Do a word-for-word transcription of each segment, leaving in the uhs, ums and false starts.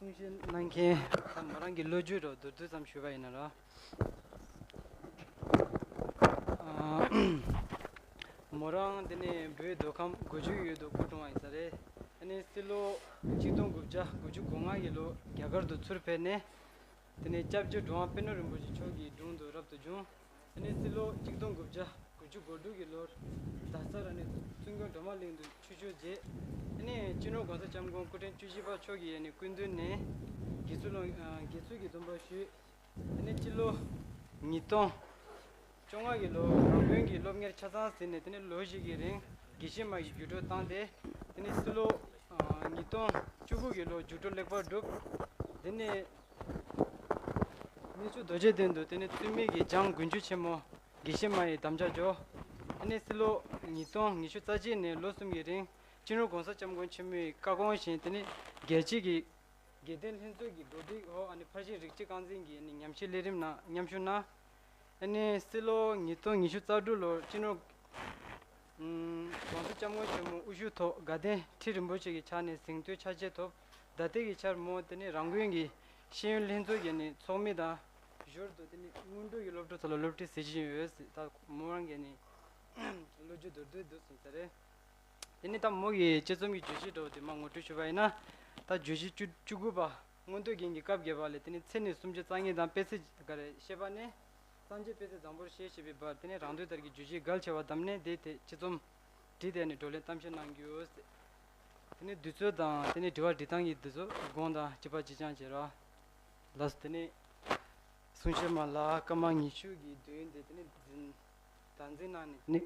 གསུང་བཤད་གནང་མཁན་མོ་རང་གི་ལོ་རྒྱུས་རོ་མདོར་བསྡུས་ཙམ་ཞུས་པ་ཡིན་ན་ར། ཨ། མོ་རང་དེ་ནས་བོད་མདོ་ཁམས་སྒོ་ཆུའི་ཡུལ་དུ་སྐུ་འཁྲུངས་པ་ཡིན་ས་རེད། ཨ་ནི་སྤྱི་ལོ་ཆིག་སྟོང་དགུ་བརྒྱ་དགུ་བཅུ་གོ་ལྔ་གི་ལོ་རྒྱ་གར་དུ་ཚུར་ཕེབས་ནས། དེ་ནས་སྐྱབས་རྗེ་གྲུབ་དབང་པད་ནོར་རིན་པོ་ཆེ་མཆོག་གི་དྲུང་དུ་རབ་ཏུ་བྱུང་། དེ་ནས་སྤྱི་ལོ་ཆིག་སྟོང་དགུ་བརྒྱ་དགུ་བཅུ་གོ་དྲུག་གི་ལོར་རྡ་སར་ཨ་ནི་བཙུན་དགོན་སྒྲོལ་མ་གླིང་དུ་ཆོས་ཞུགས་རྗེས། དེ་ནས་སྤྱི་ནོར་༸གོང་ས་༸སྐྱབས་མགོན་སྐུ་ཕྲེང་བཅུ་བཞི་པ་མཆོག་གི་ཨ་ནི་སྐུ་མདུན་ནས་དགེ་ཚུལ་སློབ་ཨ་དགེ་ཚུལ་གྱི་སྡོམ་པ་ཞུས། དེ་ནས་སྤྱི་ལོ་ཉིས་སྟོང་བཅོ་ལྔ་གི་ལོ་རང་དགོན་གྱི་སློབ་གཉེར་ཆ་ཚང་ཟིན་ནས། དེ་ནས་ལོ་བཞི་གི་རིང་དགེ་བཤེས་མ་ཡི་རྒྱུགས་སྤྲོད་བཏང་སྟེ། དེ་ནས་སྤྱི་ལོ་ཨ་ཉིས་སྟོང་བཅུ་དགུ་གི་ལོ་རྒྱུགས་སྤྲོད་ལེགས་པར་གྲུབ། དེ་ནས་གནས་མཆོག་རྡོ་རྗེ་གདན་དུ་དེ་ནས་བཙུན་མའི་གི་འཇང་དགུན་ཆོས་ཆེན་མོ་དགེ་བཤེས་མ་ཡི་དམ་བཅའ་འཇོག། དེ་ནས་སྤྱི་ལོ་ཉིས་སྟོང་ཉི་ཤུ་རྩ་གཅིག་ནས་ལོ་གསུམ་གྱི་རིང་སྤྱི་ནོར་༸གོང་ས་༸སྐྱབས་མགོན་ཆེན་མོའི་བཀའ་དགོངས་བཞིན། དེ་ནས་རྒྱལ་སྤྱི་གི་དགེ་ལྡན་ལྷན་ཚོགས་ཀྱི་གོ་སྒྲིག་འོག་ཨ་ནི་ཕར་ཕྱིན་རིགས་གཅིག་རྐང་འཛིན་གྱི་ཨ་ནི་ཉམས་ཞིབ་ལས་རིམ་ནང་མཉམ་ཞུགས་གནང་། ཨ་ནི་སྤྱི་ལོ་ཉིས་སྟོང་ཉི་ཤུ་རྩ་དྲུག་ལོར་སྤྱི་ནོར་༸གོང་ས་༸སྐྱབས་མགོན་ཆེན་མོ་དབུ་བཞུགས་ཐོག་དགའ་ལྡན་ཁྲི་རིན་པོ་ཆེ་གི་ཕྱག་ནས་གཟེངས་བསྟོད་ཕྱག་རྗེས་ཐོབ། ད་ལྟའི་གི་ཆར་མོ་དེ་ནི་རང་དགོན་གྱི་ཤེས་ཡོན་ལྷན་ཚོགས་ཀྱི་ནི་ཚོགས་མི་དང་། ཞོར་དུ་དེ་ནི་སྔོན་འགྲོ་གི་སློབ་ཕྲུག་ཚོ་ལ་སློབ་ཁྲིད་གཟིགས་བཞིན་ཡོད་ཟེར། ད་མོ་རང་གི་ནི་ལོ་རྒྱུས་མདོར་བསྡུས་འདུག་ཟེར་ས་རེད། དེ་ནི་ད་མོ་གི་དཔྱད་རྩོམ་གྱི་བརྗོད་གཞི་འདྲ་བོ་དེ་མར་ངོ་སྤྲོད་ཞུས་པ་ཡིན་ན། ད་བརྗོད་གཞི་བཅུ་བཅུ་དགུ་པ། མངོན་རྟོགས་རྒྱན་གྱི་སྐབས་བརྒྱད་པ་ལས། དེ་ནི་ཚེ་ནི་སུམ་བརྒྱ་རྩ་གཉིས་དང་པད་ཚལ་ག་རེ་བཤད་པ་ནས། སངས་རྒྱས་པད་ཚལ་བཟང་པོར་ཞེས་བཤད་པའི་བར། དེ་ནས་རང་དོན་དར་གྱི་བརྗོད་གཞི་གལ་ཆེ་བ་བདམས་ནས། དེའི་ཐད་དཔྱད་རྩོམ་བྲིས་ཏེ་ནི་བགྲོ་གླེང་གཏམ་བཤད་གནང་རྒྱུ། དེ་ནས་དུས་ཚོད་དང་དེ་ནས་དྲི་བ་དྲི་སྟངས་ཀྱི་དུས་ཚོད་དགོངས་དང་། བྱེད་པ་ཇི་བྱུང་བྱེད་རོགས། ལགས་སོ། དེ་ནས་གསུང་བཤད་མ་ལ་སྐར་མ་ཉི་ཤུ་གི་མདུན་དེ་དེ་ནས་འཛིན། བདག་འཛིན་གནང་ནས་ནི།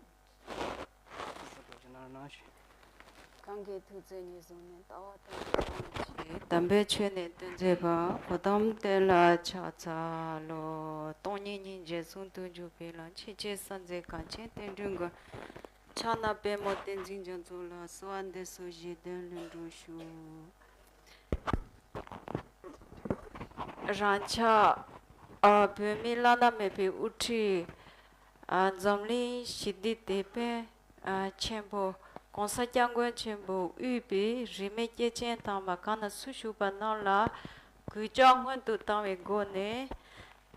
གང་གི་ཐུགས་བརྩེ་ཉེར་བཟུང་ནས། ལྟ་བ་དང་དམ་པའི་ཆོས་ནི་སྟོན་མཛད་པ། གོ་ཏམ་བསྟན་ལ་ཕྱག་འཚལ་ལོ། སྟོང་ཉིད་སྙིང་རྗེ་ཟུང་དུ་འཇུག་པའི་ལམ། ཆོས་ཀྱི་ས་འཛིན་གངས་ཅན་བསྟན་འགྲོའི་མགོན། ཕྱག་ན་པདྨོ་བསྟན་འཛིན་རྒྱ་མཚོ་ལ། གསོལ་བ་འདེབས་སོ་བཞེས་དོན་ལྷུན་གྲུབ་ཤོག། རང་ཅག་ཨ་བོད་མི་བླ་ན་མེད་པའི་དབུ་ཁྲིད་ཨ་འཛམ་གླིང་ཞི་བདེའི་དེད་དཔོན་ཨ་ཆེན་པོ་༸གོང་ས་༸སྐྱབས་མགོན་ཆེན་པོ་དབུས་པའི་རིས་མེད་སྐྱེས་ཆེན་དམ་པ་གང་ན་སུ་བཞུགས་པ་རྣམས་ལ་གུས་ཕྱག་སྔོན་དུ་བཏང་བའི་སྒོ་ནས།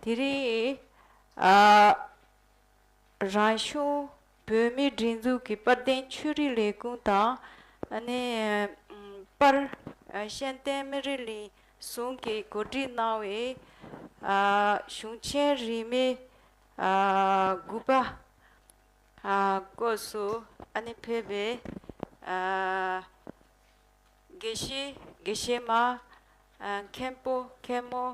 དེ་རིང་ཨ་རང་གཞུང་བོད་མིའི་སྒྲིག་འཛུགས་ཀྱི་དཔལ་ལྡན་ཆོས་རིག་ལས་ཁུངས་དང་། ཨ་ནི་པར་ཨ་ཤེས་ལྡན་སྨན་རི་གླིང་ཟུང་གིས་གོ་སྒྲིག་གནང་བའི་ཨ་གཞུང་ཆེན་རིས་མེད་ཨ་དགུ་པ་ཨ་སྐབས་སུ་ཨ་ནི་ཕེབས་པའི་ཨ་དགེ་བཤེས་དགེ་བཤེས་མ། ཨ་མཁན་པོ་མཁན་མོ།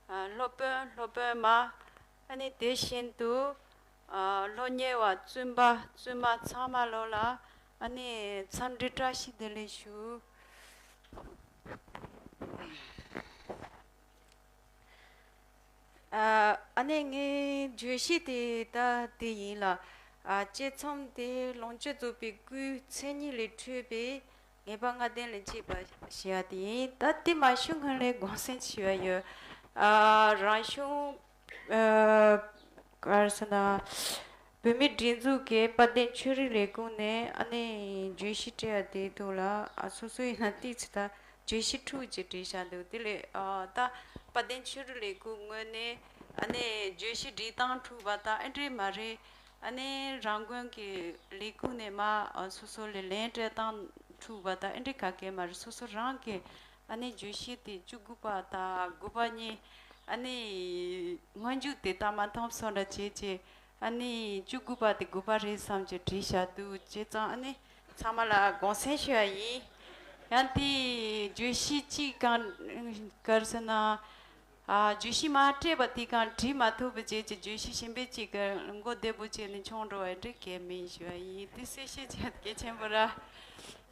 ཨ་སློབ་དཔོན་སློབ་དཔོན་མ། ཨ་ནི་དེ་བཞིན་དུ་ཨ་སློབ་གཉེར་བ་བཙུན་པ་བཙུན་མ་ཚང་མ་ལོ་ལ་ཨ་ནི་འཚམས་འདྲི་བཀྲ་ཤིས་བདེ་ལེགས་ཞུ། ཨ་ཨ་ནི་ངའི་བརྗོད་གཞི་དེ་ད་དེ་ཡིན་ལ། ཨ་དཔྱད་རྩོམ་དེ་ལོངས་སྤྱོད་རྫོགས་པའི་སྐུའི་མཚན་ཉིད་ལས་འཕྲོས་པའི་ངེས་པ་ལྔ་ལྡན་ལ་དཔྱད་པ་ཞེས་པ་དེ་ཡིན། ད་དེ་མ་ཞུ་སྔོན་ལ་དགོངས་སེལ་ཞུ་ཡ་ཡོད། ཨ་རང་གཞུང་ཨ་ག་རེ་ཟེར་ན། བོད་མིའི་སྒྲིག་འཛུགས་ཀྱི་དཔལ་ལྡན་ཆོས་རིག་ལས་ཁུངས་ནས་ཨ་ནི་བརྗོད་གཞི་སྤྲད་ཡ་དེའི་ཐོག་ལ། ཨ་སོ་སོ་ཡིན་ན་ཏོག་ཙམ་ད་བརྗོད་གཞི་དྲུག་ཅིག་བྲིས་བཞག་འདུག། དེ་ལས་ཨ་ད་དཔལ་ལྡན་ཆོས་རིག་ལས་ཁུངས་ངོས་ནས་ཨ་ནི་བརྗོད་གཞི་འབྲི་སྟངས་འཁྲུག་པ་དང་ཨེ་འདྲས་མ་རེད། ཨ་ནི་རང་དགོན་གྱི་ལས་ཁུངས་ནས་མ་ཨ་སོ་སོ་ལ་ལན་སྤྲད་སྟངས་འཁྲུག་པ་དང་ཨེ་འདྲས་ག་གེ་མ་རེད། སོ་སོ་རང་གི་ཨ་ནི་བརྗོད་གཞི་དེ་བཅུ་དགུ་པ་དང་དགུ་པ་གཉིས་ཨ་ནི་སྔོན་འཇུག་དེ་ལྟ་མ་ཐོངས་སོང་འདྲ་བྱས་བྱས། ཨ་ནི་བཅུ་དགུ་པ་དེ་དགུ་པ་རེད་བསམ་གྱི་བྲིས་བཞག་འདུག། བྱས་ཙང་ཨ་ནི་ཚང་མ་ལ་དགོངས་སེལ་ཞུ་ཡ་ཡིན། ཡང་དེ་བརྗོད་གཞི་གཅིག་གང་ག་རེ་ཟེར་ན། ཨ་བརྗོད་གཞི་མ་སྤྲད་པ་དེ་གང་བྲིས་མ་ཐུབ་པ་བྱས་ཀྱི་བརྗོད་གཞི་གཞན་པའི་གཅིག་གི་མགོ་བདེ་པོ་བྱས་ནས་མཆོང་འགྲོ་བ་འདྲ་གལ་མིན་ཞུ་བ་ཡིན། དེ་གསལ་བཤད་བྱས་གལ་ཆེན་པོ་ར།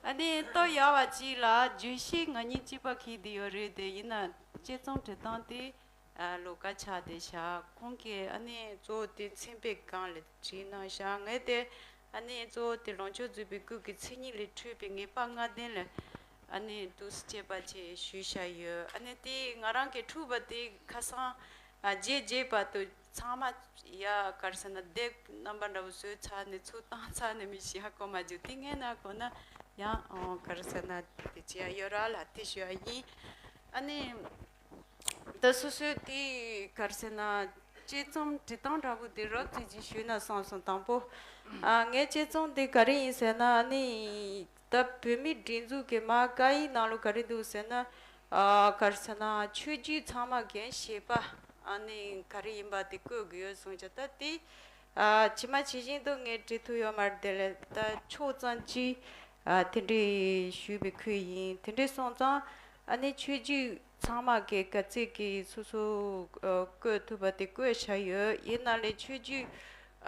ཨ་ནི་ལྟོ་ཡག་བ་གཅིག་ལ་བརྗོད་གཞི་ང་གཉིས་གཅིག་པ་གིས་དེ་ཡོད་རེད་དེ་ཡིན་ན་དཔྱད་རྩོམ་བྲིས་སྟངས་དེ། ཨ་ལོགས་ཀ་ཆགས་བསྡད་ཤག། ཁོང་གིས་ཨ་ནི་གཙོ་བོ་དེ་མཚན་དཔེ་སྒང་ལ་བྲིས་གནང་ཤག། ངས་དེ་ཨ་ནི་གཙོ་བོ་དེ་ལོངས་སྤྱོད་རྫོགས་པའི་སྐུ་གི་མཚན་ཉིད་ལས་འཕྲོས་པའི་ངེས་པ་ལྔ་ལྡན་ལ་ཨ་ནི་འདུག་སེ་དཔྱད་པ་བྱས་ཞུས་བཞག་ཡོད། ཨ་ནི་དེ་ང་རང་གིས་འཁྲུག་པ་དེ་ཁ་སང་ཨ་རྗེས་རྗེས་བར་དུ་ཚང་མ་ཡ་ག་རེ་ཟེར་ན་དེབ་རྣམ་པ་འདྲ་བོ་བཟོས་ཚར་ནས་ཚུར་བཏང་ཚར་ནས་མི་ཤེས་ཧ་གོ་མ་བྱུང་། དེ་ངས་ན་གོ་ན་ཡང་ཨོ་ག་རེ་ཟེར་ན་དེ་བྱས་ཡོད་ར་ལ་དེ་ཞུ་བ་ཡིན། ཨ་ནི། ད་སོ་སོའི་དེ་ག་རེ་ཟེར་ན། དཔྱད་རྩོམ་འབྲི་སྟངས་འདྲ་པོ་དེ་རོབ་ཙམ་ཅིག་ཞུས་ན་བསམ་སོང་། དང་པོ། ཨ། ངའི་དཔྱད་རྩོམ་དེ་ག་རེ་ཡིན་ཟེར་ན། ཨ་ནི། ད་བོད་མིའི་སྒྲིག་འཛུགས་ཀྱི་མ་སྐད་ཡིག་ནང་ལོགས་ག་རེ་འདུག་ཟེར་ན། ཨ། ག་རེ་ཟེར་ན། ཆོས་བརྒྱུད་ཚང་མ་གི་ཞེས་པ། ཨ་ནི་ག་རེ་ཡིན་པ་དེ་བཀོད་དགོས་ཡོད་གསུངས་ཀྱང་། ད་དེ། ཨ། ཇི་མ་ཇི་བཞིན་དུ་ངས་འབྲི་ཐུབ་ཡོད་མ་རེད། དེ་ལས་ད་ཕྱོགས་ཙམ་ཅིག་ཨ། དེ་འདྲའི་ཞུས་པའི་ཁུལ་ཡིན། དེ་འདྲའི་སོང་ཙང་། ཨ་ནི་ཆོས་བརྒྱུད་ཚང་མ་གི་ག་ཚད་ཀྱིས་སོ་སོ། ཨ། བཀོད་ཐུབ་པ་དེ་བཀོད་བཞག་ཡོད། ཡིན་ན་ལས་ཆོས་བརྒྱུད།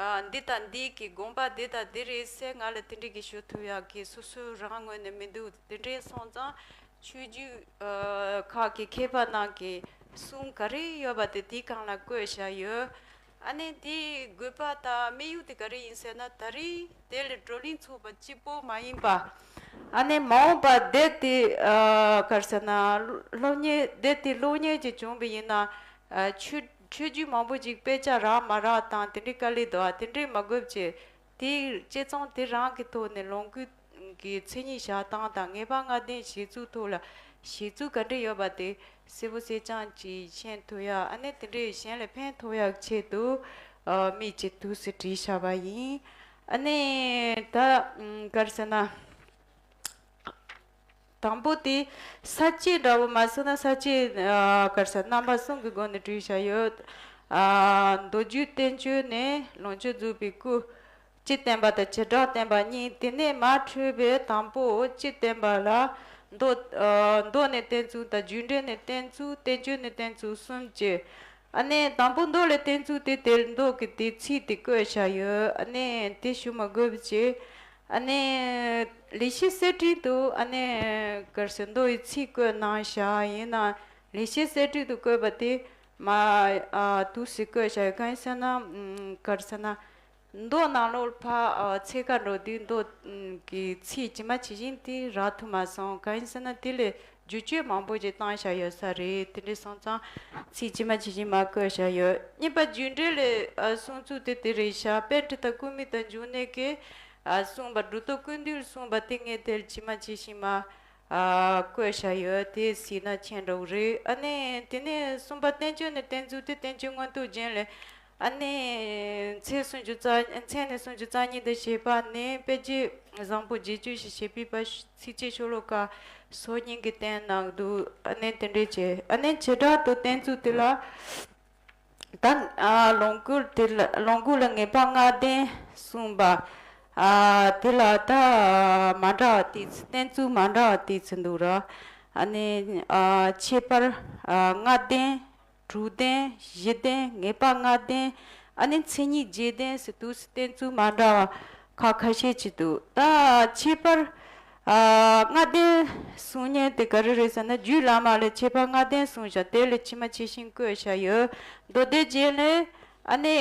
ཨ། འདི་དང་འདི་གི་དགོངས་པ་འདི་དང་འདི་རེད་ཟེར་ང་ལ་དེ་འདྲའི་གི་ཞུ་ཐུབ་ཡག་གི་སོ་སོའི་རང་ངོས་ནས་མི་འདུག་དེ་འདྲའི་སོང་ཙང་། ཆོས་བརྒྱུད། ཨ། ཁག་གི་མཁས་པ་རྣམས་ཀྱི་གསུང་ག་རེ་ཡོད་པ་དེ་དེའི་སྒང་ལ་བཀོད་བཞག་ཡོད། ཨ་ནི་དེའི་དགོས་པ་དང་དམིགས་ཡུལ་དེ་ག་རེ་ཡིན་ཟེར་ན། ད་རེས་དེ་ལ་བགྲོ་གླེང་ཚོགས་པ་གཅིག་པོ་མ་ཡིན་པ། ཨ་ནི་མ་འོངས་པ་དེབ་དེ། ཨ། ག་རེ་ཟེར་ན། སློབ་གཉེར། དེབ་དེ་སློབ་གཉེར་ཅིག་བྱུང་བ་ཡིན་ན། ཨ། ཆོས། ཆོས་བརྒྱུད་མང་པོ་ཅིག་དཔེ་ཆ་རག་མ་རག་དང་དེ་འདྲའི་དཀའ་ལས་འདུག་ཨ། དེ་འདྲའི་མ་དགོས་ཅེས། དེའི་དཔྱད་རྩོམ་དེ་རང་གི་ཐོག་ནས་ལོངས་སྐུ་གི་མཚན་ཉིད་བཞག་སྟངས་དང་། ངེས་པ་ལྔ་ལྡན་གཞི་བཙུགས་ཐོག་ལ་གཞི་བཙུགས་ག་འདྲ་ཡོད་པ་དེ་གསལ་པོ་གསལ་རྐྱང་ཅིག་ཤེས་ཐུབ་ཡག་ཨ་ནི་དེ་འདྲའི་གཞན་ལ་ཕན་ཐོགས་ཡག་ཆེད་དུ། ཨ། དམིགས་ཀྱིས་འདུག་སེ་བྲིས་བཞག་པ་ཡིན། ཨ་ནི་ད། ཨམ། ག་རེ་ཟེར་ན། དང་པོ་དེ་ས་བཅད་འདྲ་པོ་མ་བཟོས་ན། ས་བཅད། ཨ། ག་རེ་ཟེར། རྣམ་པ་གསུམ་གྱི་སྒོ་ནས་བྲིས་བཞག་ཡོད། ཨ། མདོ་རྒྱུད་བསྟན་བཅོས་ནས་ལོངས་སྤྱོད་རྫོགས་པའི་སྐུ། སྤྱི་བསྟན་པ་དང་བྱེ་བྲག་བསྟན་པ་གཉིས། དེ་ནས་མར་འཕྲོས་པའི་དང་པོ་སྤྱི་བསྟན་པ་ལ་མདོ། ཨ། མདོ་ནས་བསྟན་ཚུལ་དང་། རྒྱུད་འགྲེལ་ནས་བསྟན་ཚུལ། བསྟན་བཅོས་ནས་བསྟན་ཚུལ་གསུམ་བཅས། ཨ་ནི་དང་པོ་མདོ་ལས་བསྟན་ཚུལ་དེ། དེར་མདོ་གི་དེ་ཚིག་དེ་བཀོད་བཞག་ཡོད། ཨ་ནི་དེ་ཞུ་མ་དགོས་པ་བྱས། ཨ་ནི་ལེགས་བཤད་གསེར་ཕྲེང་དུ། ཨ་ནི་ག་རེ་ཟེར། མདོ་ཡི་ཚིག་བཀོད་གནང་བཞག་ཡིན་ན། ལེགས་བཤད་གསེར་ཕྲེང་དུ་བཀོད་པ་དེ་མ། ཨ། འདུག་སེ་བཀོད་བཞག་ཡོད། གང་ཡིན་ཟེར་ན། ཨམ། ག་རེ་ཟེར་ན། མདོ་ནང་ལོགས་ཕར། ཨ། འཚོལ་ག་འགྲོ་དུས་མདོ། ཨམ། གི་ཚིག་ཇི་མ་ཇི་བཞིན་དེ་རག་ཐུབ་མ་སོང་། གང་ཡིན་ཟེར་ན། དེ་ལས་བསྒྱུར་བཅོས་མང་པོ་ཅིག་བཏང་བཞག་ཡོད་ས་རེད། དེ་འདྲ་སོང་ཙང་ཚིག་ཇི་མ་ཇི་བཞིན་མར་བཀོད་བཞག་ཡོད། གཉིས་པ་རྒྱུད་འགྲེལ་ལས། ཨ། གསུངས་ཚུལ་དེ་དེ་རེད་བཞག་པཎྜི་ཏ་ཀུ་མུད་དང་འབྱུང་གནས་ཀྱིས། ཨ། གསུངས་པ། གྲུབ་ཐོབ་ཀུན་འདུས་གསུངས་པ་དེ་ངས་དེར་ཇི་མ་ཇི་བཞིན་མར། ཨ། བཀོད་བཞག་ཡོད། དེ་གཟིགས་ན་མཁྱེན་འགྲོ་གི་རེད། ཨ་ནི་དེ་ནས་གསུམ་པ་བསྟན་བཅོས་ནས་བསྟན་ཚུལ་དེ། བསྟན་བཅོས་མངོན་རྟོགས་རྒྱན་ལས། ཨ་ནི་མཚན་སུམ་ཅུ་རྩ། མཚན་ནི་སུམ་ཅུ་རྩ་གཉིས་དང་བཅས་པ་ནས། དཔེ་བྱད་བཟང་པོ་བརྒྱད་ཅུ་ཞེས་བྱ་བའི་བར། ཚིགས་བཅད་ཤོ་ལོ་ཀ་སོ་གཉིས་ཀྱི་སྟེང་ན་འདུག་ཨ་ནི་དེ་འདྲ་བྱས། ཨ་ནི་བྱེ་བྲག་ཏུ་བསྟན་ཚུལ་དེ་ལ། ད། ཨ། ལོངས་སྐུ་དེ་ལ། ལོངས་སྐུ་ལ་ངེས་པ་ལྔ་ལྡན་གསུངས་པ། ཨ། དེ་ལ་ད་མ་འདྲ་བ་ཏོག་ཙམ། བསྟན་ཚུལ་མ་འདྲ་བ་ཏོག་ཙམ་འདུག་ར། ཨ་ནི། ཨ། ཁྱད་པར། ཨ། ལྔ་ལྡན། དྲུག་ལྡན། བཞི་ལྡན། ངེས་པ་ལྔ་ལྡན། ཨ་ནི་མཚན་ཉིད་བརྒྱད་ལྡན་ཟེར་འདུག་སེ་བསྟན་ཚུལ་མ་འདྲ་བ་ཁ་ཁ་ཤས་ཅིག་འདུག་ད་ཁྱད་པར། ཨ། ལྔ་ལྡན་གསུང་མཁན་དེ་ག་རེ་རེད་ཟེར་ན། རྒྱུད་བླ་མ་ལས་ཁྱད་པར་ལྔ་ལྡན་གསུངས་བཞག་དེ་ལས་ཇི་མ་ཇི་བཞིན་བཀོད་བཞག་ཡོད། མདོ་སྡེ་རྒྱན་ལས། ཨ་ནི་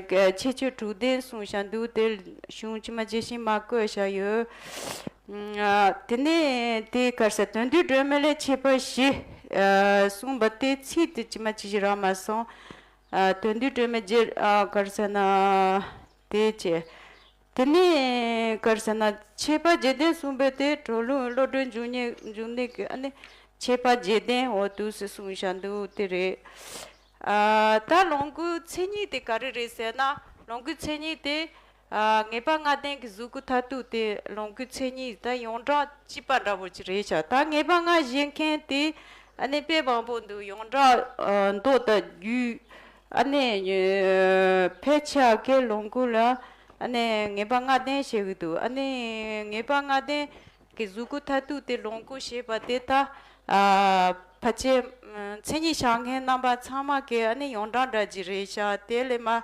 ཁྱད་ཆོས་དྲུག་ལྡན་གསུངས་བཞག་འདུག་དེ་གཞུང་ཇི་མ་ཇི་བཞིན་མར་བཀོད་བཞག་ཡོད། ཨ། དེ་ནས་དེ་ག་རེ་ཟེར། དོན་བསྡུས་སྒྲོན་མེ་ལས་ཁྱད་པར་བཞི། ཨ། གསུངས་པ་དེ་ཚིག་དེ་ཇི་མ་ཇི་བཞིན་རག་མ་སོང་། ཨ། དོན་བསྡུས་སྒྲོན་མེ་རྗེ། ཨ། ག་རེ་ཟེར་ན། དེ་བྱས། དེ་ནས་ག་རེ་ཟེར་ན། ཁྱད་པར་བརྒྱད་ལྡན་གསུངས་པའི་དེ། གྲོ་ལུང་བློ་གྲོས་འབྱུང་གནས། འབྱུང་གནས་ཀྱི། ཨ་ནི་ཁྱད་པར་བརྒྱད་ལྡན། འོ། འདུག་སེ་གསུངས་བཞག་འདུག་དེ་རེད། ཨ། ད་ལོངས་སྐུའི་མཚན་ཉིད་དེ་ག་རེ་རེད་ཟེར་ན། ལོངས་སྐུའི་མཚན་ཉིད་དེ། ཨ། ངེས་པ་ལྔ་ལྡན་གྱི་གཟུགས་སྐུ་མཐར་ཐུག་དེ་ལོངས་སྐུའི་མཚན་ཉིད་ད་ཡོངས་གྲགས་གཅིག་པ་འདྲ་པོ་ཅིག་རེད་ཤག་ད་ངེས་པ་ལྔ་བཞེས་མཁན་དེ། ཨ་ནི་དཔེ་མང་པོ་འདུག་ཡོངས་གྲགས། ཨ། མདོ་དང་རྒྱུད། ཨ་ནི་ཕལ་ཆེ་བ་གིས་ལོངས་སྐུ་ལ། ཨ་ནི་ངེས་པ་ལྔ་ལྡན་བཞེས་ཀྱི་འདུག་ཨ་ནི་ངེས་པ་ལྔ་ལྡན་གྱི་གཟུགས་སྐུ་མཐར་ཐུག་དེ་ལོངས་སྐུ་ཞེས་པ་དེ་ད། ཨ། ཕལ་ཆེར། ཨ། མཚན་ཉིད་བཞག་མཁན་རྣམ་པ་ཚང་མ་གིས་ཨ་ནི་ཡོངས་གྲགས་འདྲ་ཅིག་རེད་ཤག་དེ་ལས་མར།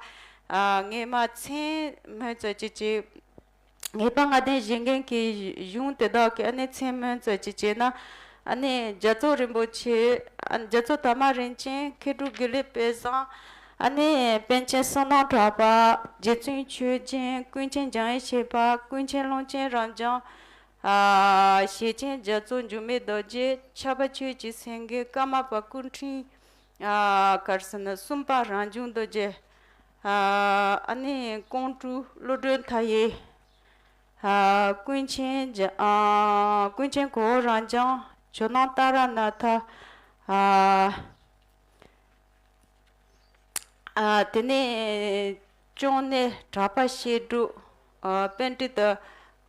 ཨ། ངས་མར་མཚན་སྨོས་ཙམ་ཅིག་བྱས། ངེས་པ་ལྔ་ལྡན་བཞེས་མཁན་གྱི་གཞུང་དེ་དག་གི། ཨ་ནི་མཚན་སྨོས་ཙམ་ཅིག་བྱས་ན། ཨ་ནི་རྒྱ་མཚོ་རིན་པོ་ཆེ། ཨ། རྒྱ་མཚོ་དར་མ་རིན་ཆེན། མཁས་གྲུབ་དགེ་ལེགས་དཔལ་བཟང་། ཨ་ནི་པཎ་ཆེན་བསོད་ནམས་གྲགས་པ། རྗེ་བཙུན་ཆོས་རྒྱན། ཀུན་མཁྱེན་འཇམ་དབྱངས་བཞད་པ། ཀུན་མཁྱེན་ཀློང་ཆེན་རབ་འབྱམས། ཨ། ཞེ་ཆེན་རྒྱ་མཚོ་འགྱུར་མེད་རྡོ་རྗེ། ཕྱྭ་པ་ཆོས་ཀྱི་སེང་གེ། ཀརྨ་པ་སྐུ་ཕྲེང་། ཨ། ག་རེ་ཟེར་ན། སུམ་པ་རང་བྱུང་རྡོ་རྗེ། ཨ། ཨ་ནི་ཀོང་སྤྲུལ་བློ་གྲོས་མཐའ་ཡས། ཨ། ཀུན་མཁྱེན་རྒྱ། ཨ། ཀུན་མཁྱེན་གོ་བོ་རབ་འབྱམས། ཇོ་ནང་ཏཱ་ར་ནཱ་ཐ། ཨ། ཨ། དེ་ནས་གཅོང་ནད་གྲགས་པ་བཤད་སྒྲུབ། ཨ། པཎྜི་ཏ་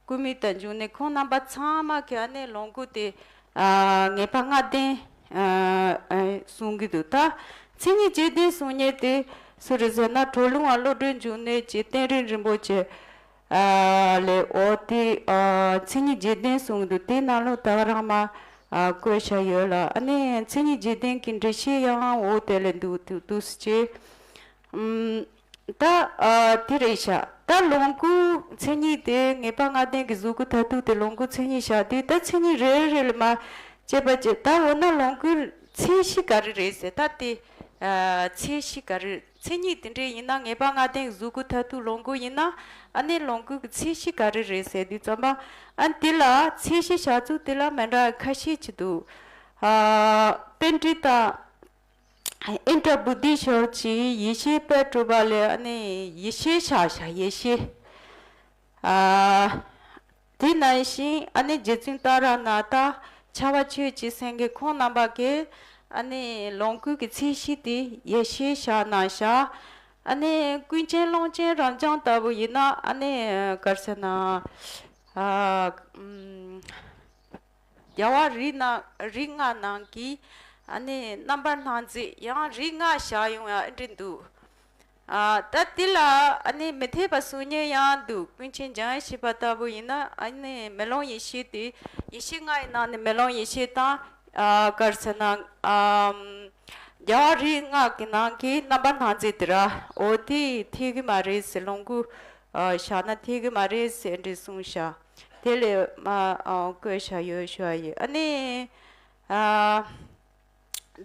སྐུ་མི་དང་འབྱུང་གནས་ཁོང་རྣམ་པ་ཚང་མ་གིས་ཨ་ནི་ལོངས་སྐུ་དེ། ཨ། ངེས་པ་ལྔ་ལྡན། ཨ། ཨ། གསུང་གི་འདུག་ད་མཚན་ཉིད་བརྒྱད་ལྡན་གསུང་མཁན་དེ་སུ་རེད་ཟེར་ན་གྲོ་ལུང་བ་བློ་གྲོས་འབྱུང་གནས་ཀྱི་བསྟན་རིག་རིན་པོ་ཆེ། ཨ། ལས། འོ་དེ། ཨ། མཚན་ཉིད་བརྒྱད་ལྡན་གསུང་གི་འདུག་དེའི་ནང་ལོགས་ད་ག་རང་མ། ཨ། བཀོད་བཞག་ཡོད་ལ། ཨ་ནི་མཚན་ཉིད་བརྒྱད་ལྡན་གྱི་འགྲེལ་བཤད་ཡང་འོ་དེ་ལས་འདུག་འདུག་འདུག་སེ་བྱས། ཨམ། ད། ཨ། དེ་རེད་ཤག་ད་ལོངས་སྐུའི་མཚན་ཉིད་དེ་ངེས་པ་ལྔ་ལྡན་གྱི་གཟུགས་སྐུ་མཐར་ཐུག་དེ་ལོངས་སྐུའི་མཚན་ཉིད་བཞག་དུས། ད་མཚན་ཉིད་རེ་རེ་ལ་མ་དཔྱད་པ་བྱས། ད་འོ་ན་ལོངས་སྐུའི་མཚན་གཞི་ག་རེ་རེད་ཟེར། ད་དེ། ཨ། མཚན་གཞི་ག་རེ། མཚན་ཉིད་དེ་འདྲ་ཡིན་ན། ངེས་པ་ལྔ་ལྡན་གྱི་གཟུགས་སྐུ་མཐར་ཐུག་ལོངས་སྐུ་ཡིན་ན། ཨ་ནི་ལོངས་སྐུ་གི་མཚན་གཞི་ག་རེ་རེད་ཟེར་དུས་ཙམ་པ། ཨ། དེ་ལ་མཚན་གཞི་བཞག་ཚུལ་དེ་ལ་མི་འདྲ་ཁ་ཤས་ཅིག་འདུག་ཨ། པཎྜི་ཏ་ཨིནྡྲ་བྷུ་ཏི་ཤོར་གྱིས་ཡེ་ཤེས་དཔལ་སྤྲུལ་པ་ལས། ཨ་ནི་ཡེ་ཤེས་བཞག་བཞག་ཡེ་ཤེས། ཨ། དེ་ནང་བཞིན་ཨ་ནི་རྗེ་བཙུན་ཏཱ་ར་ནཱ་ཐ། ཕྱྭ་པ་ཆོས་ཀྱི་སེང་གེ་ཁོང་རྣམ་པ་གིས་ཨ་ནི་ལོངས་སྐུ་གི་མཚན་གཞི་དེ་ཡེ་ཤེས་བཞག་གནང་བཞག་ཨ་ནི་ཀུན་མཁྱེན་ཀློང་ཆེན་རབ་འབྱམས་ལྟ་བུ་ཡིན་ན། ཨ་ནི་ག་རེ་ཟེར་ན། ཨ། ཨམ། རྒྱལ་བ་རིགས་ལྔ། རིགས་ལྔ་ནང་གི་ཨ་ནི་རྣམ་པར་སྣང་མཛད། ཡང་རིགས་ལྔ་བཞག་ཡོང་ཡ་ཨེ་འདྲ་འདུག་ཨ། ད་དེ་ལ་ཨ་ནི་མི་འཐད་པ་གསུང་མཁན་ཡང་འདུག་ཀུན་མཁྱེན་འཇམ་དབྱངས་བཞི་པ་ལྟ་བུ་ཡིན་ན། ཨ་ནི་མེ་ལོང་ཡེ་ཤེས་དེ། ཡེ་ཤེས་ལྔ་ཡི་ནང་ནས་མེ་ལོང་ཡེ་ཤེས་དང་། ཨ། ག་རེ་ཟེར་ན། ཨམ། རྒྱལ་བ་རིགས་ལྔ་གི་ནང་གི་རྣམ་པར་སྣང་མཛད་དེ་ར། འོ་དེ་འཐད་གི་མ་རེད་ཟེར། ལོངས་སྐུ། ཨ། བཞག་ན་འཐད་གི་མ་རེད་ཟེར་འདྲ་གསུངས་ཤག་དེ་ལས་མ། ཨ། བཀོད་བཞག་ཡོད་ཞུ་བ་ཡིན། ཨ་ནི། ཨ།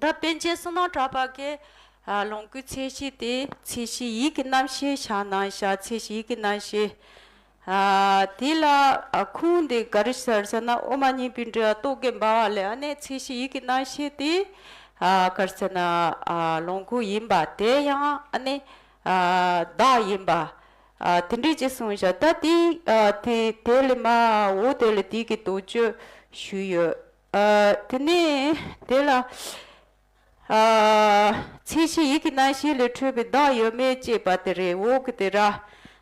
ད་པཎ་ཆེན་བསོད་ནམས་གྲགས་པ་གིས། ཨ། ལོངས་སྐུའི་མཚན་གཞི་དེ་མཚན་གཞི་ཡིད་ཀྱི་རྣམ་ཤེས་བཞག་གནང་བཞག་མཚན་གཞི་ཡིད་ཀྱི་རྣམ་ཤེས། ཨ། དེ་ལ། ཨ། ཁུངས་དེ་ག་རེ་ཟེར་ཟེར་ན། ཨོཾ་མ་ཎི་པཎྜི་ཏ་རྟོག་གེ་འབར་བ་ལས། ཨ་ནི་མཚན་གཞི་ཡིད་ཀྱི་རྣམ་ཤེས་དེ། ཨ། ག་རེ་ཟེར་ན། ཨ། ལོངས་སྐུ་ཡིན་པ་དེ་ཡང་། ཨ་ནི། ཨ། བདག་ཡིན་པ། ཨ། དེ་འདྲ་ཅིག་གསུངས་བཞག་ད་དེ། ཨ། དེ་དེ་ལས་མ། འོ་དེ་ལས་དེ་གི་དོན་གཅོད་ཞུས་ཡོད། ཨ། དེ་ནས་དེ་ལ། ཨ། མཚན་གཞི་ཡིད་ཀྱི་རྣམ་ཤེས་ལས་འཕྲོས་པའི་བདག་ཡོད་མེད་ཅེས་པ་དེ་རེད། འོ་གི་དེ་ར།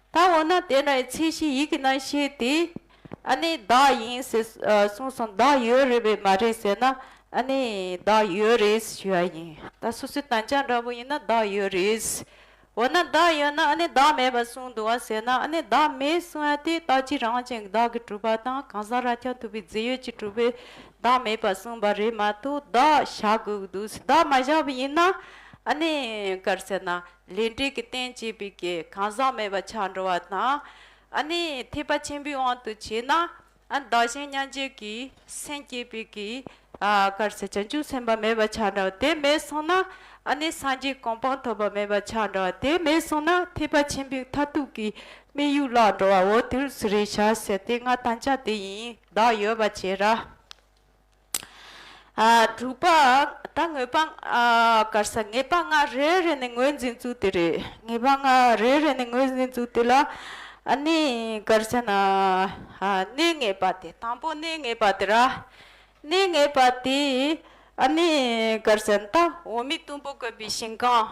ད་འོ་ན་དེ་འདྲའི་མཚན་གཞི་ཡིད་ཀྱི་རྣམ་ཤེས་དེ། ཨ་ནི་བདག་ཡིན་ཟེར། ཨ། གསུངས་སོང་། བདག་ཡོད་རེད་པས་མ་རེད་ཟེར་ན། ཨ་ནི་བདག་ཡོད་རེད་ཞུ་བ་ཡིན། ད་སོ་སོའི་དམ་བཅའ་འདྲ་པོ་ཡིན་ན་བདག་ཡོད་རེད། འོ་ན་བདག་ཡོད་ན་ཨ་ནི་བདག་མེད་པར་གསུངས་འདུག་བ་ཟེར་ན། ཨ་ནི་བདག་མེད་གསུང་ཡ་དེ་རྟག་གཅིག་རང་རྐྱང་གི་བདག་གིས་གྲུབ་པ་དང་། གང་ཟག་རང་རྐྱ་ཐུབ་པའི་རྫས་ཡོད་ཀྱིས་གྲུབ་པའི་བདག་མེད་པར་གསུངས་པ་རེད་མ་གཏོགས། བདག་བཞག་དགོས་ཀྱི་འདུག་ཟེར། བདག་མ་བཞག་པ་ཡིན་ན་ཨ་ནི་ག་རེ་ཟེར་ན། ལས་འབྲས་ཀྱི་རྟེན་བྱེད་པའི་གི་གང་ཟག་མེད་པ་ཆགས་འགྲོ་བ་དང་། ཨ་ནི་ཐེག་པ་ཆེན་པོའི་དབང་དུ་བྱས་ན། ཨ། བདག་གཞན་མཉམ་བརྗེ་གི་སེམས་བསྐྱེད་པའི་གི། ཨ། ག་རེ་ཟེར། བྱང་ཆུབ་སེམས་དཔའ་མེད་པ་ཆགས་འགྲོ་བ་དེ་མེད་སོང་ན། ཨ་ནི་སངས་རྒྱས་གོ་འཕང་ཐོབ་པ་མེད་པ་ཆགས་འགྲོ་བ་དེ་མེད་སོང་ན། ཐེག་པ་ཆེན་པོའི་མཐར་ཐུག་གི་དམིགས་ཡུལ་བརླག་འགྲོ་བ། འོ་དེ་རུ་སུ་རེད་བཞག་ཟེར་ཏེ་ང་དམ་བཅའ་དེ་ཡིན། བདག་ཡོད་པ་བྱས་ར། ཨ། དྲུག་པ། ད་ངེས་པ། ཨ། ག་རེ་ཟེར། ངེས་པ་ལྔ་རེ་རེ་ནས་ངོས་འཛིན་ཚུལ་དེ་རེད། ངེས་པ་ལྔ་རེ་རེ་ནས་ངོས་འཛིན་ཚུལ་དེ་ལ། ཨ་ནི་ག་རེ་ཟེར་ན། ཨ། གནས་ངེས་པ་དེ། དང་པོ་གནས་ངེས་པ་དེ་ར། གནས་ངེས་པ་དེ། ཨ་ནི་ག་རེ་ཟེར་ན། ད་འོག་མིན་སྟུག་པོ་བཀོད་པའི་ཞིང་ཁམས།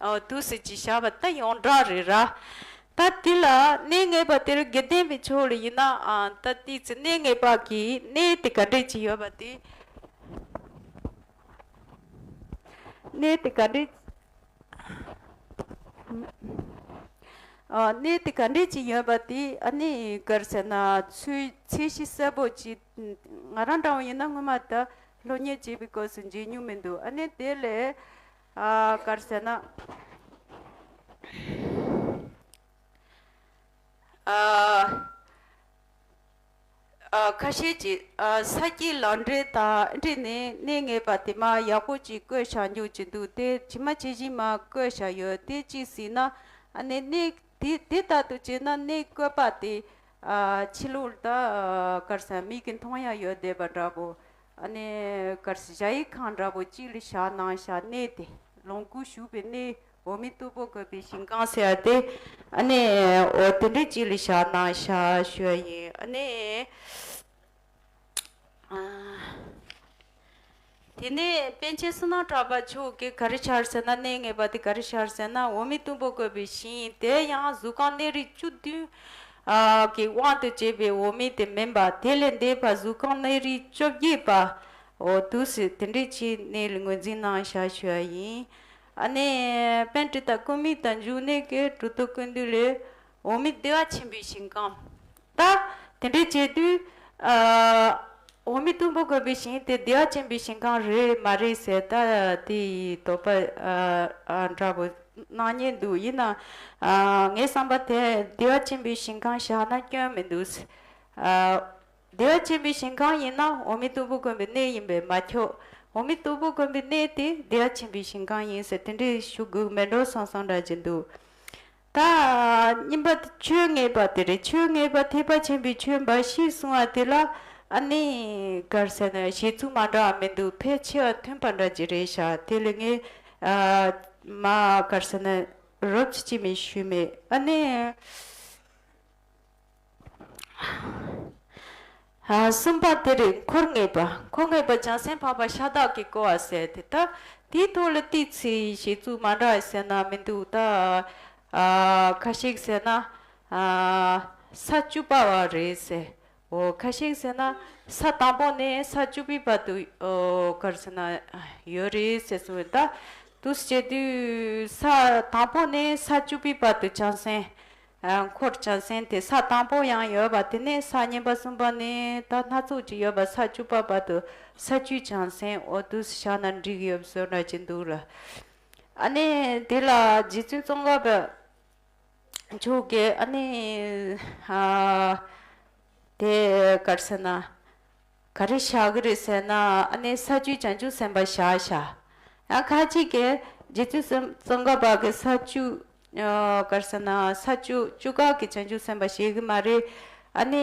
ཨ། འདུག་སེ་ཅིག་བཞག་པ་ད་ཡོངས་གྲགས་རེད་ར། ད་དེ་ལ་གནས་ངེས་པ་དེར་དགེ་ལྡན་པའི་ཕྱོགས་ལ་ཡིན་ན། ཨ། ད་དེའི་ཚེ་གནས་ངེས་པ་གི་གནས་དེ་ག་འདྲས་ཅིག་ཡོད་པ་དེ། གནས་དེ་ག་འདྲས། ཨ། གནས་དེ་ག་འདྲས་ཅིག་ཡོད་པ་དེ། ཨ་ནི་ག་རེ་ཟེར་ན། ཚུལ། ཚད་གཞི་གསལ་པོ་ཅིག་ང་རང་འདྲ་བོ་ཡིན་ན་སྔོན་མ་ད་སློབ་གཉེར་བྱེད་པའི་སྐབས་སུ་མཇལ་མྱོང་མི་འདུག་ཨ་ནི་དེ་ལས། ཨ། ག་རེ་ཟེར་ན། ཨ། ཨ། ཁ་ཤས་ཀྱིས། ཨ། ས་སྐྱའི་ལམ་འབྲས་དང་འབྲེལ་ནས་གནས་ངེས་པ་དེ་མར་ཡག་པོ་ཅིག་བཀོད་བཞག་མྱོང་ཅིག་འདུག་དེ་ཇི་མ་ཇི་བཞིན་མར་བཀོད་བཞག་ཡོད། དེ་གཅིག་ཟེར་ན། ཨ་ནི་གནས་དེ། དེ་ལྟར་དུ་བྱས་ན་གནས་བཀོད་པ་དེ། ཨ། ཕྱི་ལོགས་ལ་ད། ཨ། ག་རེ་ཟེར། མིག་གིས་མཐོང་ཡ་ཡོད་བསྡད་པ་འདྲ་པོ། ཨ་ནི་ག་རེ་ཟེར། གཞལ་ཡས་ཁང་འདྲ་པོ་གཅིག་ལ་བཞག་གནང་བཞག་གནས་དེ། ལོངས་སྐུ་བཞུགས་པའི་གནས། འོག་མིན་སྟུག་པོ་བཀོད་པའི་ཞིང་ཁམས་ཟེར་ཡ་དེ། ཨ་ནི་འོ་དེ་འདྲ་གཅིག་ལ་བཞག་གནང་བཞག་ཞུ་ཡ་ཡིན། ཨ་ནི། ཨ། དེ་ནས་པཎ་ཆེན་བསོད་ནམས་གྲགས་པ་མཆོག་གིས་ག་རེ་ཤར་ཟེར་ན། གནས་ངེས་པ་དེ་ག་རེ་ཤར་ཟེར་ན། འོག་མིན་སྟུག་པོ་བཀོད་པའི་ཞིང་དེ་ཡང་གཟུགས་ཁམས་གནས་རིགས་བཅུ་བདུན་ཨ་གི་དབང་དུ་བྱས་པའི་འོག་མིན་དེ་མིན་པ། དེ་ལས་འདས་པ་གཟུགས་ཁམས་གནས་རིགས་བཅོ་བརྒྱད་པ། འོ་འདུག་སེ་དེ་འདྲས་ཀྱི་གནས་ལ་ངོས་འཛིན་གནང་བཞག་ཞུ་བ་ཡིན། ཨ་ནི་པཎྜི་ཏ་ཀུ་མུད་དང་འབྱུང་གནས་ཀྱི་གྲུབ་ཐོབ་ཀུན་འདུས་ལས། འོག་མིན་བདེ་བ་ཆེན་པོའི་ཞིང་ཁམས། ད་དེ་འདྲའི་བྱེད་དུས། ཨ་འོག་མིན་སྟུག་པོ་བཀོད་པའི་ཞིང་དེ་བདེ་བ་ཆེན་པོའི་ཞིང་ཁམས་རེད་མ་རེད་ཟེར། ད་དེའི་དོགས་པ་ཨ་ཨ་འདྲ་པོ་གནང་མཁན་འདུག་ཡིན་ན། ཨ་ངའི་བསམ་པ་དེ་བདེ་བ་ཆེན་པོའི་ཞིང་ཁམས་བཞག་ན་སྐྱོན་མི་འདུག་ཨ་བདེ་བ་ཆེན་པོའི་ཞིང་ཁམས་ཡིན་ན་འོག་མིན་སྟུག་པོ་བཀོད་པའི་གནས་ཡིན་པས་མ་ཁྱབ། འོག་མིན་སྟུག་པོ་བཀོད་པའི་གནས་དེ་བདེ་བ་ཆེན་པོའི་ཞིང་ཁམས་ཡིན་ཟེར། དེ་འདྲའི་ཞུ་དགོས་མེད་འགྲོ་བསམ་བསམ་འདྲ་ཅིག་འདུག་ད་གཉིས་པ་དེ་ཆོས་ངེས་པ་དེ་རེད། ཆོས་ངེས་པ་ཐེག་པ་ཆེན་པོའི་ཆོས་འབའ་ཞིག་གསུང་བ་དེ་ལ་ཨ་ནི་ག་རེ་ཟེར་ན། བཞེད་ཚུལ་མ་འདྲ་བ་མི་འདུག་ཕལ་ཆེ་བ་མཐུན་པ་འདྲ་ཅིག་རེད་ཤག་དེ་ལ་ངས་ཨ་མ་ག་རེ་ཟེར་ན། རོབ་ཙམ་ཅིག་མི་ཞུས་མེད། ཨ་ནི། ཨ་གསུམ་པ་དེ་རེད། འཁོར་ངེས་པ། འཁོར་ངེས་པ་བྱང་སེམས་འཕགས་པ་ཤ་སྟག་གི་སྐོར་བ་ཟེར་དེ། ད་དེའི་ཐོག་ལ་ཏོག་ཙམ་བཞེད་ཚུལ་མ་འདྲ་བ་ཟེར་ན་མི་འདུག་ད་ཨ་ཁ་ཤས་ཟེར་ན་ཨ་ས་བཅུ་པ་བ་རེད་ཟེར། འོ་ཁ་ཤས་ཟེར་ན་ས་དང་པོ་ནས་ས་བཅུ་པའི་བར་དུ་འོ་ག་རེ་ཟེར་ན་ཡོད་རེད་ཟེར་གསུངས། ད་འདུག་སེ་བྱེད་དུས་ས་དང་པོ་ནས་ས་བཅུ་པའི་བར་དུ་བྱང་སེམས། ཨ་འཁོར་བྱང་སེམས་དེ་ས་དང་པོ་ཡང་ཡོད་པ། དེ་ནས་ས་གཉིས་པ་གསུམ་པ་ནས་ད་སྣ་ཚོགས་ཅིག་ཡོད་པ། ས་བཅུ་པ་བར་དུ་ས་བཅུའི་བྱང་སེམས། འོ་འདུག་སེ་བཞག་ན་འགྲིག་ཡོད་བཟོ་འདྲ་ཅིག་འདུག་ལ། ཨ་ནི་དེ་ལ་རྗེ་བཙུན་ཙོང་ཁ་པ་མཆོག་གིས་ཨ་ནི་ཨ་དེ་ག་རེ་ཟེར་ན། ག་རེ་བཞག་གི་རེད་ཟེར་ན། ཨ་ནི་ས་བཅུའི་བྱང་ཆུབ་སེམས་དཔའ་བཞག་བཞག་ཡང་ཁ་ཅིག་གིས་རྗེ་བཙུན་ཙོང་ཁ་པ་གིས་ས་བཅུ། ཨ་ག་རེ་ཟེར་ན། ས་བཅུ་བཅུ་ཀ་གི་བྱང་ཆུབ་སེམས་དཔའ་བཞེད་གི་མ་རེད། ཨ་ནི་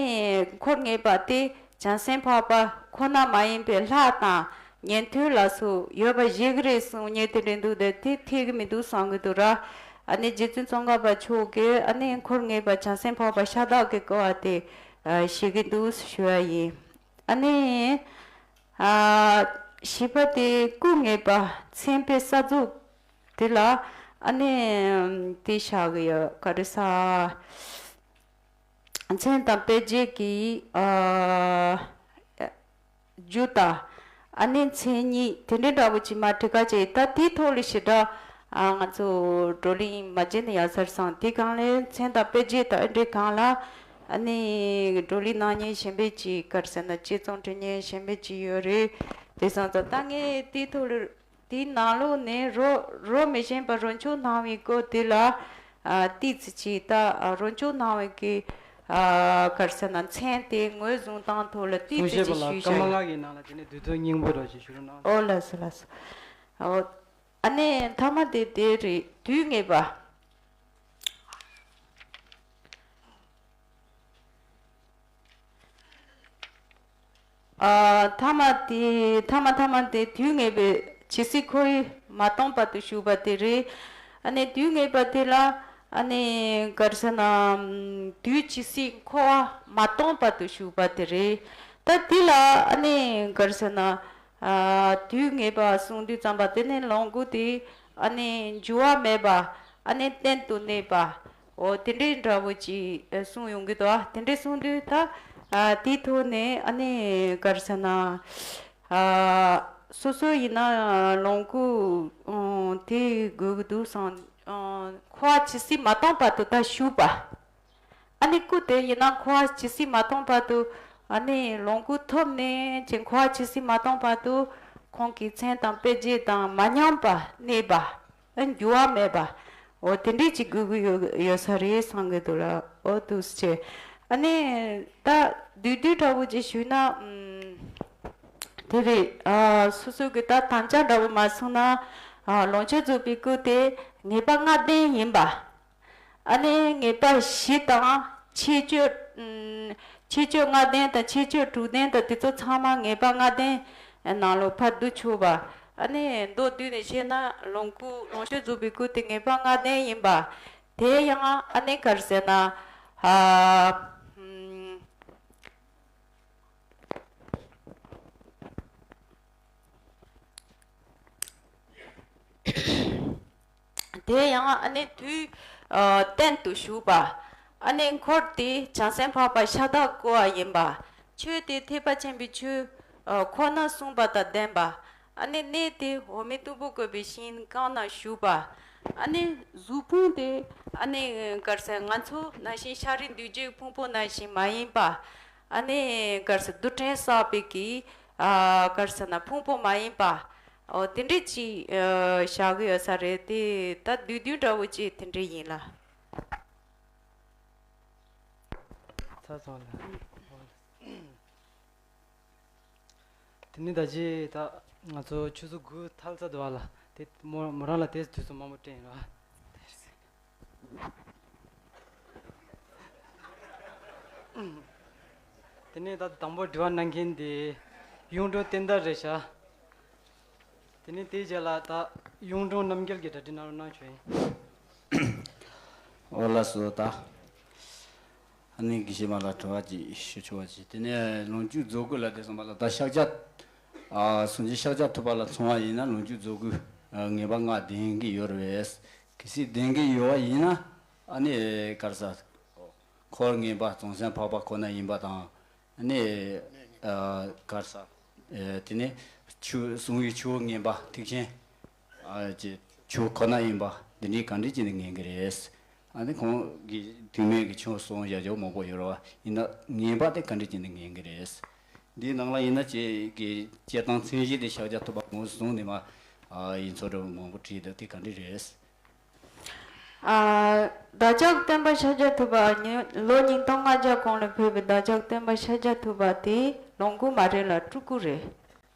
འཁོར་ངེས་པ་དེ་བྱང་སེམས་འཕགས་པ་ཁོ་ན་མ་ཡིན་པའི་ལྷ་དང་ཉན་ཐོས་ལ་སོགས་ཡོད་པ་བཞེད་གི་རེད་གསུང་མཁན་དེ་འདྲ་འདུག་དེ་དེ་འཐད་གི་མི་འདུག་བསམ་གི་འདུག་ར། ཨ་ནི་རྗེ་བཙུན་ཙོང་ཁ་པ་མཆོག་གིས་ཨ་ནི་འཁོར་ངེས་པ་བྱང་སེམས་འཕགས་པ་ཤ་སྟག་གི་སྐོར་བ་དེ་ཨ་བཞེད་གི་འདུག་ཞུ་བ་ཡིན། ཨ་ནི། ཨ་བཞི་པ་དེ་སྐུ་ངེས་པ་མཚན་དཔེ་གསལ་རྫོགས་དེ་ལ་ཨ་ནི་དེ་བཞག་གི་ཡོད། ག་རེ་ཟ། མཚན་དང་དཔེ་བརྗོད་ཀྱི་ཨ་རྒྱུ་དང་ཨ་ནི་མཚན་ཉིད་དེ་འདྲའི་འདྲ་པོ་ཅིག་མར་བྲིས་ཁ་བྱས། ད་དེའི་ཐོག་ལ་ཞེ་དྲག་ཨ་ང་ཚོ་བགྲོ་གླེང་མ་བྱས་ན་ཡག་ས་རེད་བསམ། དེ་སྒང་ལ་མཚན་དང་དཔེ་བརྗོད་དང་ཨ་འདྲའི་སྒང་ལ་ཨ་ནི་བགྲོ་གླེང་གནང་མཁན་གཞན་པ་ཅིག་ག་རེ་ཟེར་ན། དཔྱད་རྩོམ་འབྲི་མཁན་གཞན་པ་ཅིག་ཡོད་རེད། དེ་སོང་ཙང་ད་ངས་དེའི་ཐོག་ལ་དེའི་ནང་ལོགས་ནས་རོ་རོ་མི་གཞན་པ་རོ་མཆོག་སྣང་བའི་སྐོར་དེ་ལ་ཨ་ཏོག་ཙམ་ཅིག་ད་ཨ་རོ་མཆོག་སྣང་བའི་གི་ཨ་ག་རེ་ཟེར་ན། མཚན་དེ་ངོས་བཟུང་སྟངས་ཐོག་ལ་ཏོག་ཙམ་ཅིག་ཞུས་བཞག་ཡོད། སྐར་མ་ལྔ་གི་ནང་ལ་དེ་ནས་བསྡུས་དོན་སྙིང་པོ་རོ་ཞེས་ཞུ་རོགས་གནང་། ཨོ་ལགས་སོ་ལགས་སོ། ཨོ། ཨ་ནི་མཐའ་མ་དེ་དེ་རེད། དུས་ངེས་པ། ཨ་མཐའ་མ་དེ་མཐའ་མ་མཐའ་མ་དེ་དུས་ངེས་པའི་ཇི་སྲིད་འཁོར་བ་མ་སྟོངས་བར་དུ་བཞུགས་པ་དེ་རེད། ཨ་ནི་དུས་ངེས་པ་དེ་ལ་ཨ་ནི་ག་རེ་ཟེར་ན། དུས་ཇི་སྲིད་འཁོར་བ་མ་སྟོངས་བར་དུ་བཞུགས་པ་དེ་རེད། ད་དེ་ལ་ཨ་ནི་ག་རེ་ཟེར་ན། ཨ་དུས་ངེས་པ་གསུང་དུས་ཙམ་པ་དེ་ནི་ལོངས་སྐུ་དེ་ཨ་ནི་འགྱུར་བ་མེད་པ། ཨ་ནི་གཏན་དུ་གནས་པ། འོ་དེ་འདྲའི་འདྲ་བོ་ཅིག་གསུང་ཡོང་གི་འདུག་ཨ་དེ་འདྲའི་གསུང་དུས་ད་ཨ་དེའི་ཐོག་ནས་ཨ་ནི་ག་རེ་ཟེར་ན། ཨ་སོ་སོ་ཡིན་ན་ལོངས་སྐུ་ཨ་དེ་དགོས་ཀྱི་འདུག་བསམ། ཨ་འཁོར་བ་ཇི་སྲིད་མ་སྟོངས་བར་དུ་ད་བཞུགས་པ། ཨ་ནི་སྐུ་དེ་ཡིན་ན་འཁོར་བ་ཇི་སྲིད་མ་སྟོངས་བར་དུ། ཨ་ནི་ལོངས་སྐུ་ཐོབ་ནས་ཅིག་འཁོར་བ་ཇི་སྲིད་མ་སྟོངས་བར་དུ་ཁོང་གི་མཚན་དང་དཔེ་བརྗོད་དང་མ་ཉམས་པར་གནས་པ། ཨ་འགྱུར་བ་མེད་པ། འོ་དེ་འདྲས་ཅིག་དགོས་ཀྱི་ཡོད་ཡོད་ས་རེད་བསམ་གྱི་འདུག་ལ། འོ་འདུག་སེ་བྱས། ཨ་ནི་ད་བསྡུས་བསྡུས་འདྲ་བོ་ཅིག་ཞུས་ན། ཨམ་དེ་རེད། ཨ་སོ་སོ་གི་ད་དམ་བཅའ་འདྲ་བོ་མ་སོང་ན། ཨ་ལོངས་སྤྱོད་རྫོགས་པའི་སྐུ་དེ་ངེས་པ་ལྔ་ལྡན་ཡིན་པ། ཨ་ནི་ངེས་པ་བཞི་དང་ཁྱད་ཆོས། ཨམ་ཁྱད་ཆོས་ལྔ་ལྡན་དང་ཁྱད་ཆོས་དྲུག་ལྡན་དང་དེ་ཚོ་ཚང་མ་ངེས་པ་ལྔ་ལྡན་ནང་ལོགས་ཕར་བསྡུ་ཆོག་པ། ཨ་ནི་མདོར་བསྡུས་ནས་བཤད་ན་ལོངས་སྐུ་ལོངས་སྤྱོད་རྫོགས་པའི་སྐུ་དེ་ངེས་པ་ལྔ་ལྡན་ཡིན་པ། དེ་ཡང་ཨ་ནི་ག་རེ་ཟེར་ན། ཨ་ཨམ། དེ་ཡང་ཨ་ནི་དུས་གཏན་དུ་བཞུགས་པ། ཨ་ནི་འཁོར་དེ་བྱང་སེམས་འཕགས་པ་ཤ་སྟག་བསྐོར་བ་ཡིན་པ། ཆོས་དེ་ཐེག་པ་ཆེན་པོའི་ཆོས་ཁོ་ན་གསུངས་པ་དང་ལྡན་པ། ཨ་ནི་གནས་དེ་འོ་མའི་སྟུག་པོ་བཀོད་པའི་ཤིང་རྐང་ན་བཞུགས་པ། ཨ་ནི་གཟུགས་ཕུང་དེ་ཨ་ནི་ག་རེ་ཟེར་ང་ཚོ་ནང་བཞིན་ཤཱ་རིའི་འདུས་བྱས་ཕུང་པོ་ནང་བཞིན་མ་ཡིན་པ། ཨ་ནི་ག་རེ་ཟེར་རྡུལ་ཕྲན་བསགས་པའི་གི་ཨ་ག་རེ་ཟེར་ན་ཕུང་པོ་མ་ཡིན་པ། འོ་དེ་འདྲས་ཅིག་ཨ་བཞག་གི་ཡོད་ས་རེད་དེ། ད་བསྡུས་བསྡུས་འདྲ་བོ་ཅིག་དེ་འདྲས་ཡིན་ལ། ཚར་སོང་ལ། དེ་ནས་ད་ཅི་ད་ང་ཚོ་ཆུ་ཚོད་དགུ་ཐལ་ཚར་འདུག་བ་ལ། དེ་མོ་མོ་རང་ལ་དེ་དུས་ཚོད་མང་པོ་སྤྲད་ཡིན་ར། དེ་ནས་ད་དང་པོ་དྲི་བ་གནང་མཁན་དེ་གཡུང་དྲུང་བསྟན་དར་རེད་ཤག་དེ་ནས་དེའི་རྗེས་ལ་ད་གཡུང་དྲུང་རྣམ་རྒྱལ་གྱི་གྲ་སྒྲིག་གནང་རོགས་གནང་བྱོས་ཡིན། འོ་ལགས་སོ། ད་ཨ་ནི་དགེ་བཤེས་མ་ལ་དྲི་བ་ཅིག་ཞུ་ཆོག་པ་ཅིག་དེ་ནས་ལོངས་སྤྱོད་རྫོགས་སྐུ་ལ་དེ་གསུངས་པ་ལ་ད་ཕྱག་རྒྱ་ཨ་སངས་རྒྱས་ཤཱཀྱ་ཐུབ་པ་ལ་མཚོན་པ་ཡིན་ན་ལོངས་སྤྱོད་རྫོགས་སྐུ་ཨ་ངེས་པ་ལྔ་ལྡན་གྱི་ཡོད་རེད། གལ་སྲིད་ལྡན་གྱི་ཡོད་པ་ཡིན་ན་ཨ་ནི་ག་རེ་ཟེར། འཁོར་ངེས་པ་བྱང་སེམས་འཕགས་པ་ཁོ་ན་ཡིན་པ་དང་། ཨ་ནི་ཨ་ག་རེ་ཟེར། ཨེ་དེ་ནས་ཆོས་གསུང་བའི་ཆོས་ངེས་པ་ཐེག་ཆེན་ཨ་ཅེ་ཆོས་ཁོ་ན་ཡིན་པ་འདི་འདྲའི་ག་འདྲ་ཅིག་ནས་ངེས་ཀྱི་རེད། ཨ་ནི་ཁོང་གིས་དུས་མིན་གྱི་ཆོས་གསུང་བཞག་ཆོག་མང་པོ་ཡོད་རེད་བ། ཡིན་ན་ངེས་པ་དེ་ག་འདྲ་ཅིག་ནས་ངེས་ཀྱི་རེད། འདིའི་ནང་ལ་ཡིན་ན་ཅེ་གི་སྤྱིར་བཏང་མཚན་གཞི་དེ་ཤཱཀྱ་ཐུབ་པ་ངོས་བཟུང་ནས་མ་ཨ་ཡིན་ཚོ་རེ་མང་པོ་བྲིས་འདུག་དེ་ག་འདྲ་རེད། ཨ། བདག་ཅག་སྟོན་པ་ཤཱཀྱ་ཐུབ་པ་ཉི་ལོ་ཉིས་སྟོང་ལྔ་བརྒྱ་གོང་ལ་ཕེབས་པའི་བདག་ཅག་སྟོན་པ་ཤཱཀྱ་ཐུབ་པ་དེ་ལོངས་སྐུ་མ་རེད་ལ་སྤྲུལ་སྐུ་རེད།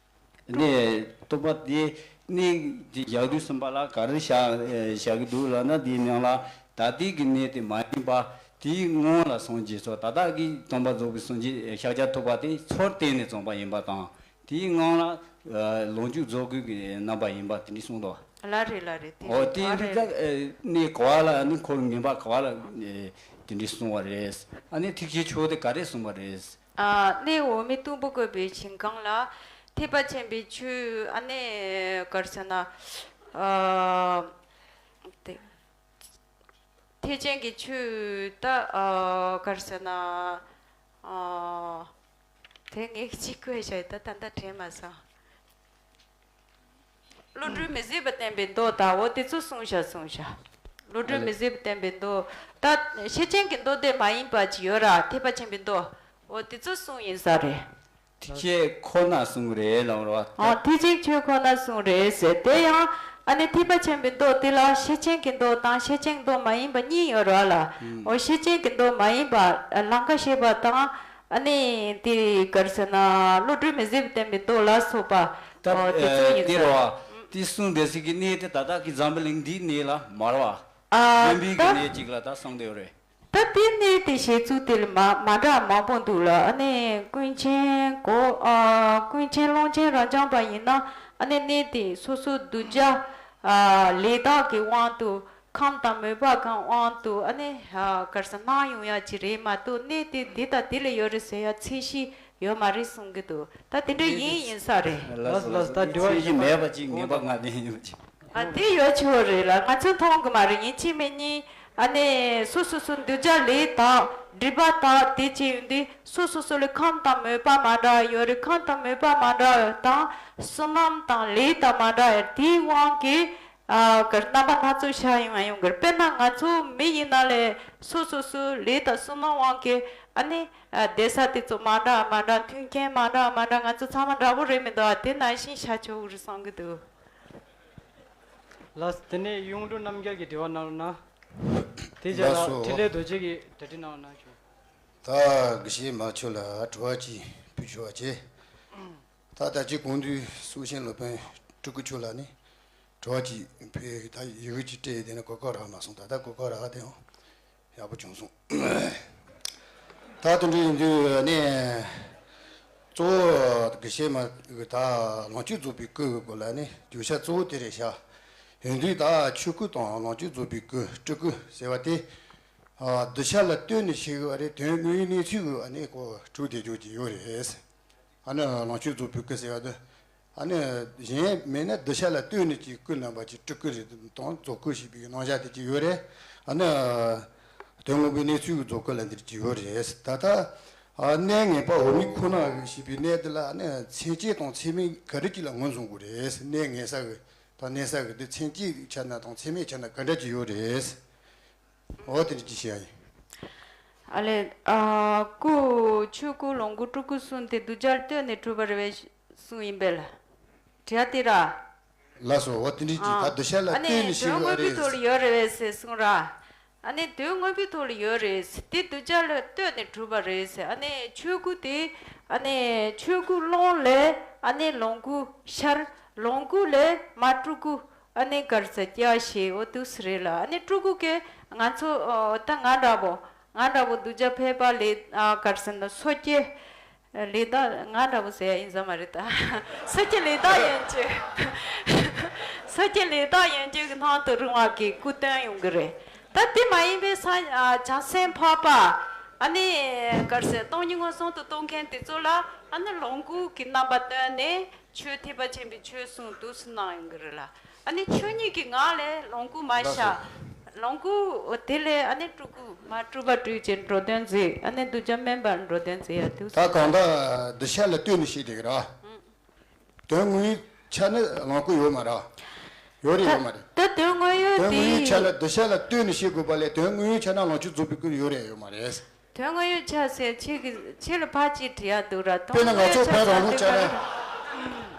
ནས་སྟོན་པ་དེ་གནས་དེ་ཞག་དུས་གསུམ་པ་ལ་ག་རེ་བཞག་བཞག་གི་འདུག་ལབ་ན། དེའི་ནང་ལ་ད་ལྟའི་གི་གནས་དེ་མ་ཡིན་པ། དེའི་སྔོན་ལ་སངས་རྒྱས་སོ། ད་ལྟ་གི་སྟོན་པ་རྫོགས་པའི་སངས་རྒྱས་ཤཱཀྱ་ཐུབ་པ་དེ་མཚོར་བརྟེན་ནས་བྱུང་བ་ཡིན་པ་དང་། དེའི་སྔོན་ལ་ལོངས་སྤྱོད་རྫོགས་སྐུ་གི་རྣམ་པ་ཡིན་པ་དེ་འདྲ་གསུངས་འདུག་ལ་རེད་ལ་རེད། དེ་འོ་རེད། དེ་ཨ་འདི་རེད། ད་གནས་ག་བ་ལ་ནི་འཁོར་ངན་པ་ག་བ་ལ་དེ་འདྲ་གསུངས་པ་རེད། ཨ་ནི་ཐེག་ཆེན་ཆོས་དེ་ག་རེ་གསུངས་པ་རེད། ཨ་གནས་འོ་མའི་སྟུག་པོ་བཀོད་པའི་ཞིང་ཁམས་ལ་ཐེག་པ་ཆེན་པོའི་ཆོས་ཨ་ནི་ག་རེ་ཟེར་ན། ཨ་དེ། ཐེག་ཆེན་གྱི་ཆོས་ད་ཨ་ག་རེ་ཟེར་ན། ཨ་དེ་ངས་གཅིག་བཀོད་བཞག་ད་ད་ལྟ་དྲན་མ་སོང་། བློ་གྲོས་མི་ཟད་པ་བསྟན་པའི་མདོ་དང་འོ་དེ་ཚོ་གསུངས་བཞག་གསུངས་བཞག་བློ་གྲོས་མི་ཟད་པ་བསྟན་པའི་མདོ། ད་ཤེར་ཕྱིན་གྱི་མདོ་སྡེ་མ་ཡིན་པ་ཅིག་ཡོད་ར། ཐེག་པ་ཆེན་པོའི་མདོ། འོ་དེ་ཚོ་གསུངས་ཡིན་ས་རེད། ཐེག་ཆེན་ཁོ་ན་གསུངས་རེད་ལབ་རོ། ཨ་ཐེག་ཆེན་ཆོས་ཁོ་ན་གསུངས་རེད་ཟེར། དེ་ཡང་ཨ་ནི་ཐེག་པ་ཆེན་པོའི་མདོ་དེ་ལ་ཤེར་ཕྱིན་གྱི་མདོ་དང་ཤེར་ཕྱིན་མདོ་མ་ཡིན་པ་གཉིས་ཡོད་རོ་ལ། ཨུམ། འོ་ཤེར་ཕྱིན་གྱི་མདོ་མ་ཡིན་པ་ལང་ཀ་གཤེགས་པ་དང་ཨ་ནི་དེ་ག་རེ་ཟེར་ན་བློ་གྲོས་མི་ཟད་པ་བསྟན་པའི་མདོ་ལ་སོགས་པ། ད་འོ་དེ་ཚོ་ཡིན་ས་རེད། དེ་རོ། དེ་གསུངས་བསྡད་ས་གི་གནས་དེ་ད་ལྟ་གི་འཛམ་བུ་གླིང་འདིའི་གནས་ལ་མ་རོ། ཨ་བློན་པོའི་གི་ད་གནས་གཅིག་ལ་ད་གསུངས་བསྡད་ཡོད་རེད། ད་དེ་གནས་དེ་བཤད་ཚུལ་དེ་ལ་མ་མ་འདྲ་མང་པོ་འདུག་ལ། ཨ་ནི་ཀུན་མཁྱེན་གོ་ཨ་ཀུན་མཁྱེན་ཀློང་ཆེན་རབ་འབྱམས་པ་ཡིན་ན་ཨ་ནི་གནས་དེ་སོ་སོ་གདུལ་བྱ་ཨ་ལས་དག་གི་དབང་དུ་ཁམས་དང་མོས་པ་གང་དབང་དུ་ཨ་ནི་ཨ་ག་རེ་ཟེར་སྣང་ཡོང་ཡ་ཅིག་རེད་མ་གཏོགས་གནས་དེ་འདི་དང་འདི་ལ་ཡོད་རེད་ཟེར་ཡ་ཚད་གཞི་ཡོད་མ་རེད་གསུང་གི་འདུག་ད་དེ་འདྲ་ཡིན་ཡིན་ས་རེད། ལགས་སོ་ལགས་སོ། ད་དྲི་བ་ཚད་གཞི་མེད་པ་ཅིག་ངེས་པ་ང་བདེན་ཡོད་ཅིག་ཨ་དེ་ཡོད་ཆོག་རེད་ལ། ང་ཚོས་མཐོང་གི་མ་རེད། ཡིན་གཅིག་མིན་གཉིས་ཨ་ནི་སོ་སོ་སོ་གདུལ་བྱ་ལས་དག་སྒྲིབ་པ་དག་དེ་བྱས་ཡོང་དུས་སོ་སོ་སོ་ལ་ཁམས་དང་མོས་པ་མ་འདྲ་ཡོད་རེད། ཁམས་དང་མོས་པ་མ་འདྲ་དང་བསོད་ནམས་དང་ལས་དང་མ་འདྲ་ཡོད་དེའི་དབང་གིས་ཨ་ག་རྣམ་པ་སྣ་ཚོགས་ཤར་ཡོང་ང་ཡོང་གི་རེད། དཔེར་ན་ང་ཚོ་མི་ཡིན་ན་ལས་སོ་སོ་སོའི་ལས་དང་བསོད་ནམས་དབང་གིས་ཨ་ནི་ཨ་བསྡད་ས་དེ་ཚོ་མ་འདྲ་མ་འདྲ། མཐུན་རྐྱེན་མ་འདྲ་མ་འདྲ། ང་ཚོ་ཚང་མ་འདྲ་པོ་རེད་མི་འདུག་ཨ་དེ་ནང་བཞིན་ཤར་ཆོག་གི་རེད་བསམ་གི་འདུག་ལགས། དེ་ནས་གཡུང་དྲུང་རྣམ་རྒྱལ་གྱི་དྲི་བ་གནང་རོགས་གནང་། དེ་རྗེས་ལགས་ལ་སོ། འཕྲིན་ལས་རྡོ་རྗེ་གི་གྲ་སྒྲིག་གནང་རོགས་གནང་ཞུ། ད་དགེ་བཤེས་མ་ཆོས་ལ་དྲི་བ་ཅིག་ཕུལ་ཆོག་པ་བྱས། ད་ད་ཅི་གོང་དུ་སྲོག་ཤིང་སློབ་དཔོན་སྤྲུལ་སྐུ་མཆོག་ལ་ནི་དྲི་བ་ཅིག་ཕུལ། ད་ཡི་གུ་ཅིག་སྤྲད་དེ་ནི་གོ་སྐབས་རག་མ་སོང་། ད་ལྟ་གོ་སྐབས་རག་དེ་ཡང་ཡག་པོ་བྱུང་སོང་། ད་དེ་འདྲ་ཡིན་དུས་ནས་གཙོ་བོ་དགེ་བཤེས་མ་ད་ལོངས་སྤྱོད་རྫོགས་པའི་སྐུ་གི་སྐོར་ལ་ནི་བརྗོད་བྱ་གཙོ་བོ་དེ་རེད་ཤག་ཡིན་དུས་ད་ཆོས་སྐུ་དང་ལོངས་སྤྱོད་རྫོགས་པའི་སྐུ་སྤྲུལ་སྐུ་ཟེར་བ་དེ་གདུལ་བྱ་ལ་ལྟོས་ནས་བཤད་གི་བ་རེད། དོན་དངོས་ཡོད་གནས་ཚུལ་གི་ནི་གོ་གྲུབ་བསྡད་རྒྱུ་ཅིག་ཡོད་རེད། ཨ་ནི་ལོངས་སྤྱོད་རྫོགས་པའི་སྐུ་ཟེར་བ་དེ། ཨ་ནི་གཞན་མེད་ན་གདུལ་བྱ་ལ་ལྟོས་ནས་ཀྱི་སྐུ་རྣམ་པ་ཀྱི་སྤྲུལ་སྐུ་རེད་དང་རྫོགས་སྐུ་ཞེས་པའི་རྣམ་གཞག་དེ་ཅིག་ཡོད་རེད། ཨ་ནི་དོན་དངོས་པོའི་གནས་ཚུལ་གྱི་རྫོགས་སྐུ་ལ་འདིར་ཅིག་ཡོད་རེད། ད་ལྟ་ཨ་གནས་ངེས་པ་འོག་མིན་ཁོ་ན་ཞེས་པའི་གནས་འདི་ལ་ཨ་ནི་མཚན་བཅས་དང་མཚན་མིན་ག་རེ་ཅིག་ལ་ངོས་བཟུང་དགོས་རེད། གནས་ངེས་ས་གི་དང་གནས་ས་གི་འདི་མཚན་བཅས་ཆ་ན་དང་མཚན་མེད་ཆ་ན་ག་འདྲ་ཅིག་ཡོད་རེད། འོ་དེ་འདྲ་ཅིག་བཤད་ཡ་ཡིན། ཨ་ལས། ཨ་སྐུ་ཆོས་སྐུ་ལོངས་སྐུ་སྤྲུལ་སྐུ་གསུམ་དེ་གདུལ་བྱར་ལྟོས་ནས་གྲུབ་པ་རེད་པས་གསུངས་ཡིན་པས་ལ། དྲི་བ་དེ་ར། ལགས་སོ། འོ་དེ་འདྲ་ཅིག་ད་གདུལ་བྱ་ལ་ལྟོས་ནས་བཤད་དགོས་རེད། ཨ་ནི་དོན་དངོས་པོའི་ཐོག་ལ་ཡོད་རེད་པས་ཟེར་གསུངས་ར། ཨ་ནི་དོན་དངོས་པོའི་ཐོག་ལ་ཡོད་རེད་ཟེར། དེ་གདུལ་བྱ་ལ་ལྟོས་ནས་གྲུབ་པ་རེད་ཟེར། ཨ་ནི་ཆོས་སྐུ་དེ་ཨ་ནི་ཆོས་སྐུ་ཀློང་ལས་ཨ་ནི་ལོངས་སྐུ་ཤར། ལོངས་སྐུ་ལས་མ་སྤྲུལ་སྐུ། ཨ་ནི་ག་རེ་ཟེར་སྐྱེ་བ་བཞེས། འོ་འདུག་སེ་རེད་ལ། ཨ་ནི་སྤྲུལ་སྐུ་གིས་ང་ཚོ་ཨ་ད་ང་འདྲ་པོ་ང་འདྲ་པོ་གདུལ་བྱ་ཕལ་པ་ལས་ཨ་ག་རེ་ཟེར་ན་སོ་སྐྱེ་ལས་དག་ང་འདྲ་པོ་ཟེར་ཡ་ཡིན་ས་མ་རེད་ད། སོ་སྐྱེ་ལས་དག་ཡན་ཆད། སོ་སྐྱེ་ལས་དག་ཡན་ཆད་ཀྱི་སྣང་དུ་རུང་བ་གི་སྐུ་སྟོན་ཡོང་གི་རེད། ད་དེ་མ་ཡིན་པའི་ས་ཨ་བྱང་སེམས་འཕགས་པ་ཨ་ནི་ག་རེ་ཟེར་སྟོང་ཉིད་མངོན་སུམ་དུ་རྟོགས་མཁན་དེ་ཚོ་ལ་ཨ་ནི་ལོངས་སྐུ་གི་རྣམ་པ་སྟོན་ནས། ཆོས་ཐེག་པ་ཆེན་པོའི་ཆོས་གསུང་དུ་སུ་གནང་ཡོང་གི་རེད་ལ། ཨ་ནི་ཆོས་ཉིད་ཀྱི་ངང་ལས་ལོངས་སྐུ་མ་ལགས་སོ། ཤར། ལོངས་སྐུ་དེ་ལས་ཨ་ནི་སྤྲུལ་སྐུ་མ་སྤྲུལ་པ་སྤྲུལ་ཅིང་འགྲོ་དོན་མཛད། ཨ་ནི་གདུལ་བྱ་དམན་པར་འགྲོ་དོན་མཛད་ཡ་དུ། ད་གང་ལྟར་གདུལ་བྱ་ལ་ལྟོས་ནས་བཤད་དེ་གི་ར། དོན་དངོས་ཡུལ་ཆ་ནས་ལོངས་སྐུ་ཡོད་མ་རེད། ཡོད་རེད་ཡོད་མ་རེད། ད་དོན་དངོས་ཡུལ་དེ། དོན་དངོས་ཡུལ་ཆ་ན་གདུལ་བྱ་ལ་ལྟོས་ནས་བཤད་དགོས་པ་ལས་དོན་དངོས་ཡུལ་ཆ་ན་ལོངས་སྤྱོད་རྫོགས་པའི་སྐུ་ཡོད་རེད་ཡོད་མ་རེད། དོན་དངོས་ཡུལ་ཆ་ཟེར་ཁྱེད་ཀྱི་ཁྱེད་ལ་ཕར་ཅིག་དྲི་ཡ་འདུག་ར། དཔེར་ན་ང་ཚོ་བོན་རང་ལུགས་ཆ་ན།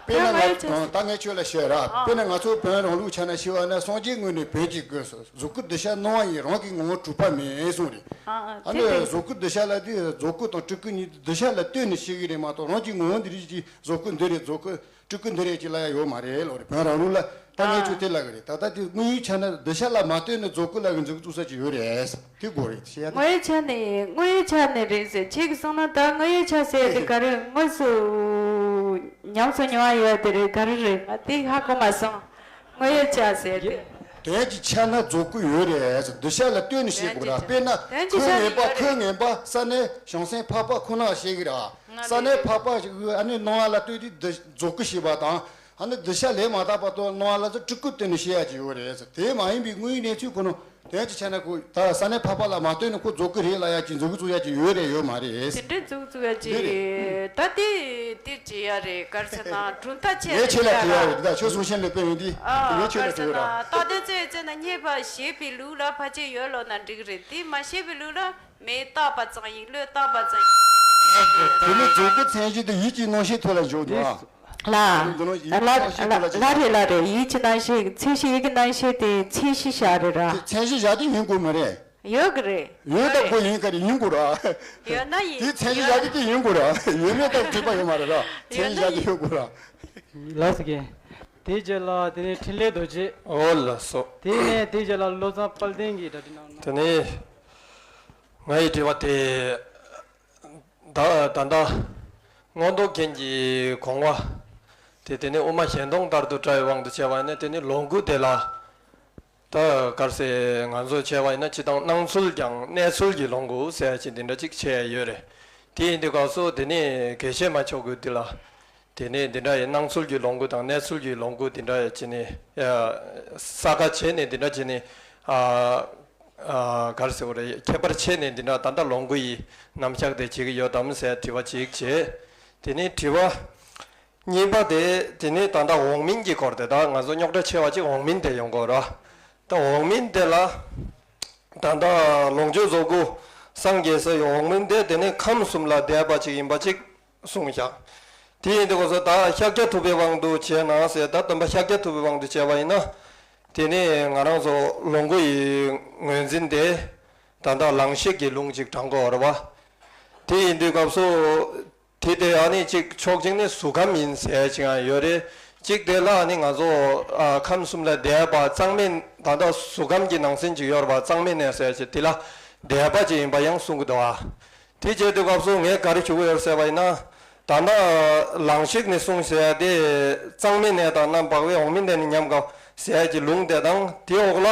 དཔེར་ན་ང་ད་ངས་ཁྱོད་ལ་བཤད་ར། དཔེར་ན་ང་ཚོ་བོན་རང་ལུགས་ཆ་ན་ཤི་བ་ན་སངས་རྒྱས་དངོས་ནས་བོན་གྱིས་བསྐོས་སོ། རྫོགས་སྐུ་གདུལ་བྱ་སྣང་བ་ཡིན། རང་གི་ངོ་བོ་གྲུབ་པ་མིན་གསུངས་རེད། ཨ་ནི་རྫོགས་སྐུ་གདུལ་བྱ་ལ་དེ་རྫོགས་སྐུ་དང་སྤྲུལ་སྐུ་གཉིས་གདུལ་བྱ་ལ་ལྟོས་ནས་ཤི་གི་རེད་མ་གཏོགས་རང་གི་ངོ་བོ་འདི་རིགས་ཀྱི་རྫོགས་སྐུ་འདི་རེད། རྫོགས་སྐུ་སྤྲུལ་སྐུ་འདི་རེད་ཅེས་ལབ་ཡ་ཡོད་མ་རེད་ལོ་རེད། བོན་རང་ལུགས་ལ་ད་ངས་ཁྱོད་དེ་ལབ་གི་རེད། ད་ལྟ་དེ་དངོས་ཡུལ་ཆ་ན་གདུལ་བྱ་ལ་མ་ལྟོས་ནས་རྫོགས་སྐུ་ལ་གི་འཛུགས་བཙུགས་ས་ཅིག་ཡོད་རེད། དེ་དགོས་རེད་ཤེས་ཡ་དེ། དངོས་ཡུལ་ཆ་ནས་དངོས་ཡུལ་ཆ་ནས་རེད་ཟེར། ཁྱེད་ཀྱིས་གསུངས་ན་ད་དངོས་ཡུལ་ཆ་ཟེར་དེ་ག་རེ་དངོས་སུ་ཉམས་སུ་མྱོང་བ་ཡོད་དེ་རེད། ག་རེ་རེད་ང་དེ་ཧ་གོ་མ་སོང་། དངོས་ཡུལ་ཆ་ཟེར་དེ། དོན་གྱི་ཆ་ན་རྫོགས་སྐུ་ཡོད་རེད་ཟེར། གདུལ་བྱ་ལ་ལྟོས་ནས་བཤད་དགོས་ར། དོན་གྱི་དཔེར་ན་དོན་གྱི་ཆ་ཁོའི་ངན་པ་ཁོའི་ངན་པ་ས་གནས་བྱང་སེམས་འཕགས་པ་ཁོ་ན་བཤད་གི་ར། ས་གནས་འཕགས་པ་ཞིག་གི་ཨ་ནི་སྣང་བ་ལ་ལྟོས་ཏེ་འདི་རྫོགས་སྐུ་ཞེས་པ་དང་། ཨ་ནི་གདུལ་བྱ་ལས་མ་དག་པ་དང་སྣང་བ་ལ་ཚོ་སྤྲུལ་སྐུ་བསྟན་ནས་བཤད་ཡ་ཅིག་ཡོད་རེད་ཟེར། དེ་མ་ཡིན་པའི་དངོས་ཡུལ་གནས་ཚུལ་ཁོ་ན་དོན་གྱི་ཆ་ན་ཁོ་ད་ས་གནས་འཕགས་པ་ལ་མ་ལྟོས་ནས་ཁོ་རྫོགས་སྐུ་རེད་ལབ་ཡ་ཅིག་འཛུགས་བཙུགས་ཡ་ཅིག་ཡོད་རེད་ཡོད་མ་རེད། དེ་འདྲའི་འཛུགས་བཙུགས་ཡ་ཅིག་འདི་རེད། ད་དེ་དེ་བྱེད་ཡ་རེད། ག་རེ་ཟེར་ན་གྲུབ་མཐའ་ཆེ་ངས་ཁྱེད་ལ་དྲི་ཡ་རེད། ད་ཁྱོད་གསུང་བཤད་ལས་དཔེ་ཡོད་འདི་ཨ་ངས་ཁྱོད་ལ་དྲི་ཡ་ར། རྟག་གཏན་བཙན་བྱས་ན་རྙེད་པ་ཞེས་པའི་ལུགས་ལ་ཕལ་ཆེར་ཡོད་ལོ་ན་འགྲིག་རེད། དེ་མ་ཤེས་པའི་ལུགས་ལ། མེ་བཏགས་པ་ཙམ་ཡིན། བློས་བཏགས་པ་ཙམ་ཡིན། དེ་ནི་རྫོགས་སྐུ་མཚན་གཞི་དེ་ཡིད་ཀྱི་རྣམ་ཤེས་ཐོག་ལ་འཇོག་འདུག་ཨ། ལ། འདི་ནི་ཡིད་ཀྱི་རྣམ་ཤེས་ཐོག་ལ་འཇོག་ལ་རེད་ལ་རེད། ཡིད་ཀྱི་རྣམ་ཤེས་མཚན་གཞི་ཡིད་ཀྱི་རྣམ་ཤེས་དེ་མཚན་གཞི་བཞག་རེད་ར། མཚན་གཞི་བཞག་དེ་ཡིན་དགོས་མ་རེད། ཡོད་གི་རེད། ཡོད་ད་ཁོ་ཡིན་ག་རེ་ཡིན་དགོས་ར། ཡོད་ན་ཡིན། དེ་མཚན་གཞི་བཞག་དེ་དེ་ཡིན་དགོས་ར། ཡོད་མེད་ལྟར་དྲིས་པ་ཡོད་མ་རེད་ར། མཚན་གཞི་བཞག་དེ་ཡོད་དགོས་ར། ལགས་སོ་རྒན། དེའི་རྗེས་ལ་དེ་ནས་འཕྲིན་ལས་རྡོ་རྗེ། འོ་ལགས་སོ། དེ་ནས་དེའི་རྗེས་ལ་བློ་བཟང་དཔལ་ལྡན་གྱིས་གྲ་སྒྲིག་གནང་གནང་། དེ་ནས་ང་ཡི་དྲི་བ་དེ། ད་ད་ལྟ་མངོན་རྟོགས་རྒྱན་གྱི་གོང་བ་དེ་དེ་ནས་དབུ་མ་གཞན་སྟོང་ལྟར་དུ་བཀྲལ་བའི་དབང་དུ་བྱས་པ་ཡིན་ན། དེ་ནི་ལོངས་སྐུ་དེ་ལ་ད་ག་རེ་ཟེར། ང་ཚོས་བྱས་པ་ཡིན་ན་སྤྱིར་བཏང་སྣང་ཚུལ་ཀྱང་གནས་ཚུལ་གྱི་ལོངས་སྐུ་ཟེར་ཡ་ཅིག་འདི་འདྲ་ཅིག་བྱས་ཡ་ཡོད་རེད། དེ་ཡིན་དུས་སྐབས་སུ་དེ་ནི་དགེ་བཤེས་མ་མཆོག་གིས་འདི་ལ། དེ་ནས་འདི་འདྲ་ཡི་སྣང་ཚུལ་གྱི་ལོངས་སྐུ་དང་གནས་ཚུལ་གྱི་ལོངས་སྐུ་འདི་འདྲ་ཡི་བྱས་ནས་ཡ་ས་ཁ་བྱས་ནས་འདི་འདྲ་བྱས་ནས་ཨ་ཨ་ག་རེ་ཟེར་བ་རེད། ཁྱད་པར་ཕྱེ་ནས་འདི་འདྲ་ད་ལྟ་ལོངས་སྐུ་ཡི་རྣམ་གཞག་དེ་བྱེད་ཀྱི་ཡོད་དམ་ཟེར་དྲི་བ་གཅིག་བྱས། དེ་ནས་དྲི་བ་གཉིས་པ་དེ་དེ་ནས་ད་ལྟ་འོག་མིན་གྱི་སྐོར་དེ། ད་ང་ཚོ་རྙོག་དྲ་ཆེ་བ་གཅིག་འོག་མིན་དེ་ཡོང་གི་ཡོད་རེད། ད་འོག་མིན་དེ་ལ་ད་ལྟ་ལོངས་སྤྱོད་རྫོགས་སྐུ་སངས་རྒྱས་ས་ཡི་འོག་མིན་དེ་དེ་ནས་ཁམས་གསུམ་ལ་འདས་པ་གཅིག་ཡིན་པ་གཅིག་གསུངས་བཞག་དེ་ཡིན་དུས་ཁོ་ཚོ་ད་ཤཱཀྱ་ཐུབ་པའི་དབང་དུ་བྱས་ན་ཟེར། ད་སྟོན་པ་ཤཱཀྱ་ཐུབ་པའི་དབང་དུ་བྱས་པ་ཡིན་ན། དེ་ནས་ང་རང་ཚོ་ལོངས་སྐུ་ཡི་ངོས་འཛིན་དེ་ད་ལྟ་ལང་གཤེགས་ཀྱི་ལུང་ཅིག་དྲངས་དགོས་རེད་བ། དེ་ཡིན་དུས་སྐབས་སུ་དེ་དེ་ཨ་ནི་ཅིག་ཕྱོགས་གཅིག་ནས་གཟུགས་ཁམས་ཡིན་ཟེར་ཅིག་ཡང་ཡོད་རེད། གཅིག་དེ་ལ་ཨ་ནི་ང་ཚོ་ཨ་ཁམས་གསུམ་ལ་འདས་པ་གཙང་མའི་ད་ལྟ་གཟུགས་ཁམས་ཀྱི་ནང་ཚན་ཅིག་ཡོད་རེད་བ། གཙང་མའི་གནས་ཟེར་ཅིག་དེ་ལ་འདས་པ་ཅིག་ཡིན་པ་ཡང་གསུང་གི་འདུག་བ། དེ་བྱས་དུས་སྐབས་སུ་ངས་ག་རེ་ཞུ་གི་ཡོད་ཟེར་བ་ཡིན་ན། ད་ལྟ་ལང་གཤེགས་ནས་གསུངས་ཟེར་ཡ་དེ་གཙང་མའི་གནས་དང་རྣམ་པར་དག་པའི་འོག་མིན་གནས་ནི་མཉམ་དགའ་ཟེར་ཡ་གྱི་ལུང་དེ་དང་། དེའི་འོག་ལ་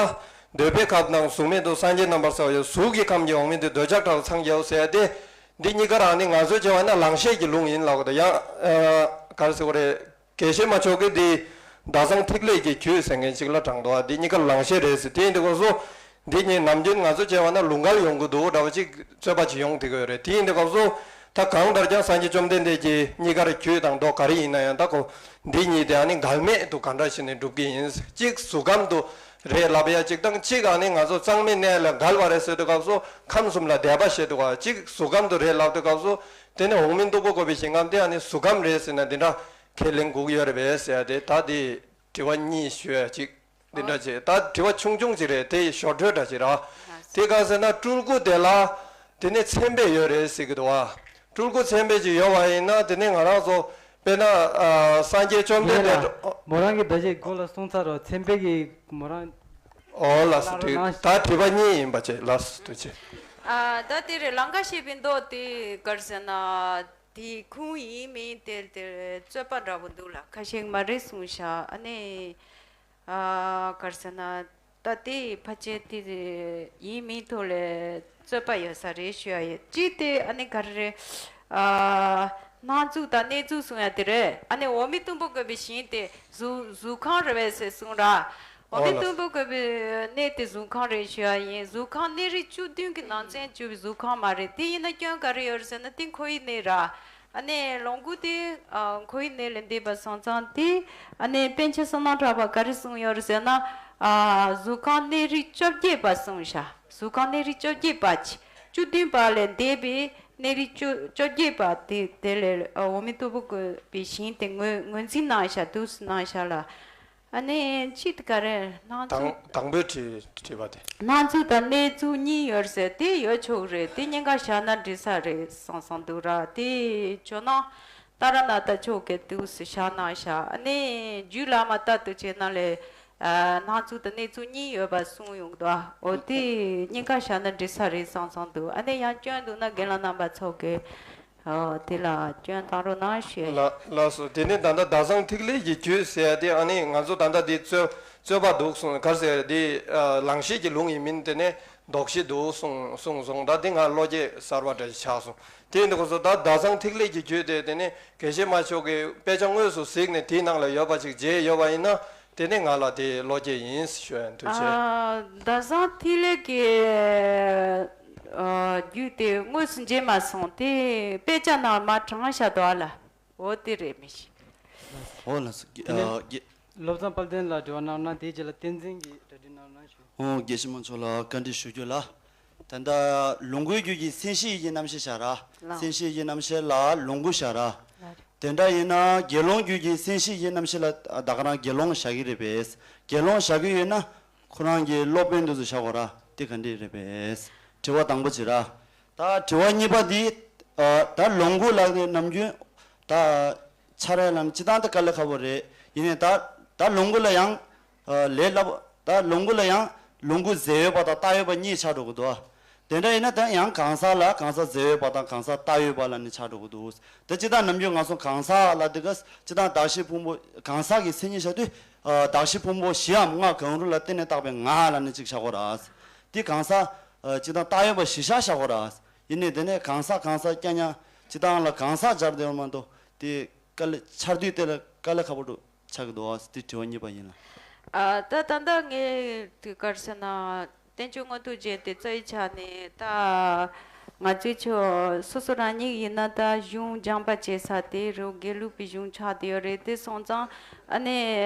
འདོད་པའི་ཁམས་དང་གཟུགས་མེད་དུ་སངས་རྒྱས་རྣམ་པར་གསལ་བ་ཡོད། གཟུགས་ཀྱི་ཁམས་ཀྱི་འོག་མིན་དུ་འདོད་ཆགས་བྲལ་བ་སངས་རྒྱས་ཟེར་ཡ་དེ། འདི་གཉིས་ཀ་རང་ནི་ང་ཚོས་བྱས་པ་ན་ལང་གཤེགས་ཀྱི་ལུང་ཡིན་ལབ་གི་འདུག་ཡང་ཨ་ག་རེ་ཟེར་དགོས་རེད། དགེ་བཤེས་མ་མཆོག་གིས་འདི་ཟླ་བཟང་ཐིག་ལེ་གི་རྒྱུད་ཟེར་མཁན་ཅིག་ལ་དྲངས་འདུག་བ། འདི་གཉིས་ཀ་ལང་གཤེགས་རེད་ཟེར། དེ་ཡིན་དུས་སྐབས་སུ་འདི་གཉིས་ནམ་རྒྱུན་ང་ཚོ་བྱས་པ་ན་ལུང་འགལ་ཡོང་གི་འདུག་འདྲ་བ་ཅིག་རྩོད་པ་ཅིག་ཡོང་བསྡད་ཀྱི་ཡོད་རེད། དེ་ཡིན་དུས་སྐབས་སུ་ད་གང་ལྟར་ཀྱང་སངས་རྒྱས་བཅོམ་ལྡན་འདས་ཀྱིས་གཉིས་ཀར་རྒྱུད་དང་མདོ་ག་རེ་ཡིན་ན་ཡང་ད་ཁོ་འདི་གཉིས་དེ་ཨ་ནི་འགལ་མེད་དུ་ག་འདྲ་ཞིག་ནས་སྒྲུབ་ཀྱི་ཡིན། གཅིག་གཟུགས་ཁམས་དུ་རེད་ལབ་ཡ་གཅིག་དང་། གཅིག་ཨ་ནི་ང་ཚོ་གཙང་མའི་གནས་ལ་འགལ་བ་རེད་ཟེར་དུས་སྐབས་སུ་ཁམས་གསུམ་ལ་དད་པ་བྱེད་འདུག་ག་གཅིག་གཟུགས་ཁམས་དུ་རེད་ལབ་དུས་སྐབས་སུ་དེ་ནི་འོག་མིན་སྟུག་པོ་བཀོད་པའི་ཞིང་ཁམས་དེ་ཨ་ནི་གཟུགས་ཁམས་རེད་ཟེར་ན་འདི་འདྲ་ཁས་ལེན་དགོས་ཀྱི་ཡོད་རེད་པས་ཟེར་ཡ་དེ། ད་དེ་དྲི་བ་གཉིས་ཞུ་ཡ་གཅིག་འདི་འདྲ་བྱས། ད་དྲི་བ་ཆུང་ཆུང་ཅིག་རེད། དེ་ཞོར་འཕྲོས་འདྲ་ཅིག་ར། དེ་ག་ཟེར་ན་སྤྲུལ་སྐུ་དེ་ལ་དེ་ནས་མཚན་དཔེ་ཡོད་རེད་ཟེར་གྱི་འདུག་བ། སྤྲུལ་སྐུ་མཚན་དཔེ་ཅིག་ཡོད་པ་ཡིན་ན་དེ་ནས་ང་རང་ཚོ་དཔེར་ན་ཨ་སངས་རྒྱས་བཅོམ་ལྡན་འདས། མོ་རང་གི་ད་ཅིག་མགོ་ལ་གསུངས་ཚར་རོ། མཚན་དཔེ་གི་མོ་རང་། ཨོ་ལགས་སོ། ད་དྲི་བ་གཉིས་ཡིན་པ་བྱས། ལགས་སོ། ཐུགས་རྗེ་ཆེ། ཨ་ད་དེ་རེད། ལང་ཀ་གཤེགས་པའི་མདོ་དེ་ག་རེ་ཟེར་ན་དེ་ཁུངས་ཡིན་མིན་དེ་དེ་རྩོད་པ་འདྲ་པོ་འདུག་ལ། ཁ་ཤས་མ་རེད་གསུངས་ཤག་ཨ་ནི། ཨ་ག་རེ་ཟེར་ན། ད་དེ་ཕལ་ཆེར་དེ་ཡིན་མིན་ཐོག་ལ་རྩོད་པ་ཡོད་ས་རེད་ཞུ་ཡ་ཡོད། གཅིག་དེ་ཨ་ནི་ག་རེ་རེད། ཨ་སྣང་གཟུགས་དང་གནས་གཟུགས་གསུང་ཡ་དེ་རེད། ཨ་ནི་འོག་མིན་སྟུག་པོ་བཀོད་པའི་ཞིང་དེ་གཟུགས་གཟུགས་ཁམས་རེད་པས་ཟེར་གསུངས་ར། འོག་མིན་སྟུག་པོ་བཀོད་པའི་གནས་དེ་གཟུགས་ཁམས་རེད་ཞུ་ཡ་ཡིན། གཟུགས་ཁམས་གནས་རིགས་བཅུ་བདུན་གྱི་ནང་ཚན་བཅུ་པའི་གཟུགས་ཁམས་མ་རེད། དེ་ཡིན་ན་སྐྱོན་ག་རེ་ཡོད་རེད་ཟེར་ན་དེ་འཁོར་བའི་གནས་ར། ཨ་ནི་ལོངས་སྐུ་དེ་ཨ་འཁོར་བའི་གནས་ལས་འདས་པ་སོང་ཙང་དེ། ཨ་ནི་པཎ་ཆེན་བསོད་ནམས་གྲགས་པ་ག་རེ་གསུངས་ཡོད་རེད་ཟེར་ན། ཨ་གཟུགས་ཁམས་གནས་རིགས་བཅོ་བརྒྱད་པ་གསུངས་ཤག་གཟུགས་ཁམས་གནས་རིགས་བཅོ་བརྒྱད་པ་ཅིག་བཅུ་བདུན་པ་ལས་འདས་པའི་གནས་རིགས་བཅུ་བཅོ་བརྒྱད་པ་དེ་དེ་ལས་ཨ་འོག་མིན་སྟུག་པོ་བཀོད་པའི་ཞིང་དེ་ངོས་ངོས་འཛིན་གནང་ཤག་འདུག་སེ་གནང་ཤག་ལ། ཨ་ནི་ཅི་ད་ག་རེ་སྣང་དང་ཚུལ། དང་པོའི་དྲི་དྲི་བ་དེ། སྣང་གཟུགས་དང་གནས་གཟུགས་གཉིས་ཡོད་ཟེར་དེ་ཡོད་ཆོག་རེད། དེ་གཉིས་ཀ་བཞག་ན་འགྲིག་ས་རེད་བསམ་བསམ་འདུག་ར། དེ་ཇོ་ནང་ཏཱ་ར་ནཱ་ཐ་མཆོག་གིས་འདུག་སེ་བཞག་གནང་ཤག་ཨ་ནི་རྒྱུད་བླ་མ་ལྟར་དུ་བྱས་ན་ལས་ཨ་སྣང་གཟུགས་དང་གནས་གཟུགས་གཉིས་ཡོད་པ་གསུངས་ཡོང་གི་འདུག་འོ་དེ་གཉིས་ཀ་བཞག་ན་འགྲིག་ས་རེད་བསམ་བསམ་འདུག་ཨ་ནི་ཡང་སྐྱོན་འདུག་ན་རྒན་ལགས་རྣམ་པ་ཚོ་གིས། ཨོ་དེ་ལ་སྐྱོན་བཏང་རོགས་གནང་ཞུ། ལགས་ལགས་སོ། དེ་ནས་ད་ལྟ་ཟླ་བཟང་ཐིག་ལེ་གི་རྒྱུད་ཟེར་ཡ་དེ་ཨ་ནི་ང་ཚོ་ད་ལྟ་འདི་རྩོད་རྩོད་པ་འདུག་གསུངས། ག་རེ་ཟེར་དེ་ཨ་ལང་གཤེགས་ཀྱི་ལུང་ཡིན་མིན་དེ་ནས་དོགས་གཞི་འདུག་གསུངས་གསུངས་སོང་། ད་འདི་ང་བློ་སྐྱེད་གསར་པ་འདྲ་ཞིག་ཆགས་སོང་། དེ་ཡིན་དུས་སྐབས་སུ་ད་ཟླ་བཟང་ཐིག་ལེ་གི་རྒྱུད་དེ་དེ་ནས་དགེ་བཤེས་མ་མཆོག་གིས་དཔེ་ཆ་དངོས་སུ་གཟིགས་ནས་དེའི་ནང་ལ་ཡོད་པ་ཅིག་མཇལ་ཡོད་པ་ཡིན་ན། དེ་ནས་ང་ལ་དེ་བློ་སྐྱེད་ཡིན་ཞུ་ཡ་ཡིན། ཐུགས་རྗེ་ཆེ། ཨ་ཟླ་བཟང་ཐིག་ལེ་གི་ཨ་རྒྱུད་དེ་དངོས་སུ་མཇལ་མ་སོང་། དེ་དཔེ་ཆ་ནང་མར་དྲངས་བཞག་འདུག་ཨ་ལ། འོ་དེ་རེད་མི་ཤེས། འོ་ལགས་སོ། དེ་ནས་ཨ་དགེ་བློ་བཟང་དཔལ་ལྡན་ལ་དྲི་བ་གནང་ན། དེའི་རྗེས་ལ་བསྟན་འཛིན་གྱིས་གྲ་སྒྲིག་གནང་ན་ཞུ། འོ་དགེ་བཤེས་མ་མཆོག་ལ་བཀའ་འདྲི་ཞུ་རྒྱུ་ལ། ད་ལྟ་ལོངས་སྐུའི་རྒྱུད་ཀྱི་མཚན་གཞི་ཡི་གེ་རྣམ་བཤད་བཞག་ར། ལགས། མཚན་གཞི་ཡི་གེ་རྣམ་བཤད་ལ་ལོངས་སྐུ་བཞག་ར། ལགས། དེ་འདྲ་ཡིན་ན་དགེ་སློང་རྒྱུད་ཀྱི་མཚན་གཞི་ཡི་གེ་རྣམ་བཤད་ལ་ད་ག་རང་དགེ་སློང་བཞག་གི་རེད་པས། དགེ་སློང་བཞག་གི་ཡོད་ན་ཁོ་རང་གི་སློབ་དཔོན་དེ་ཚོ་བཞག་དགོས་ར། དེ་ག་འདྲས་རེད་པས། དྲི་བ་དང་པོ་ཅིག་ར། ད་དྲི་བ་གཉིས་པ་འདི། ཨ་ད་ལོངས་སྐུ་ལ་ནམ་རྒྱུན་ད་ཆ་ར་ལ་ནི་སྤྱིར་བཏང་དེ་དཀའ་ལས་ཁག་པོ་རེད། ཡིན་ནའི་ད་ད་ལོངས་སྐུ་ལ་ཡང་། ཨ་ལས་སླ་པོ། ད་ལོངས་སྐུ་ལ་ཡང་ལོངས་སྐུ་རྫས་ཡོད་པ་དང་བཏགས་ཡོད་པ་གཉིས་ཆགས་འགྲོ་གི་འདུག་དེ་འདྲ་ཡིན་ན་ད་ཡང་གང་ཟག་ལ་གང་ཟག་རྫས་ཡོད་པ་དང་གང་ཟག་བཏགས་ཡོད་པ་ལ་ནི་ཆགས་འགྲོ་གི་འདུག་དེ་སྤྱིར་བཏང་ནམ་རྒྱུན་ང་ཚོ་གང་ཟག་ལ་དེ་ག་སྤྱིར་བཏང་གདགས་གཞི་ཕུང་པོ། གང་ཟག་གི་མཚན་ཉིད་བཞག་དུས། ཨ་གདགས་གཞི་ཕུང་པོ་བཞི་འམ་ལྔ་གང་རུང་ལ་བརྟེན་ནས་བཏགས་པའི་ང་ལ་ནི་གཅིག་བཞག་དགོས་ར། དེ་གང་ཟག་ཨ་སྤྱིར་བཏང་བཏགས་ཡོད་པ་བཞི་ཆ་བཞག་དགོས་ར། ཡིན་ནའི་དེ་ནས་གང་ཟག་གང་ཟག་རྐྱང་རྐྱང་སྤྱིར་བཏང་ལ་གང་ཟག་སྦྱར་བསྡད་པ་མ་གཏོགས་དེ་དཀའ་ལས། འཆར་དུས་དེ་ལ་དཀའ་ལས་ཁག་པོ་འགྲོ། ཆགས་ཀྱི་འདུག་ཨ། དེ་དྲི་བ་གཉིས་པ་ཡིན་ལ། ཨ་ད་ད་ལྟ་ངས་དེ་ག་རེ་ཟེར་ན། བསྟན་བཅོས་མངོན་རྟོགས་རྒྱན་དེ་རྩ་བའི་ཆ་ནས་ད་ང་ཚོའི་ཆོས་སོ་སོ་རང་ཉིད་ཡིན་ན་ད་གཞུང་སྦྱངས་པ་བྱེད་ས་དེ་རུ་དགེ་ལུགས་པའི་གཞུང་ཆགས་བསྡད་ཡོད་རེད། དེ་སོང་ཙང་ཨ་ནི་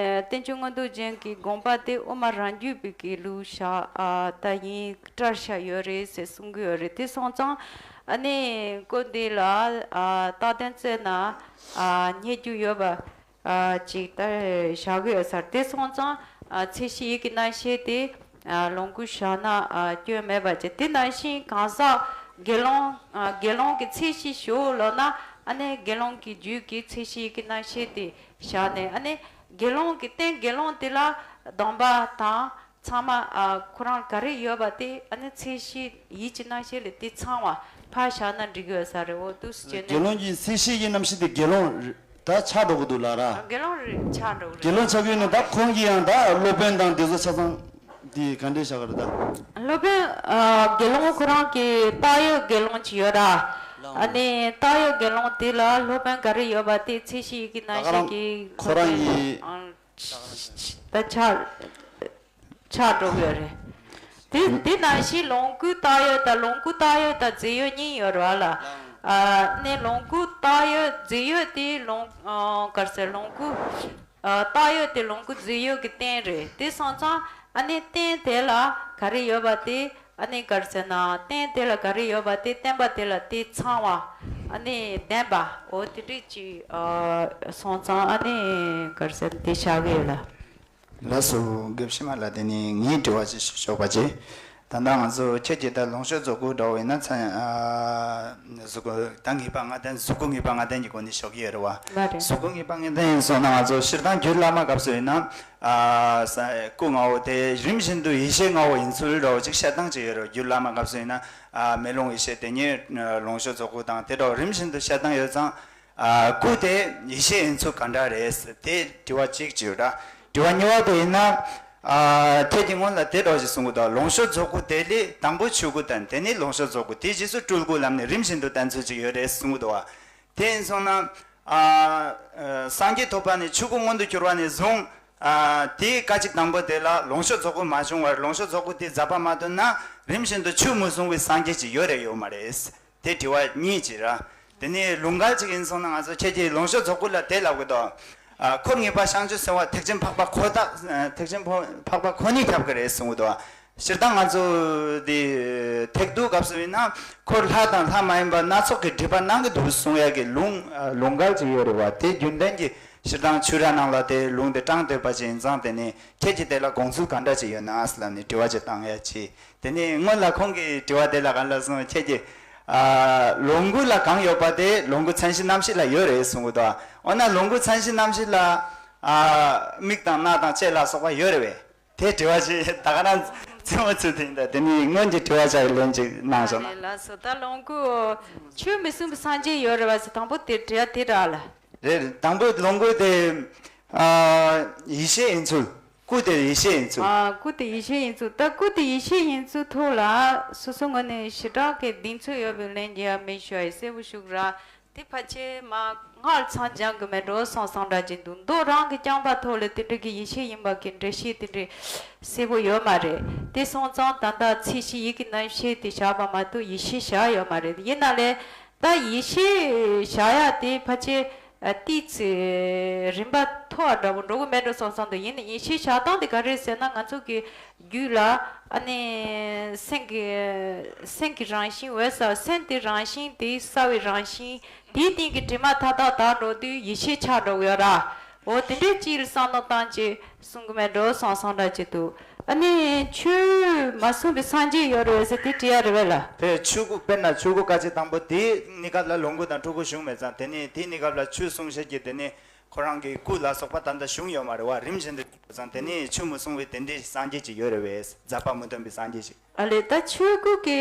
བསྟན་བཅོས་མངོན་རྟོགས་རྒྱན་གྱི་དགོངས་པ་དེ་དབུ་མ་རང་རྒྱུད་པའི་དགེ་ལུགས་བཞག་ཨ་ད་ཡིན་གྲྭར་བཞག་ཡོད་རེད་ཟེར་གསུང་གི་ཡོད་རེད། དེ་སོང་ཙང་ཨ་ནི་སྐོར་འདི་ལ་ཨ་རྟག་བརྟན་རྩོད་ན་ཨ་རྙེད་རྒྱུ་ཡོད་པ། ཨ་ཅིག་ད་བཞག་གི་ཡོད་ས་རེད། དེ་སོང་ཙང་ཨ་ཚད་གཞི་ཡི་གེ་རྣམ་བཤད་དེ་ཨ་ལོངས་སྐུ་བཞག་ན་ཨ་སྐྱོན་མེད་པ་བྱས། དེ་ནང་བཞིན་གང་ཟག་དགེ་སློང་ཨ་དགེ་སློང་གི་ཚད་གཞི་ཞུ་ལབ་ན་ཨ་ནི་དགེ་སློང་གི་རྒྱུད་ཀྱི་ཚད་གཞི་ཡི་གེ་རྣམ་བཤད་དེ་བཞག་ནས་ཨ་ནི་དགེ་སློང་གི་རྟེན་དགེ་སློང་དེ་ལ་སྡོམ་པ་དང་། ཚང་མ་ཨ་ཁོ་རང་ག་རེ་ཡོད་པ་དེ་ཨ་ནི་ཚད་གཞི་ཡིད་ཀྱི་རྣམ་ཤེས་ལས་དེ་ཚང་བ་ཕར་བཞག་ན་འགྲིག་གི་ཡོད་ས་རེད། འོ་འདུག་སེ་བྱས་ནས། དགེ་སློང་གི་ཚད་གཞི་ཡི་རྣམ་ཤེས་དེ་དགེ་སློང་རེད། ད་ཆགས་འགྲོ་གི་འདུག་ལ་ར། དགེ་སློང་རེད། ཆགས་འགྲོ་གི་རེད། དགེ་སློང་ཆགས་ཀྱི་ཡོད་ནི་ད་ཁོང་གི་ཡང་ད་སློབ་དཔོན་དང་དེ་ཚོ་ཆ་ཚང་དེ་ག་འདྲས་བཞག་གི་རེད་ད། སློབ་དཔོན་ཨ་དགེ་སློང་ཁོ་རང་གི་བཏགས་ཡོད་དགེ་སློང་ཅིག་ཡོད་ར། ཨ་ནི་ཏཱ་ཡོད་དགེ་སློང་དེ་ལ་སློབ་དཔོན་ག་རེ་ཡོད་པ་དེ་ཚད་གཞི་ཡི་གེ་ན་ད་ག་ཤེས་རང་ཀྱི་ཁོ་རང་གི་ཨང་ད་ཆགས་ཆགས་འགྲོ་གི་ཡོད་རེད། དེ་དེ་ནང་བཞིན་ལོངས་སྐུ་ཏཱ་ཡོད་དང་ལོངས་སྐུ་ཏཱ་ཡོད་དང་རྫས་ཡོད་གཉིས་ཡོད་རེད་བ་ལ། ཨ་ནི་ལོངས་སྐུ་ཏཱ་ཡོད་རྫས་ཡོད་དེ་ལོངས་ཨ་ག་རེ་ཟེར་ལོངས་སྐུ་ཨ་ཏཱ་ཡོད་དེ་ལོངས་སྐུ་རྫས་ཡོད་ཀྱི་རྟེན་རེད། དེ་སོང་ཙང་ཨ་ནི་རྟེན་དེ་ལ་ག་རེ་ཡོད་པ་དེ་ཨ་ནི་ག་རེ་ཟེར་ན་རྟེན་དེ་ལ་ག་རེ་ཡོད་པ་དེ་བརྟེན་པ་དེ་ལ་དེ་ཚང་བ་ཨ་ནི་ལྡན་པ་འོ་དེ་འདྲས་ཅིག་ཨ་སོང་ཙང་ཨ་ནི་ག་རེ་ཟེར་དེ་བཞག་གི་ཡོད་ལ། ལགས་སོ། དགེ་བཤེས་མ་ལགས། དེ་ནས་ངས་དྲི་བ་ཅིག་ཞུ་ཆོག་པ་ཅིག་ད་ལྟ་ང་ཚོ་ཁྱེད་ཀྱིས་ད་ལོངས་སྤྱོད་རྫོགས་སྐུ་འདྲ་བོ་ཡིན་ན་ཚ་ཨ་གཟུགས་སྐུ་ད་ངེས་པ་ལྔ་ལྡན་གཟུགས་སྐུ་ངེས་པ་ལྔ་ལྡན་གྱི་སྒོ་ནས་ཞུ་གི་ཡོད་རེད་བ། ལགས་རེད། གཟུགས་སྐུ་ངེས་པ་ལྔ་ལྡན་ཡིན་སོང་ན་ང་ཚོ་སྤྱིར་བཏང་རྒྱུད་བླ་མ་སྐབས་སུ་ཡིན་ན་ཨ་ས་སྐུ་ལྔ་བོ་དེ་རིམ་བཞིན་དུ་ཡེ་ཤེས་ལྔ་བོ་ཡིན་ཚུལ་འདྲ་བོ་ཅིག་བཤད་སྟངས་ཅིག་ཡོད་རེད། རྒྱུད་བླ་མ་སྐབས་སུ་ཡིན་ན་ཨ་མེ་ལོང་ཡེ་ཤེས་དེ་ཉིད་ལོངས་སྤྱོད་རྫོགས་སྐུ་དང་དེ་འདྲ་བོ་རིམ་བཞིན་དུ་བཤད་སྟངས་ཡོད་ཙང་། ཨ་སྐུ་དེ་ཡེ་ཤེས་ཡིན་ཚུལ་ག་འདྲ་རེད། དེ་དྲི་བ་གཅིག་ཅིག་ཡོད་ར། དྲི་བ་གཉིས་པ་དེ་ཡིན་ན། ཨ་ཁྱེད་ཀྱིས་སྔོན་ལ་དེ་འདྲ་ཞིག་གསུང་གི་འདུག་ལོངས་སྤྱོད་རྫོགས་སྐུ་དེ་ལས་དང་པོ་ཆོས་སྐུ་བསྟན། དེ་ནས་ལོངས་སྤྱོད་རྫོགས་སྐུ། དེའི་རྗེས་སུ་སྤྲུལ་སྐུ་ལབ་ནས་རིམ་བཞིན་དུ་བསྟན་ཚུལ་ཅིག་ཡོད་རེད་གསུང་གི་འདུག་བ། དེ་ཡིན་སོང་ན། ཨ་ཨ་སངས་རྒྱས་ཐོབ་པ་ནས་ཆོས་སྐུ་མངོན་དུ་གྱུར་བ་ནས་བཟུང་། ཨ་དེའི་སྐད་ཅིག་དང་པོ་དེ་ལ་ལོངས་སྤྱོད་རྫོགས་སྐུ་མ་བྱུང་བར་ལོངས་སྤྱོད་རྫོགས་སྐུ་དེ་ཛ་པ་མ་ཐོན་ན་རིམ་བཞིན་དུ་ཆོས་མི་གསུང་བའི་སངས་རྒྱས་ཅིག་ཡོད་རེད་ཡོད་མ་རེད། དེ་དྲི་བ་གཉིས་ཅིག་ར། དེ་ནས་ལུང་འགལ་ཅིག་ཡིན་སོང་ན་ང་ཚོ་ཁྱེད་ཀྱིས་ལོངས་སྤྱོད་རྫོགས་སྐུ་ལ་དེ་ལབ་གི་འདུག་ཨ་འཁོར་ངེས་པ་བྱང་ཆུབ་སེམས་དཔའ་ཐེག་ཆེན་འཕགས་པ་ཁོ་ཐག་ཨ་ཐེག་ཆེན་འཕགས་པ་ཁོ་ནས་ཁྱབ་གི་རེད་གསུང་གི་འདུག་སྤྱིར་བཏང་ང་ཚོ་དེ་ཐེག་བསྡུ་སྐབས་སུ་ཡིན་ན་འཁོར་ལྷ་དང་ལྷ་མ་ཡིན་པ་སྣ་ཚོགས་ཀྱི་སྒྲིབ་པ་སྣང་གི་འདུག་གསུང་ཡ་གི་ལུང་ཨ་ལུང་འགལ་ཅིག་ཡོད་རེད་བ། དེ་རྒྱུན་ལྡན་གྱི་སྤྱིར་བཏང་ཆོས་ར་ནང་ལ་དེ་ལུང་དེ་དྲངས་སྡོད་པ་ཅིག་ཡིན་ཙང་དེ་ནས་ཁྱེད་ཀྱིས་དེ་ལ་དགོངས་ཚུལ་ག་འདྲ་ཅིག་ཡོད་ན་ལབ་ནས་དྲི་བ་ཅིག་བཏང་ཡ་ཅིག་དེ་ནས་སྔོན་ལ་ཁོང་གིས་དྲི་བ་དེ་ལ་ག་ལ་སོང་ཁྱེད་ཀྱིས་ཨ་ལོངས་སྐུ་ལ་གང་ཡོད་པ་དེ་ལོངས་སྐུ་མཚན་གཞི་རྣམ་བཞི་ལ་ཡོད་རེད་གསུང་གི་འདུག་འོ་ན་ལོངས་སྐུ་མཚན་གཞི་རྣམ་བཞི་ལ་ཨ་མིག་དང་རྣ་དང་ལྕེ་ལ་སོགས་པ་ཡོད་རེད་པས། དེ་དྲི་བ་ཅིག་ད་ག་རང་རྩེད་མོ་རྩེ་དེ་ཡིན་ད། དེ་ནས་སྔོན་གྱི་དྲི་བ་ཅག་གི་ལན་ཅིག་གནང་སོང་ན། ལགས་སོ། ད་ལོངས་སྐུ་ཆོས་མི་གསུང་པའི་སངས་རྒྱས་ཡོད་རེད་པ་ཟེར་དང་པོ་དེ་དྲི་བ་དེ་རག་ལ། རེད། དང་པོ་ལོངས་སྐུ་དེ་ཨ་ཡེ་ཤེས་ཡིན་ཚུལ། སྐུ་དེ་ཡེ་ཤེས་ཡིན་ཚུལ། ཨ་སྐུ་དེ་ཡེ་ཤེས་ཡིན་ཚུལ། ད་སྐུ་དེ་ཡེ་ཤེས་ཡིན་ཚུལ་ཐོག་ལ་སོ་སོ་ངོས་ནས་ཞེ་དྲག་གི་གདེང་ཚོད་ཡོད་པའི་ལན་རྒྱག་མི་ཤོད་ཡ་གསལ་པོ་ཞུ་གི་ར། དེ་ཕལ་ཆེར་མ་སྔར་མཚམས་སྦྱང་གི་མེད་འགྲོ་སོང་བསམ་འདྲ་ཅིག་འདུག་མདོ་རང་གི་རྐྱང་པ་ཐོག་ལ་དེ་འདྲ་གི་ཡེ་ཤེས་ཡིན་པ་གི་འགྲེལ་བཤད་དེ་འདྲ་གསལ་པོ་ཡོད་མ་རེད། དེ་སོང་ཙང་ད་ལྟ་ཚད་གཞི་ཡི་གེ་རྣམ་བཤད་དེ་བཞག་པ་མ་གཏོགས་ཡེ་ཤེས་བཞག་ཡོད་མ་རེད། ཡིན་ན་ལས། ད་ཡེ་ཤེས་བཞག་ཡ་དེ་ཕལ་ཆེར་ཨ་ཏིས་རིམ་པ་མཐོ་བ་འདྲ་པོ་འགྲོ་གི་མེད་འགྲོ་བསམ་བསམ་འདུག་ཡིན་ནའི་ཡེ་ཤེས་བཞག་སྟངས་དེ་ག་རེ་ཟེར་ན་ང་ཚོ་གི་རྒྱུད་ལ་ཨ་ནི་སེམས་ཀྱི་སེམས་ཀྱི་རང་བཞིན་འོད་གསལ་སེམས་དེ་རང་བཞིན་དེ་གསལ་བའི་རང་བཞིན་དེའི་སྟེང་གི་དྲི་མ་མཐའ་དག་དག་འགྲོ་དུས་ཡེ་ཤེས་ཆགས་འགྲོ་གི་ཡོད་ར། འོ་དེ་འདྲའི་ཅིག་ལ་བསམ་བློ་བཏང་ཅིག་གསུང་གི་མེད་འགྲོ་སོང་སོང་འདྲ་ཅིག་འདུག་ཨ་ནི་ཆོས་མ་གསུངས་པའི་སངས་རྒྱས་ཡོད་རེད་ཟེར་དེ་དྲི་ཡ་རེད་པས་ལ། དེ་ཆོས་སྐུ་དཔེར་ན་ཆོས་སྐུ་སྐད་ཅིག་དང་པོ་དེའི་གནས་སྐབས་ལ་ལོངས་སྐུ་དང་སྤྲུལ་སྐུ་བྱུང་མེད་ཙང་དེ་ནས་དེའི་གནས་སྐབས་ལ་ཆོས་གསུང་བཤད་ཀྱི་དེ་ནས་ཁོ་རང་གི་སྐུ་ལ་སོགས་པ་ད་ལྟ་བྱུང་ཡོད་མ་རེད་བ། རིམ་བཞིན་དུ་བྱུང་ཙང་དེ་ནས་ཆོས་མ་གསུངས་པའི་དེ་འདྲའི་སངས་རྒྱས་ཅིག་ཡོད་རེད་པས། ཛ་པ་མི་སྟོན་པའི་སངས་རྒྱས་ཤིག་ཨ་ལས་ད་ཆོས་སྐུ་གི་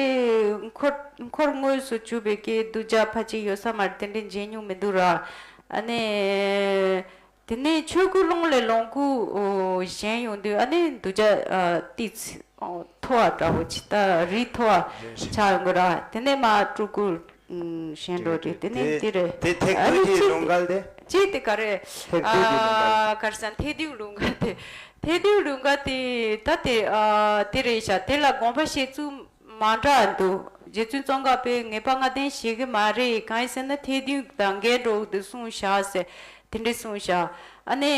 འཁོར་འཁོར་དངོས་སུ་གྱུར་པའི་གི་གདུལ་བྱ་ཕལ་ཆེར་ཡོད་ས་མ་རེད། དེ་འདྲའི་མཇལ་མྱོང་མི་འདུག་ར། ཨ་ནི། དེ་ནས་ཆོས་སྐུ་ཀློང་ལས་ལོངས་སྐུ་ཨོ་བཞེངས་ཡོང་དུས་ཨ་ནི་གདུལ་བྱ་ཨ་ཏིས་ཨོ་མཐོ་བ་འདྲ་པོ་ཅིག་ད་རིགས་མཐོ་བ་ཆགས་ཡོང་གི་ར། དེ་ནས་མ་སྤྲུལ་སྐུ་ཨུམ་བཞེངས་འགྲོ་དེ་དེ་ནས་དེ་རེད། དེ་ཐེག་ཨ་བསྡུས་ནི་ཀྱི་ཅི་ལུང་འགལ་ཏེ། ཅི་དེ་ག་རེ་ཐེག་བསྡུས་ཀྱི་ལུང་འགལ། ཨ་ག་རེ་ཟེར་ཐེག་བསྡུས་ལུང་འགལ་ཏེ། ཐེག་བསྡུས་ལུང་འགལ་ཏེ་ད་དེ་ཨ་དེ་རེད་ཤག་དེ་ལ་དགོངས་པ་བཞེས་ཚུལ་མ་འདྲ་འདུག་རྗེ་བཙུན་ཙོང་ཁ་པས་ངེས་པ་ལྔ་ལྡན་བཞེད་གི་མ་རེད། གང་ཡིན་ཟེར་ན་ཐེག་བསྡུས་དང་འགལ་འགྲོ་གི་འདུག་གསུངས་ཤག་ཟེར་དེ་འདྲས་གསུངས་ཤག་ཨ་ནི།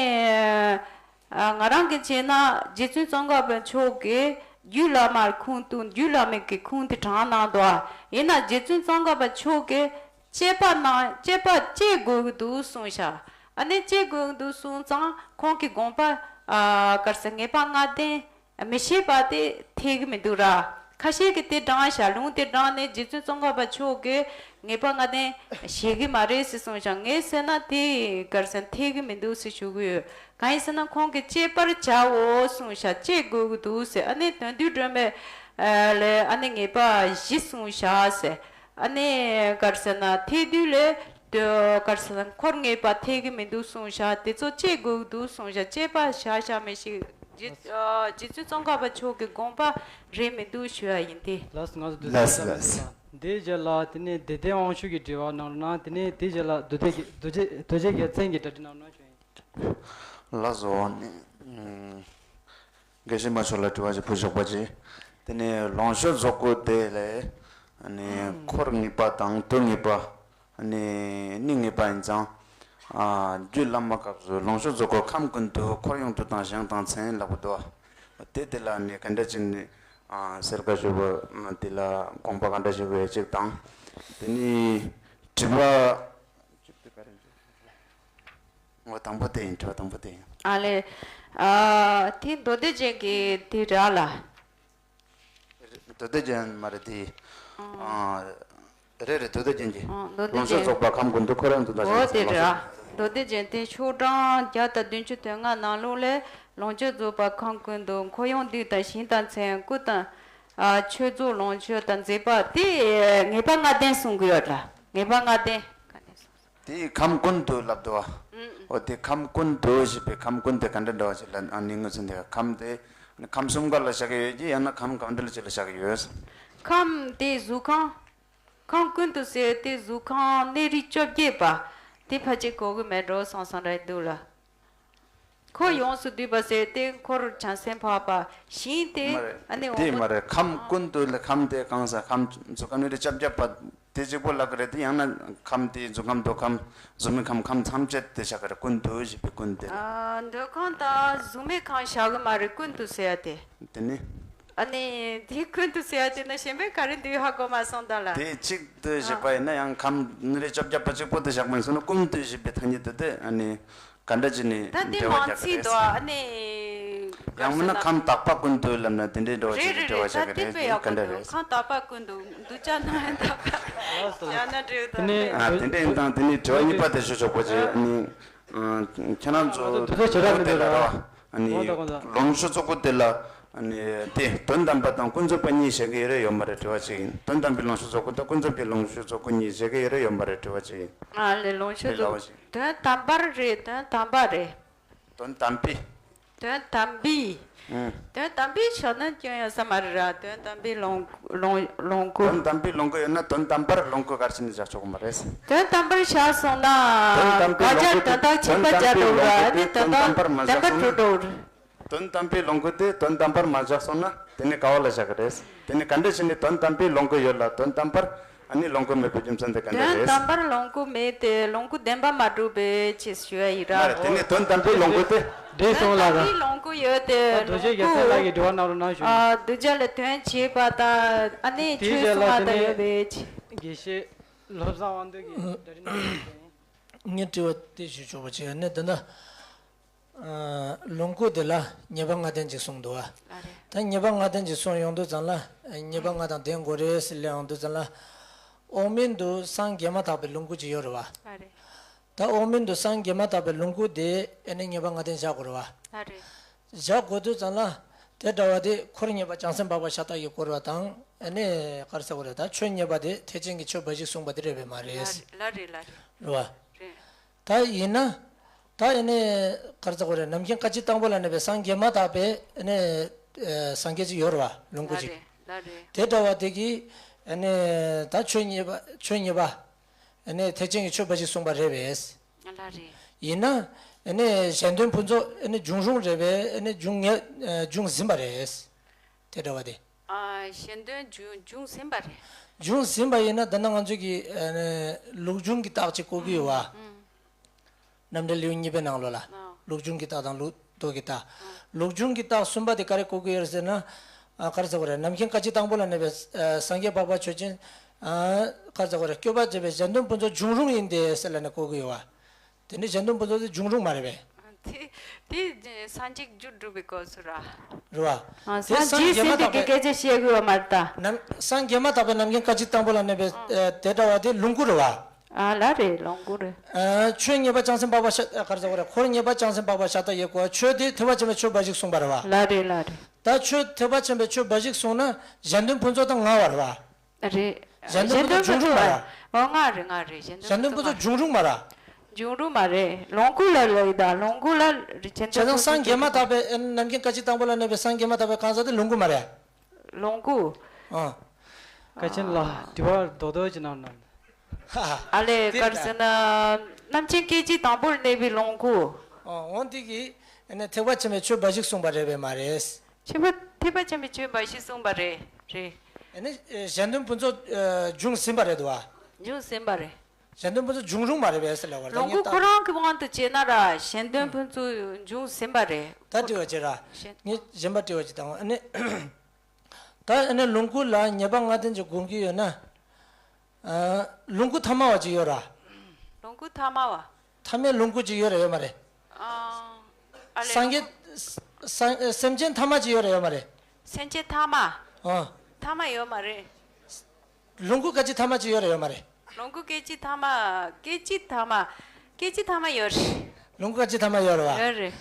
ཨ་ང་རང་གི་བྱས་ན་རྗེ་བཙུན་ཙོང་ཁ་པ་མཆོག་གིས་རྒྱུད་བླ་མར་ཁུངས་གཏུགས། རྒྱུད་བླ་མའི་གི་ཁུངས་དེ་དྲངས་གནང་འདུག་ཡིན་ན་རྗེ་བཙུན་ཙོང་ཁ་པ་མཆོག་གིས་དཔྱད་པ་གནང་དཔྱད་པ་དཔྱད་དགོས་ཀྱི་འདུག་གསུངས་ཤག་ཨ་ནི་དཔྱད་དགོས་ཀྱི་འདུག་གསུངས་ཙང་ཁོང་གི་དགོངས་པ་ཨ་ག་རེ་ཟེར་ངེས་པ་ལྔ་ལྡན་མི་བཞེད་པ་དེ་འཐད་ཀྱི་མི་འདུག་ར། ཁ་ཤས་ཀྱིས་དེ་དྲངས་ཤག་ལུང་དེ་དྲངས་ནས་རྗེ་བཙུན་ཙོང་ཁ་པ་མཆོག་གིས་ངེས་པ་ལྔ་ལྡན་བཞེད་ཀྱི་མ་རེད་ཟེར་གསུངས་ཤག་ངས་ཟེར་ན་དེ་ག་རེ་ཟེར་འཐད་ཀྱི་མི་འདུག་ཟེར་ཞུ་གི་ཡོད། གང་ཡིན་ཟེར་ན་ཁོང་གིས་དཔྱད་པར་བྱའོ་གསུངས་ཤག་དཔྱད་དགོས་ཀྱི་འདུག་ཟེར། ཨ་ནི་དོན་བསྡུས་སྒྲོན་མེ་ལས་ཨ་ནི་ངེས་པ་བཞི་གསུངས་ཤག་ཟེར། ཨ་ནི་ག་རེ་ཟེར་ན་ཐེག་བསྡུས་ལས་དོ་ག་རེ་ཟེར་ན་འཁོར་ངེས་པ་འཐད་ཀྱི་མི་འདུག་གསུངས་ཤག་དེ་ཚོ་དཔྱད་དགོས་ཀྱི་འདུག་གསུངས་ཤག་དཔྱད་པ་བཞག་བཞག་མི་ཞིག་རྗེ་ཨ་རྗེ་བཙུན་ཙོང་ཁ་པ་མཆོག་གི་དགོངས་པ་རེད་མི་འདུག་ཞུ་ཡ་ཡིན་ཏེ། ལགས་སོ། ང་ཚོ་དུས་ཚོད་ལགས་སོ། ལགས་སོ། དེའི་རྗེས་ལ་དེ་ནས་བདེ་ལྡན་དབང་ཕྱུག་གི་དྲི་བ་གནང་རོགས་གནང་། དེ་ནས་དེའི་རྗེས་ལ་རྡོ་རྗེ་རྒྱལ་རྡོ་རྗེ་རྡོ་རྗེ་རྒྱལ་མཚན་གྱི་གྲ་སྒྲིག་གནང་རོགས་གནང་ཞུ་ཡིན། ལགས་སོ། ཨ་ནི་ཨུམ། དགེ་བཤེས་མ་མཆོག་ལ་དྲི་བ་ཞིག་ཕུལ་ཆོག་པ་ཅིག་དེ་ནས་ལོངས་སྤྱོད་རྫོགས་སྐུ་དེ་ལས་ཨ་ནི་འཁོར་ངེས་པ་དང་དུས་ངེས་པ། ཨ་ནི་གནས་ངེས་པ་ཡིན་ཙང་། ཨ། རྒྱུད་བླ་མ་སྐབས་སུ་ལོངས་སྤྱོད་རྫོགས་སྐུ་ཁམས་ཀུན་ཏུ་འཁོར་ཡུག་ཏུ་དང་ཞིང་དང་མཚན་ལབ་དགོས་འདུག་དེ་དེ་ལ་ནི་ག་འདྲ་ཅིག་ནི་ཨ་གསལ་ཁ་ཞུ་བ་དེ་ལ་དགོངས་པ་ག་འདྲ་ཞིག་ཡོད་ཅིག་དང་། དེ་ནི་དྲི་བ་ངོ་དང་པོ་དེ་ཡིན། དྲི་བ་དང་པོ་དེ་ཡིན། ཨ་ལེ། ཨ། དེ་མདོ་སྡེ་རྒྱན་གྱི་དེ་ར་ལ། མདོ་སྡེ་རྒྱན་མ་རེད་དེ། ཨ། རེད་རེད། མདོ་སྡེ་རྒྱན་གྱི། ཨ། མདོ་སྡེ་ལོངས་སྤྱོད་རྒྱན། རྫོགས་པ་ཁམས་ཀུན་ཏུ་འཁོར་ཡུག་ཏུ་དང་འོ་ཞིང་དེ་ལོངས་རེད། སྤྱོད། མདོ་སྡེ་རྒྱན་དེ་ཤོག་གྲངས་བརྒྱ་དང་བདུན་ཅུ་དོན་ལྔ་ནང་ལོགས་ལས་ལོངས་སྤྱོད་རྫོགས་པ་ཁམས་ཀུན་ཏུ་འཁོར་ཡུག་ཏུ་དང་ཞིང་དང་མཚན་སྐུ་དང་། ཨ། ཆོས་རྫོགས་ལོངས་སྤྱོད་དང་མཛད་པ་དེ་ངེས་པ་ལྔ་ལྡན་གསུང་གི་ཡོད་ལ། ངེས་པ་ལྔ་ལྡན། དེ་ཁམས་ཀུན་ཏུ་ལབ་འདུག་བ། ཨུམ། འོ་དེ་ཁམས་ཀུན་ཏུ་ཞེས་པའི་ཁམས་ཀུན་དེ་ག་འདྲ་འདྲ་བ་ཞིག་ལ་ཨ་ནི་ངོས་འཛིན་དེ་ཁམས་དེ་ཁམས་གསུམ་ཀ་ལ་བཞག་གི་ཡོད་ཀྱི་ཡང་ན་ཁམས་གང་འདྲ་ཅིག་ལ་བཞག་གི་ཡོད། ཁམས་དེ་གཟུགས་ཁམས། ཁམས་ཀུན་ཏུ་ཟེར་དེ་གཟུགས་ཁམས་གནས་རིས་བཅོ་བརྒྱད་པ། དེ་ཕལ་ཆེར་གོ་གི་མེད་འགྲོ་བསམ་བསམ་རེད་འདུག་ལ། འཁོར་ཡོངས་སུ་བསྡུས་པ་ཟེར་དེ་འཁོར་བྱང་སེམས་འཕགས་པ་ཞིང་དེ་མ་རེད། ཨ་ནི་དེ་འོག་མ་རེད། ཁམས་ཀུན་ཏུ་ལ་ཁམས་དེ་གང་ཟག་ཁམས་གཟུགས་ཁམས་གནས་རིས་བཅོ་བརྒྱད་པ་དེ་གཅིག་པོ་ལབ་གི་རེད་དེ། ཡང་ན་ཁམས་དེ་གཟུགས་ཁམས་འདོད་ཁམས་གཟུགས་མེད་ཁམས་ཁམས་ཐམས་ཅད་དེ་བཞག་གི་རེད། ཀུན་ཏུ་ཞེས་པའི་ཀུན་དེ། ཨ། འདོད་ཁམས་དང་གཟུགས་མེད་ཁམས་བཞག་གི་མ་རེད། ཀུན་ཏུ་ཟེར་ཡ་དེ། དེ་ནི། ཨ་ནི་དེ་ཀུན་ཏུ་ཟེར་ཡ་དེ་ན་གཞན་པའི་ག་རེ་འདུག་ཧ་གོ་མ་སོང་ད་ལ། དེ་གཅིག་ཏུ་བཞག་པ་ཡིན་ན་ཡང་ཁམས་གནས་རིས་བཅོ་བརྒྱད་པ་གཅིག་པོ་དེ་བཞག་པ་ཡིན་སོང་ན་ཀུན་ཏུ་ཞེས་པའི་ཐ་སྙད་དེ་དེ་ཨ་ནི། ག་འདྲ་ཅིག་ནི་ད་དེ་འབྲེལ་བ་མང་རྒྱག་གི་ཚིག་རེད། འདུག་ཨ་ནི། ཡང་མིན་ན་ཁམས་དག་པ་ཀུན་ཏུ་ལབ་ན་དེ་འདྲའི་འབྲེལ་བ་རེད་ཅིག་རེད་འབྲེལ་བ་རེད། ད་བཞག་གི་དེ་རེད། དཔེ་ཡག་ག་འདྲ་པོ་རེད། ཁམས་དག་པ་ཀུན་ཏུ་འདུ་བྱ་ན་ཡང་དག་པ་བྱ་ན་འབྲེལ་བ་དེ་ནི་དང་། ཨ། དེ་འདྲ་ཡིན་ཙང་དེ་ནི་དྲི་བ་གཉིས་པ་དེ་ཞུ་ཆོག་པ་ཅིག་ཨ་ནི། ཨ། ཁྱེད་རང་ཚོ་དེ་ཚོ་བྱེ་བྲག་མི་འདུག་ར། ཨ་ནི་གོང་དང་གོང་དང་། ལོངས་སྤྱོད་རྫོགས་སྐུ་དེ་ལ་ཨ་ནི་དེ་དོན་དམ་པ་དང་ཀུན་རྫོབ་པ་གཉིས་བཞག་གི་ཡོད་རེད་ཡོད་མ་རེད་དྲི་བ་ཅིག་ཡིན། དོན་དམ་པའི་ལོངས་སྤྱོད་རྫོགས་སྐུ་དང་ཀུན་རྫོབ་ཀྱི་ལོངས་སྤྱོད་རྫོགས་སྐུ་གཉིས་བཞག་གི་ཡོད་རེད་ཡོད་མ་རེད་དྲི་བ་ཅིག་ཡིན། ཨ་ལེ། ལོངས་སྤྱོད་དེ་ལ་བ་རྫོགས་ཅིག་དོན་དམ་པར་རེད། དོན་དམ་པ་རེད། དོན་དམ་པའི། དོན་དམ་པའི། ཨང་། དོན་དམ་པའི་ཆ་ན་སྐྱོན་ཡོད་ས་མ་རེད་ར། དོན་དམ་པའི་ལོངས་ལོངས་ལོངས་སྐུ། དོན་དམ་པའི་ལོངས་སྐུ་ཡོད་ན་དོན་དམ་པར་ལོངས་སྐུ་ག་རེ་བྱས་ནས་བཞག་ཆོག་གི་མ་རེད། དོན་དམ་པར་བཞག་སོང་ན། དོན་དམ་པའི་ག་ལོངས་སྐུ་དེ་དོན་དམ་པའི་ལོངས་སྐུ་དེ་དོན་དམ་པར་མ་བཞག་སོང་ན། དོན་དམ་པའི་ལོངས་སྐུ་དེ་དོན་དམ་པར་མ་བཞག་སོང་ན་དེ་ནི་ག་བ་ལ་བཞག་གི་རེད། དེ་ནི་ག་འདྲ་བྱས་ནས་དོན་དམ་པའི་ལོངས་སྐུ་ཡོད་ལ་དོན་དམ་པར་ཨ་ནི་ལོངས་སྐུ་མེད་པའི་རྒྱུ་མཚན་དེ་ག་འདྲ་རེད། དོན་དམ་པར་ལོངས་སྐུ་མེད་དེ་ལོངས་སྐུ་བདེན་པ་མ་གྲུབ་པའི་ཕྱིར་ཞུ་ཡ་ཡིན་ར། མ་རེད། དེ་ནི་དོན་དམ་པའི་ལོངས་སྐུ་དེ། འགྲིག་སོང་ལགས། དོན་དམ་པའི་ལོངས་སྐུ་ཡོད་དེ་ད་རྡོ་རྗེ་རྒྱལ་མཚན་ལགས་ཀྱིས་དྲི་བ་གནང་རོགས་གནང་ཞུ། ཨ། གདུལ་བྱ་ལ་དོན་བྱེད་པ་དང་ཨ་ནི་ཆོས་གསུང་བ་དང་ཡོད་པའི་ཕྱིར། དགེ་བཤེས་བློ་བཟང་དབང་འདུས་ཀྱིས་གྲ་སྒྲིག་གནང་ཞུ། ངས་དྲི་བ་དེ་ཞུ་ཆོག་པ་ཅིག་ཨ་ནི་དེ་འདྲ། ལོངས་སྐུ་དེ་ལ་ཉེས་པ་ལྔ་ལྡན་ཅིག་གསུངས་འདུག་བ། ཨ་རེད། ད་ཉེས་པ་ལྔ་ལྡན་ཅིག་གསུངས་ཡོང་དུས་ཙམ་ལ་ཉེས་པ་ལྔ་དང་ལྡན་དགོས་རེད་ཟེར་ལབ་ཡོང་དུས་ཙམ་ལ། འོག་མིན་དུ་སངས་རྒྱས་མ་ཐག་པའི་ལོངས་སྐུ་ཅིག་ཡོད་རེད་བ། ཨ་རེད། ད་འོག་མིན་དུ་སངས་རྒྱས་མ་ཐག་པའི་ལོངས་སྐུ་དེ་ཨ་ནི་ཉེས་པ་ལྔ་ལྡན་བཞག་དགོས་རེད་བ། ཨ་རེད། བཞག་དགོས་དུས་ཙམ་ལ་དེ་འདྲ་བ་དེ་འཁོར་ངེས་པ་བྱང་སེམས་འཕགས་པ་ཤ་སྟག་གིས་བསྐོར་བ་དང་ཨ་ནི་ག་རེ་ཟེར་དགོས་རེད། ད་ཆོས་ངེས་པ་དེ་ཐེག་ཆེན་གྱི་ཆོས་འབའ་ཞིག་གསུངས་པ་དེ་རེད་པས་མ་རེད། ལ་རེད་ལ་རེད། རེད་བ། རེད། ད་ཡིན་ན། ད་ཨེ་ནས་ག་རེ་ཟེར་དགོས་རེད། རྣམ་མཁྱེན་བཀའ་ཁྲིད་དང་པོ་ལ་གནས་པའི་སངས་རྒྱས་མ་དག་པའི་ཨེ་ནས་ཨེ་སངས་རྒྱས་ཅིག་ཡོད་རེད་བ། ལོངས་སྐུ་ཅིག་ལ་རེད། ལ་རེད། དེ་འདྲ་བ་དེ་གིས་ཨེ་ནས་ད་ཆོས་ཉེས་པ་ཆོས་ཉེས་པ་ཨེ་ནས་ཐེག་ཆེན་གྱི་ཆོས་འབའ་ཞིག་གསུངས་པ་རེད་པས། ལ་རེད། ཡིན་ན་ཨེ་ནས་གཞན་དོན་ཕུན་ཚོགས་ཨེ་ནས་འབྱུང་རུང་རེད་པས། ཨེ་ནས་འབྱུང་ངེས་ཨེ་འབྱུང་ཟིན་པ་རེད། དེ་འདྲ་བ་དེ། ཨ། གཞན་དོན་འབྱུང་འབྱུང་ཟིན་པ་རེད། འབྱུང་ཟིན་པ་ཡིན་ན་འདི་ན་ང་ཚོས་ཀྱི་ཨ་ནི་ལུགས་འབྱུང་གི་རྟགས་ཅིག་བཀོད་ཀྱི་ཡོད་བ། ཨང་། རྣམ་འགྲེལ་ལེའུ་གཉིས་པའི་ནང་ལོགས་ལ། ཨང་། ལུགས་འབྱུང་གི་རྟགས་དང་ལུགས་ལྡོག་གི་རྟགས། ཨང་། ལུགས་འབྱུང་གི་རྟགས་གསུམ་པ་དེ་ག་རེ་བཀོད་ཀྱི་ཡོད་ཟེར་ན། ཨ། ག་རེ་ཟེར་དགོས་རེད། རྣམ་མཁྱེན་བཀའ་ཁྲིད་དང་པོ་ལ་གནས་པའི་ཨ་སངས་རྒྱས་འཕགས་པ་ཆོས་ཅན། ཨ། ག་རེ་ཟེར་དགོས་རེད། སྐྱོབ་པར་བྱེད་པའི་གཞན་དོན་ཕུན་ཚོགས་འབྱུང་རུང་ཡིན་ཏེ་ཟེར་ལབ་ནས་བཀོད་ཀྱི་ཡོད་བ། དེ་ནི་གཞན་དོན་ཕུན་ཚོགས་དེ་འབྱུང་རུང་མ་རེད་པས། དེ་དེ་སངས་རྒྱས་རྒྱུ་སྒྲུབ་པའི་སྐབས་སུ་ར། རེད་བ། ཨ། དེ་སངས་སངས་རྒྱས་རྒྱས་མ་ཟེར་དེ་དག་པའི་སྐད་ཆ་བཤད་དགོས་པ་མ་རེད་ད། ནམ་སངས་རྒྱས་མ་དག་པའི་རྣམ་མཁྱེན་བཀའ་ཁྲིད་དང་པོ་ལ་གནས་པའི་ཨ་དེ་འདྲ་བ་དེ་ལོངས་སྐུ་རེད་བ། ཨ། ལ་རེད། ལོངས་སྐུ་རེད། ཨ། ཆོས་ཉེས་པ་བྱང་སེམས་འཕགས་པ་ཤ་ཨ་ག་རེ་ཟེར་དགོས་རེད། འཁོར་ངེས་པ་བྱང་སེམས་འཕགས་པ་ཤ་སྟག་གིས་བསྐོར་བ། ཆོས་དེ་ཐེག་པ་ཆེན་པོའི་ཆོས་འབའ་ཞིག་གསུངས་པ་རེད་བ། ལ་རེད། ལ་རེད། ད་ཆོས་ཐེག་པ་ཆེན་པོའི་ཆོས་འབའ་ཞིག་གསུངས་ན་གཞན་དོན་ཕུན་ཚོགས་དང་ལྔ་བ་རེད་བ། རེད། གཞན་དོན་ཕུན་ཚོགས་འབྱུང་རུང་མ་རེད། འོ་ལྔ་རེད། ལྔ་རེད། གཞན་དོན་ཕུན་ཚོགས་འབྱུང་རུང་མ་རེད། འབྱུང་རུང་མ་རེད། ལོངས་སྐུ་ལ་ལོས་ད་ལོངས་སྐུ་ལ་རེད། གཞན་དོན་ཕུན་ཚོགས་བྱས་ཙང་སངས་རྒྱས་མ་དག་པའི་རྣམ་མཁྱེན་བཀའ་ཁྲིད་དང་པོ་ལ་གནས་པའི་སངས་རྒྱས་མ་དག་པའི་གང་ཟག་དེ་ལོངས་སྐུ་མ་རེད། ལོངས་སྐུ། ཨ། བཀའ་ཆེན་ལགས། དྲི་བ་རྡོག་རྡོག་ཅིག་གནང་ན། ཨ་ལས། དེ་ག་རེ་ཟེར་ན། རྣམ་མཁྱེན་སྐད་ཅིག་དང་པོར་གནས་པའི་ལོངས་སྐུ། ཨོ། འོན་ཏེ་གི་ཨ་ནི་ཐེག་པ་ཆེན་པོའི་ཆོས་འབའ་ཞིག་གསུངས་པ་རེད་པས་མ་རེད། ཆེན་པོ་ཐེག་པ་ཆེན་པོའི་ཆོས་འབའ་ཞིག་གསུངས་པ་རེད། རེད། ཨ་ནི་གཞན་དོན་ཕུན་ཚོགས་འབྱུང་ཟིན་པ་རེད་དོ། འབྱུང་ཟིན་པ་རེད། གཞན་དོན་ཕུན་ཚོགས་འབྱུང་རུང་མ་རེད་པས་ཟེར་ལབ་པ་རེད། ལོངས་སྐུ་ཁོ་རང་གི་དབང་དུ་བྱས་ན་ར་གཞན་དོན་ཕུན་ཚོགས་འབྱུང་ཟིན་པ་རེད། ད་དྲི་བ་ཅིག་ར། གཞན། ངས་གཞན་པ་དྲི་བ་ཅིག་བཏང་བ། ཨ་ནི། ད་ཨ་ནི་ལོངས་སྐུ་ལ་ཉེས་པ་ལྔ་ལྡན་གྱི་སྒོམ་གྱི་ཡོད་ན། ཨ། ལོངས་སྐུ་ཐ་མ་བ་ཅིག་ཡོད་ར། ལོངས་སྐུ་ཐ་མ་བ། ཐ་མའི་ལོངས་སྐུ་ཅིག་ཡོད་ར་ཡོད་མ་རེད། ཨ། ཨ་ལས། སངས་རྒྱས། སངས། སེམས་ཅན་ཐ་མ་ཅིག་ཡོད་ར་ཡོད་མ་རེད། སེམས་ཅན་ཐ་མ། ཨ། ཐ་མ་ཡོད་མ་རེད། ལོངས་སྐུ་སྐད་ཅིག་ཐ་མ་ཅིག་ཡོད་ར་ཡོད་མ་རེད། ལོངས་སྐུ་སྐད་ཅིག་ཐ་མ། སྐད་ཅིག་ཐ་མ། སྐད་ཅིག་ཐ་མ་ཡོད་རེད། ལོངས་སྐུ་སྐད་ཅིག་ཐ་མ་ཡོད་རེད་པ། ཡོད་རེད།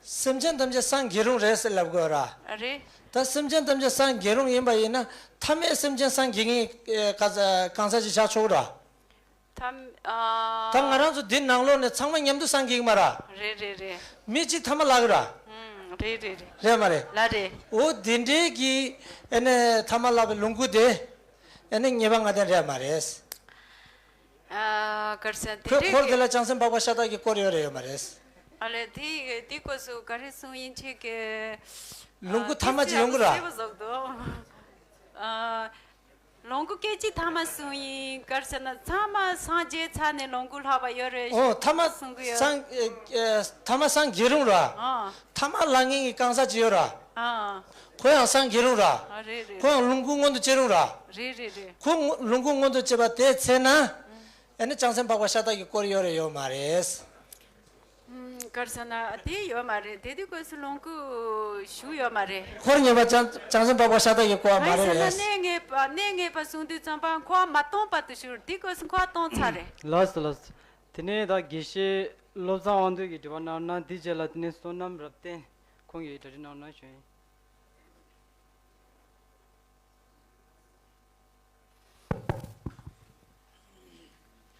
སེམས་ཅན་ཐམས་ཅད་སངས་རྒྱས་རུང་རེད་ཟེར་ལབ་དགོས་ར། རེད། ད་སེམས་ཅན་ཐམས་ཅད་སངས་རྒྱས་རུང་ཡིན་པ་ཡིན་ན། ཐ་མའི་སེམས་ཅན་སངས་རྒྱས་མཁན་ག་ས་གང་ས་ཅིག་ཆགས་ཆོག་ར། ཐ་མ། ཨ། ད་ང་རང་ཚོ་འདི་ནང་ལོགས་ནས་ཚང་མ་མཉམ་དུ་སངས་རྒྱས་ཀྱི་མ་ར། རེད་རེད་རེད། མི་གཅིག་ཐ་མ་ལྷག་ར། ཨུམ། རེད་རེད་རེད། རེད་མ་རེད། ལགས་རེད། འོ་དེ་འདྲའི་གི་ཨ་ནི་ཐ་མ་ལྷག་པའི་ལོངས་སྐུ་དེ་ཨ་ནི་ཉེས་པ་ལྔ་ལྡན་རེད་མ་རེད། ཨ། ག་རེ་ཟེར་དེ་ཁོ་འདྲའི་འཁོར་དེ་གི་ལ་བྱང་སེམས་འཕགས་པ་ཤ་སྟག་གིས་བསྐོར་ཡོད་རེད་ཡོད་མ་རེད། ཨ་ལས། དེ་དེ་སྐོར་སུ་ག་རེ་གསུངས་ཡིན་ཆེ་གི། ལོངས་སྐུ་ཐ་མ་ཅིག་ཡོང་གི་ར། ཨ། དེ་ཚོ་ཡག་པོ་གསལ་པོ་བཟོ་འདུག་ཨ། ལོངས་སྐུ་སྐད་ཅིག་ཐ་མ་གསུངས་ཡིན། ག་རེ་ཟེར་ན་ཚང་མ་སངས་རྒྱས་ཚར་ནས་ལོངས་སྐུ་ལྷག་པ་ཡོད་རེད། ཨོ། ཐ་མ་གསུང་གི་ཡོད། སངས། ཨེ། ཨེ། ཐ་མ་སངས་རྒྱས་རུང་ར། ཨ། ཐ་མ་ལྷག་མཁན་གྱི་གང་ཟག་ཅིག་ཡོད་ར། ཨ། ཁོ་ཡང་སངས་རྒྱས་རུང་ར། ཨ། རེད་རེད། ཁོ་ཡང་ལོངས་སྐུ་མངོན་དུ་བྱེད་རུང་ར། རེད་རེད་རེད། ཁོ་ལོངས་སྐུ་མངོན་དུ་བྱེད་པ་དེ་ཚེ་ན། ཨ་ནི་བྱང་སེམས་འཕགས་པ་ཤ་སྟག་གིས་བསྐོར་ཡོད་རེད་ཡོད་མ་རེད། ཨུམ། ག་རེ་ཟེར་ན་དེ་ཡོད་མ་རེད། དེ་དུས་སྐབས་སུ་ལོངས་སྐུ་བཞུགས་ཡོད་མ་རེད། འཁོར་ཉེས་པ་བྱང་བྱང་སེམས་འཕགས་པ་ཤ་སྟག་གིས་བསྐོར་བ་མ་རེད། ག་རེ་ཟེར་ན་གནས་ངེས་པ་གནས་ངེས་པ་གསུང་དུས་ཙམ་པ་འཁོར་བ་མ་སྟོངས་བར་དུ་བཞུགས། དེ་སྐབས་སུ་འཁོར་བ་སྟོངས་ཚར་རེད། ལགས་སོ་ལགས་སོ། དེ་ནས་ད་དགེ་བཤེས་བློ་བཟང་དབང་འདུས་ཀྱིས་དྲི་བ་གནང་ན། དེའི་རྗེས་ལ་དེ་ནས་བསོད་ནམས་རབ་བརྟན་ཁོང་གིས་གྲ་སྒྲིག་གནང་གནང་ཞུ་ཡིན།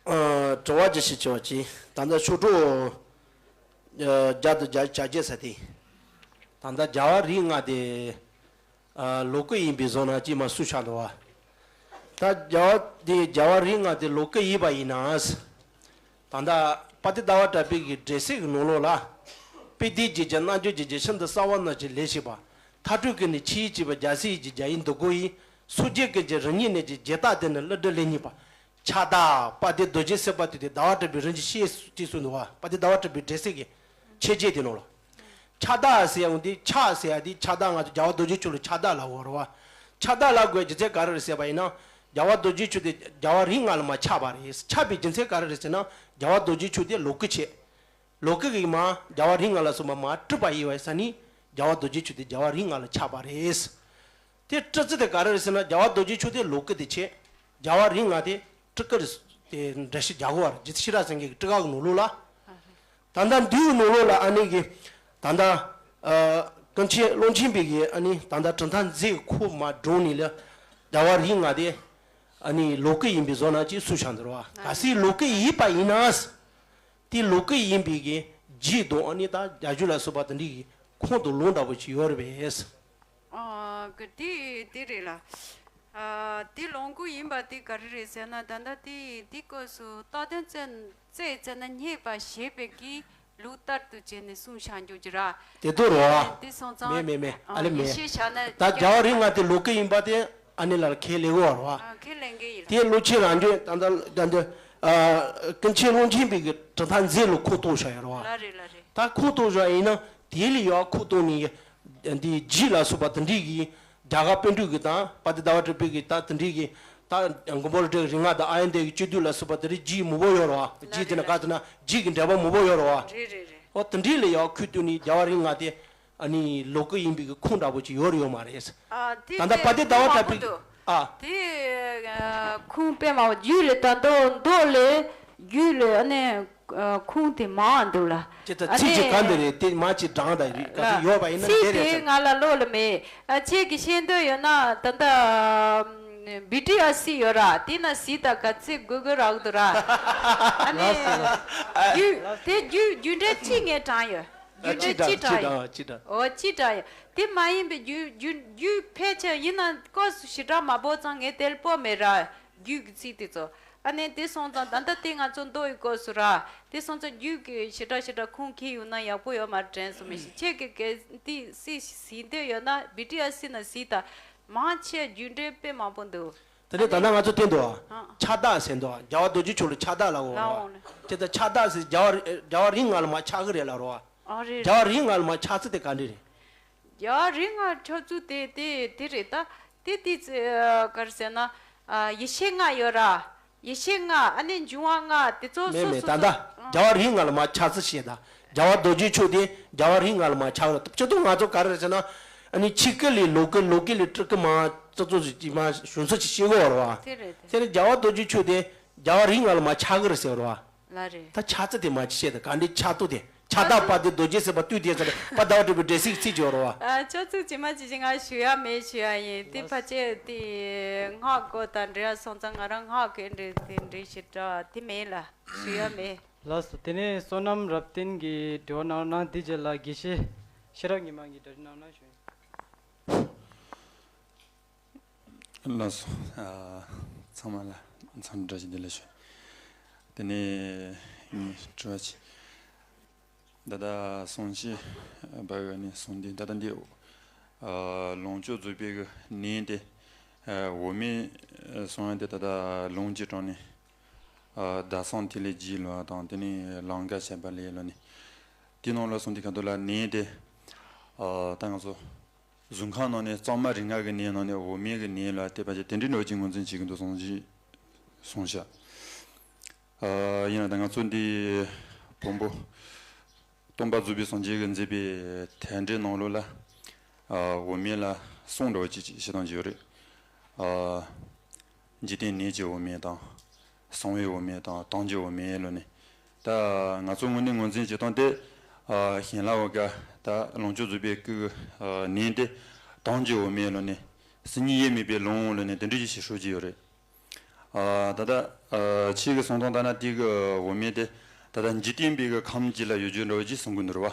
ཨ། དྲི་བ་ཅིག་ཞུ་ཆོག་ཅིག་ད་ལྟ་ཆོས་དྲུག་ཨ། བརྒྱ་དང་བརྒྱད་ཅུ་གྱ་བརྒྱད་ཟེར་དེ། ད་ལྟ་རྒྱལ་བ་རིགས་ལྔ་དེ། ཨ། ལོག་སྐུ་ཡིན་པའི་བཟོ་ན་ཅིག་མར་གསུངས་བཞག་འདུག་པ། ད་རྒྱལ་བ་དེ་རྒྱལ་བ་རིགས་ལྔ་དེ་ལོག་སྐུ་ཡིན་པ་ཡིན་ན། ད་ལྟ་དཔལ་ལྡན་ཟླ་བ་གྲགས་པའི་གི་འགྲེལ་བཤད་ཀྱི་ནང་ལོགས་ལ། དཔལ་ལྡན་རྒྱལ་བྱེད་རྣལ་འབྱོར་རྒྱལ་བྱེད་ཤིན་ཏུ་གསལ་བ་རྣམས་ཀྱིས་ལེགས་བཤད་པ། མཐའ་སྤྲོས་ཀུན་ནས་ཆེས་ཡིད་ཆེས་པ། རྒྱལ་སྲས་ཡིད་ཀྱི་རྒྱ་ཡིས་འདུད་དགོས་ཡིན། སོ་སྐྱེ་ཀུན་གྱི་རིམ་གཉིས་གནས་ཀྱི་རྒྱལ་རྟགས་དེ་ནི་ཀླུ་སྒྲུབ་ལེགས་བརྙེས་པ། ཕྱག་བདག་དཔལ་ལྡན་རྡོ་རྗེ་སེམས་དཔའ་དེ་དེ་ཟླ་བ་གྲགས་པའི་རིན་ཆེན་ཤེས་ཅེས་གསུངས་འདུག་པ། དཔལ་ལྡན་ཟླ་བ་གྲགས་པའི་འགྲེལ་བཤད་ཀྱི་མཆོད་བརྗོད་དེ་ནང་ལ། ཕྱག་བདག་ཟེར་ཡ་འོང་དེ་ཕྱག་ཟེར་ཡ་དེ་ཕྱག་བདག་ང་ཚོ་རྒྱལ་བ་རྡོ་རྗེ་འཆང་ལ་ཕྱག་བདག་ལབ་དགོས་རེད་པ། ཕྱག་བདག་ལབ་དགོས་རྒྱུ་མཚན་ག་རེ་རེད་ཟེར་བ་ཡིན་ན། རྒྱལ་བ་རྡོ་རྗེ་འཆང་དེ་རྒྱལ་བ་རིགས་ལྔ་ལ་མར་ཆགས་པ་རེད། ཆགས་པའི་རྒྱུ་མཚན་ག་རེ་རེད་ཟེར་ན། རྒྱལ་བ་རྡོ་རྗེ་འཆང་དེ་ལོག་སྐུ་བྱས། ལོག་སྐུ་གིས་མར་རྒྱལ་བ་རིགས་ལྔ་ལ་སོགས་པ་མར་སྤྲུལ་པ་ཡིན་པ་ཡིན་ས་ནི། རྒྱལ་བ་རྡོ་རྗེ་འཆང་དེ་རྒྱལ་བ་རིགས་ལྔ་ལ་ཆགས་པ་རེད། དེ་སྤྲུལ་ཚུལ་དེ་ག་རེ་རེད་ཟེར་ན། རྒྱལ་བ་རྡོ་རྗེ་འཆང་དེ་ལོག་སྐུ་དེ་བྱས། རྒྱལ་བ་རིགས་ལྔ་དེ་སྤྲུལ་སྐུ་རེད། དེ་འགྲེལ་བཤད་རྒྱག་དགོས་པ་རེད། རྗེ་བཙུན་ཤེས་རབ་སེང་གེ་གི་སྤྲུལ་ཁ་གི་ནང་ལོགས་ལ། ད་ལྟ་འདིའི་ནང་ལོགས་ལ་ཨ་ནི་གི། ད་ལྟ་ཨ། ཀུན་མཁྱེན་ཀློང་ཆེན་པའི་གི་ཨ་ནི་ད་ལྟ་གྲུབ་མཐའ་མཛོད་ཁོ་མར་བསྒྲོན་ནས་ལ། རྒྱལ་བ་རིགས་ལྔ་དེ་ཨ་ནི་ལོག་སྐུ་ཡིན་པའི་བཟོ་ན་ཅིག་གསུངས་བཞག་འདུག་པ། གལ་སྲིད་ལོག་སྐུ་ཡིན་པ་ཡིན་ན། དེ་ལོག་སྐུ་ཡིན་པའི་གི་རྗེས་དང་ཨ་ནི་ད་རྒྱ་གཞུང་ལ་སོགས་པ་དེ་འདྲའི་གི་ཁུངས་དང་ལུང་འདྲ་པོ་ཅིག་ཡོད་རེད་པས། ཨ། གི་དེ་དེ་རེད་ལ། ཨ། དེ་ལོངས་སྐུ་ཡིན་པ་དེ་ག་རེ་རེད་ཟེར་ན། ད་ལྟ་དེ་དེ་སྐབས་སུ་རྟག་བརྟན་བཙལ་བཙལ་ན་རྙེད་པ་ཞེས་པའི་གི་ལུགས་ལྟར་དུ་བྱས་ནས་གསུངས་བཞག་འགྱོ་རྒྱུ་ར། དེ་དོ་རོ། དེ་སོང་ཙང་། མེད་མེད་མེད། ཨ་ལེ་མེད། ཡེ་ཤེས་བྱ་ན་ད་རྒྱལ་བ་རིགས་ལྔ་དེ་ལོག་སྐུ་ཡིན་པ་དེ་ཨ་ནི་ལ་ཁས་ལེན་གོ་རོ། ཨ། ཁས་ལེན་གི་ཡིན་ལ། དེ་ཀློང་ཆེན་རང་བྱོན་ད་ལྟ་ད་ལྟ་ཨ། ཀུན་མཁྱེན་ཀློང་ཆེན་པའི་གི་གྲུབ་མཐའ་མཛོད་ལ་ཁུངས་གཏུགས་བཞག་ཡོད་རོ། ལ་རེད་ལ་རེད། ད་ཁུངས་གཏུགས་བཞག་ཡིན་ན་དེ་ལ་ཡང་ཁུངས་གཏུགས་ནས་འདི་རྗེ་ལ་སོགས་པ་དེ་འདྲའི་གི། རྒྱ་གར་པཎ་གྲུབ་ཀྱི་དང་དཔལ་ལྡན་ཟླ་བ་གྲགས་པའི་གི་ད་དེ་འདྲའི་གི། ད་མགོན་པོ་རིགས་དྲུག་རིགས་ལྔ་དང་ཨཱརྱ་དེ་གི་སྤྱོད་བསྡུས་ལ་སོགས་པ་དེ་འདྲའི་རྗེ་མང་པོ་ཡོད་རེད་པ། རྗེ་དེ་ན་ག་དེ་ན་རྗེ་གི་འགྲེལ་པ་མང་པོ་ཡོད་རེད་པ། རེད་རེད་རེད། ཨོ་དེ་འདྲའི་ལ་ཡང་ཁུངས་གཏུགས་ནས་རྒྱལ་བ་རིགས་ལྔ་དེ་ཨ་ནི་ལོག་སྐུ་ཡིན་པའི་གི་ཁུངས་འདྲ་པོ་ཅིག་ཡོད་རེད་ཡོད་མ་རེད། ཨ། དེ་ད་ལྟ་དཔལ་ལྡན་ཟླ་བ་གྲགས་པའི་གི། ཨ། དེ་ཁུངས་དཔེ་མང་པོ་རྒྱུད་ལ་ད་མདོ་མདོ་ལས་རྒྱུད་ལ་ཨ་ནི། ཨ། ཁུངས་དེ་མང་འདུག་ལ། ཅི་ལྟར་ཨ་ཚིག་ཅིག་ནི་གང་དེ་རེད་དེ་མ་ཅིག་བགྲང་དང་རིག་ག་ཚོད་ཡོད་པ་ཡིན་ན་ཚིག་དེ་རེད་དེ་ཚར། ང་ལ་བློ་ལ་མེད། ཨ། ཁྱེད་ཀྱིས་ཤེས་འདོད་ཡོད་ན་ད་ལྟ་བི་ཏི་ཨར་སི་ཡོད་ར། དེ་ན་གཟིགས་དང་ག་ཚོད་དགོས་དགོས་རག་འདུག་ར། ཨ་ནི་ལགས་སོ། རྒྱུ་དེ་རྒྱུ་རྒྱུ་འབྲས་གཅིག་ངས་དྲངས་ཡོད། རྒྱུ་འབྲས་སྤྱི་སྤྱི་དྲག་ཡིན། སྤྱི་དྲག་འོ་སྤྱི་དྲག་ཡིན། དེ་མ་ཡིན་པའི་རྒྱུ་རྒྱུ་རྒྱུ་ཕལ་ཆེར་ཡིན་ན་སྐོར་སུ་ཞེ་དྲག་མ་པོ་ཙང་ངས་དེ་ལ་པོ་མེད་ར། རྒྱུད་ཀྱི་ཚིག་དེ་ཚོ། ཨ་ནི་དེ་སོང་ཙང་ད་ལྟ་དེ་ང་ཚོ་མདོ་ཡི་སྐོར་སུ་ར། དེ་སོང་ཙང་རྒྱུད་ཀྱི་ཞེ་དྲག་ཞེ་དྲག་ཁུངས་འཁྱེར་ཡོང་ན་ཡག་པོ་ཡོད་མ་རེད་དྲན་སོང་མི་ཤེས། ཁྱེད་ཀྱི་གལ་ཏེ་སྲིད་ཟིན་དེ་ཡོད་ན་བི་ཊི་ཨེ་སི་ན་སྲིད་ད། མང་ཆེ་རྒྱུད་འགྲེལ་དཔེ་མང་པོ་འདུག་དེ་ནས་ད་ལྟ་ང་ཚོ་བསྟན་འདུག་ཨ། ཁྱབ་བདག་ཟེར་འདུག་རྒྱལ་བ་རྡོ་རྗེ་འཆང་ལ་ཁྱབ་བདག་ལབ་ཡོད་རེད་བ། ལའོ་ནི། དེ་ལྟར་ཁྱབ་བདག་ཟེར་རྒྱལ་བ་རྒྱལ་བ་རིགས་ལྔ་ལ་མ་ཆགས་ཀྱི་རེད་ལབ་རེད་བ། ཨ་རེད། རྒྱལ་བ་རིགས་ལྔ་ལ་མ་ཆགས་ཚུལ་དེ་ག་འདྲ་རེད། རྒྱལ་བ་རིགས་ལྔ་ཆགས་ཚུལ་དེ་དེ་དེ་རེད་ད། དེ་དེ་ཚེ་ག་རེ་ཟེར་ན། ཡེ་ཤེས་ལྔ་ཡོད་ར། ཡེ་ཤེས་ལྔ། ཨ་ནི་འབྱུང་བ་ལྔ་དེ་ཚོ་མེད་སོ་མེད། སོ་ད་ལྟ་སོ། རྒྱལ་བ་རིགས་ལྔ་ལ་མ་ཆགས་ཚུལ་བཤད་ད། རྒྱལ་བ་རྡོ་རྗེ་འཆང་དེ་རྒྱལ་བ་རིགས་ལྔ་ལ་མ་ཆགས་རེད། སྤྱིར་བཏང་ང་ཚོ་ག་རེ་རེད་ཟེར་ན། ཨ་ནི་ཆིག་ཀི་ལས་ལོ་ཀི་ལོ་ཀི་ལས་ཏྲི་ཀི་མ་ཙོ་ཙོ་ཅིག་མ་གཞུང་ཚོ་ཅིག་ཤེས་གོ་ར་བ། དེ་རེད་དེ། དེ་ནི་རྒྱལ་བ་རྡོ་རྗེ་འཆང་དེ་རྒྱལ་བ་རིགས་ལྔ་ལ་མ་ཆགས་ཀྱི་རེད་ཟེར་བ་ར་བ། ལ་རེད། ད་ཆགས་ཚུལ་དེ་མ་ཅིག་བཤད་དང་ག་འདྲའི་ཆགས་ཐུབ་དེ་ཆགས་སྡང་དཔལ་ལྡན་རྡོ་རྗེ་ཟེར་བ་དུས་དེ་ཚོ་ལ་དཔལ་ཟླ་བ་གྲགས་པའི་འགྲེལ་བཤད་ཚིག་བརྗོད་རོགས། ཨ་ཆོག་ཚུལ་ཇི་མ་ཇི་བཞིན་ང་ཞུ་ཡ་མེད་ཞུ་ཡ་ཡིན། དེ་ཕལ་ཆེར་དེ་སྔགས་སྐོར་དང་འབྲེལ་བ་སོང་ཙང་ང་རང་སྔགས་ཀྱི་འབྲེལ་དེ་འབྲེལ་ཞེ་དྲག་དེ་མེད་ལ་ཞུ་ཡ་མེད། ལགས་སོ། དེ་ནས་བསོད་ནམས་རབ་བརྟན་གྱིས་དྲི་བ་གནང་རོགས་གནང་། དེ་རྗེས་ལ་དགེ་བཤེས་ཤེས་རབ་ཉི་མ་གིས་དྲི་བ་གནང་རོགས་གནང་ཞུ། ལགས་སོ། ཨ། ཚང་མ་ལ་འཚམས་འདྲི་བཀྲ་ཤིས་བདེ་ལེགས་ཞུ། དེ་ནས་ངས་དྲི་བ་ཅིག་ད་ལྟ་གསུང་བཤད་པ་གི་ནས་གསུང་དེ་ད་ལྟ་འདི། ཨ། ལོངས་སྤྱོད་རྫོགས་པའི་གི་གནས་དེ། ཨ། འོག་མིན་གསུང་ཡ་དེ་ད་ལྟ་ལུང་གི་དྲུང་ནས། ཨ། ཟླ་གསུམ་ཐིག་ལེ་རྒྱས་ལབ་པ་དང་དེ་ནས་ལང་ཀ་བྱེད་པ་ལས་ལོ་ནས། དེའི་ནང་ལ་གསུང་དེ་ཁ་ཐུག་ལ་གནས་དེ། ཨ། ད་ང་ཚོ་གཟུགས་ཁམས་ནང་ནས་གཙང་མ་རིགས་ལྔ་གི་གནས་ནང་ནས་འོག་མིན་གྱི་གནས་ལ་བལྟས་པ་ཅིག་དེ་འདྲའི་འདྲ་བོ་ཅིག་ངོས་འཛིན་བྱེད་ཀྱི་འདུག་གསུངས་ཤག་ཨ། ཡིན་ན་ད་ང་ཚོ་འདི་བོན་པོ་སྟོན་པ་རྫོགས་པའི་སངས་རྒྱས་ཀྱིས་མཛད་པའི་ཐེག་འགྲེལ་ནང་ལོགས་ལ། ཨ། འོག་མིན་ལ་གསུམ་འདྲ་བོ་ཅིག་ཅིག་བཤད་སྟངས་ཅིག་ཡོད་རེད། ཨ། འཇིག་རྟེན་གནས་ཀྱི་འོག་མིན་དང་། གསང་བའི་འོག་མིན་དང་དམ་གྱི་འོག་མིན་ལོ་ནས། ད་ང་ཚོ་དངོས་གནས་ངོས་འཛིན་བྱེད་སྟངས་དེ། ཨ། གཞན་ལ་འོ་ག་ད་ལོངས་སྤྱོད་རྫོགས་པའི་སྐུ་གི་གནས་དེ་དམ་གྱི་འོག་མིན་ལོ་ནས། སིལ་སྙན་དབྱེར་མེད་པའི་ལུང་ལོ་ནས་དེ་འདྲ་ཞིག་ཞུ་རྒྱུ་ཡོད་རེད། ཨ། ད་ལྟ། ཨ། ཁྱེད་ཀྱི་གསུང་སྟངས་ལྟར་ན་དེ་གི་འོག་མིན་དེ་ད་ལྟ་འཇིག་རྟེན་པའི་གི་ཁམས་ཅིག་ལ་ཡོད་རྒྱུ་འདྲ་བོ་ཅིག་གསུང་གི་འདུག་རེད་བ།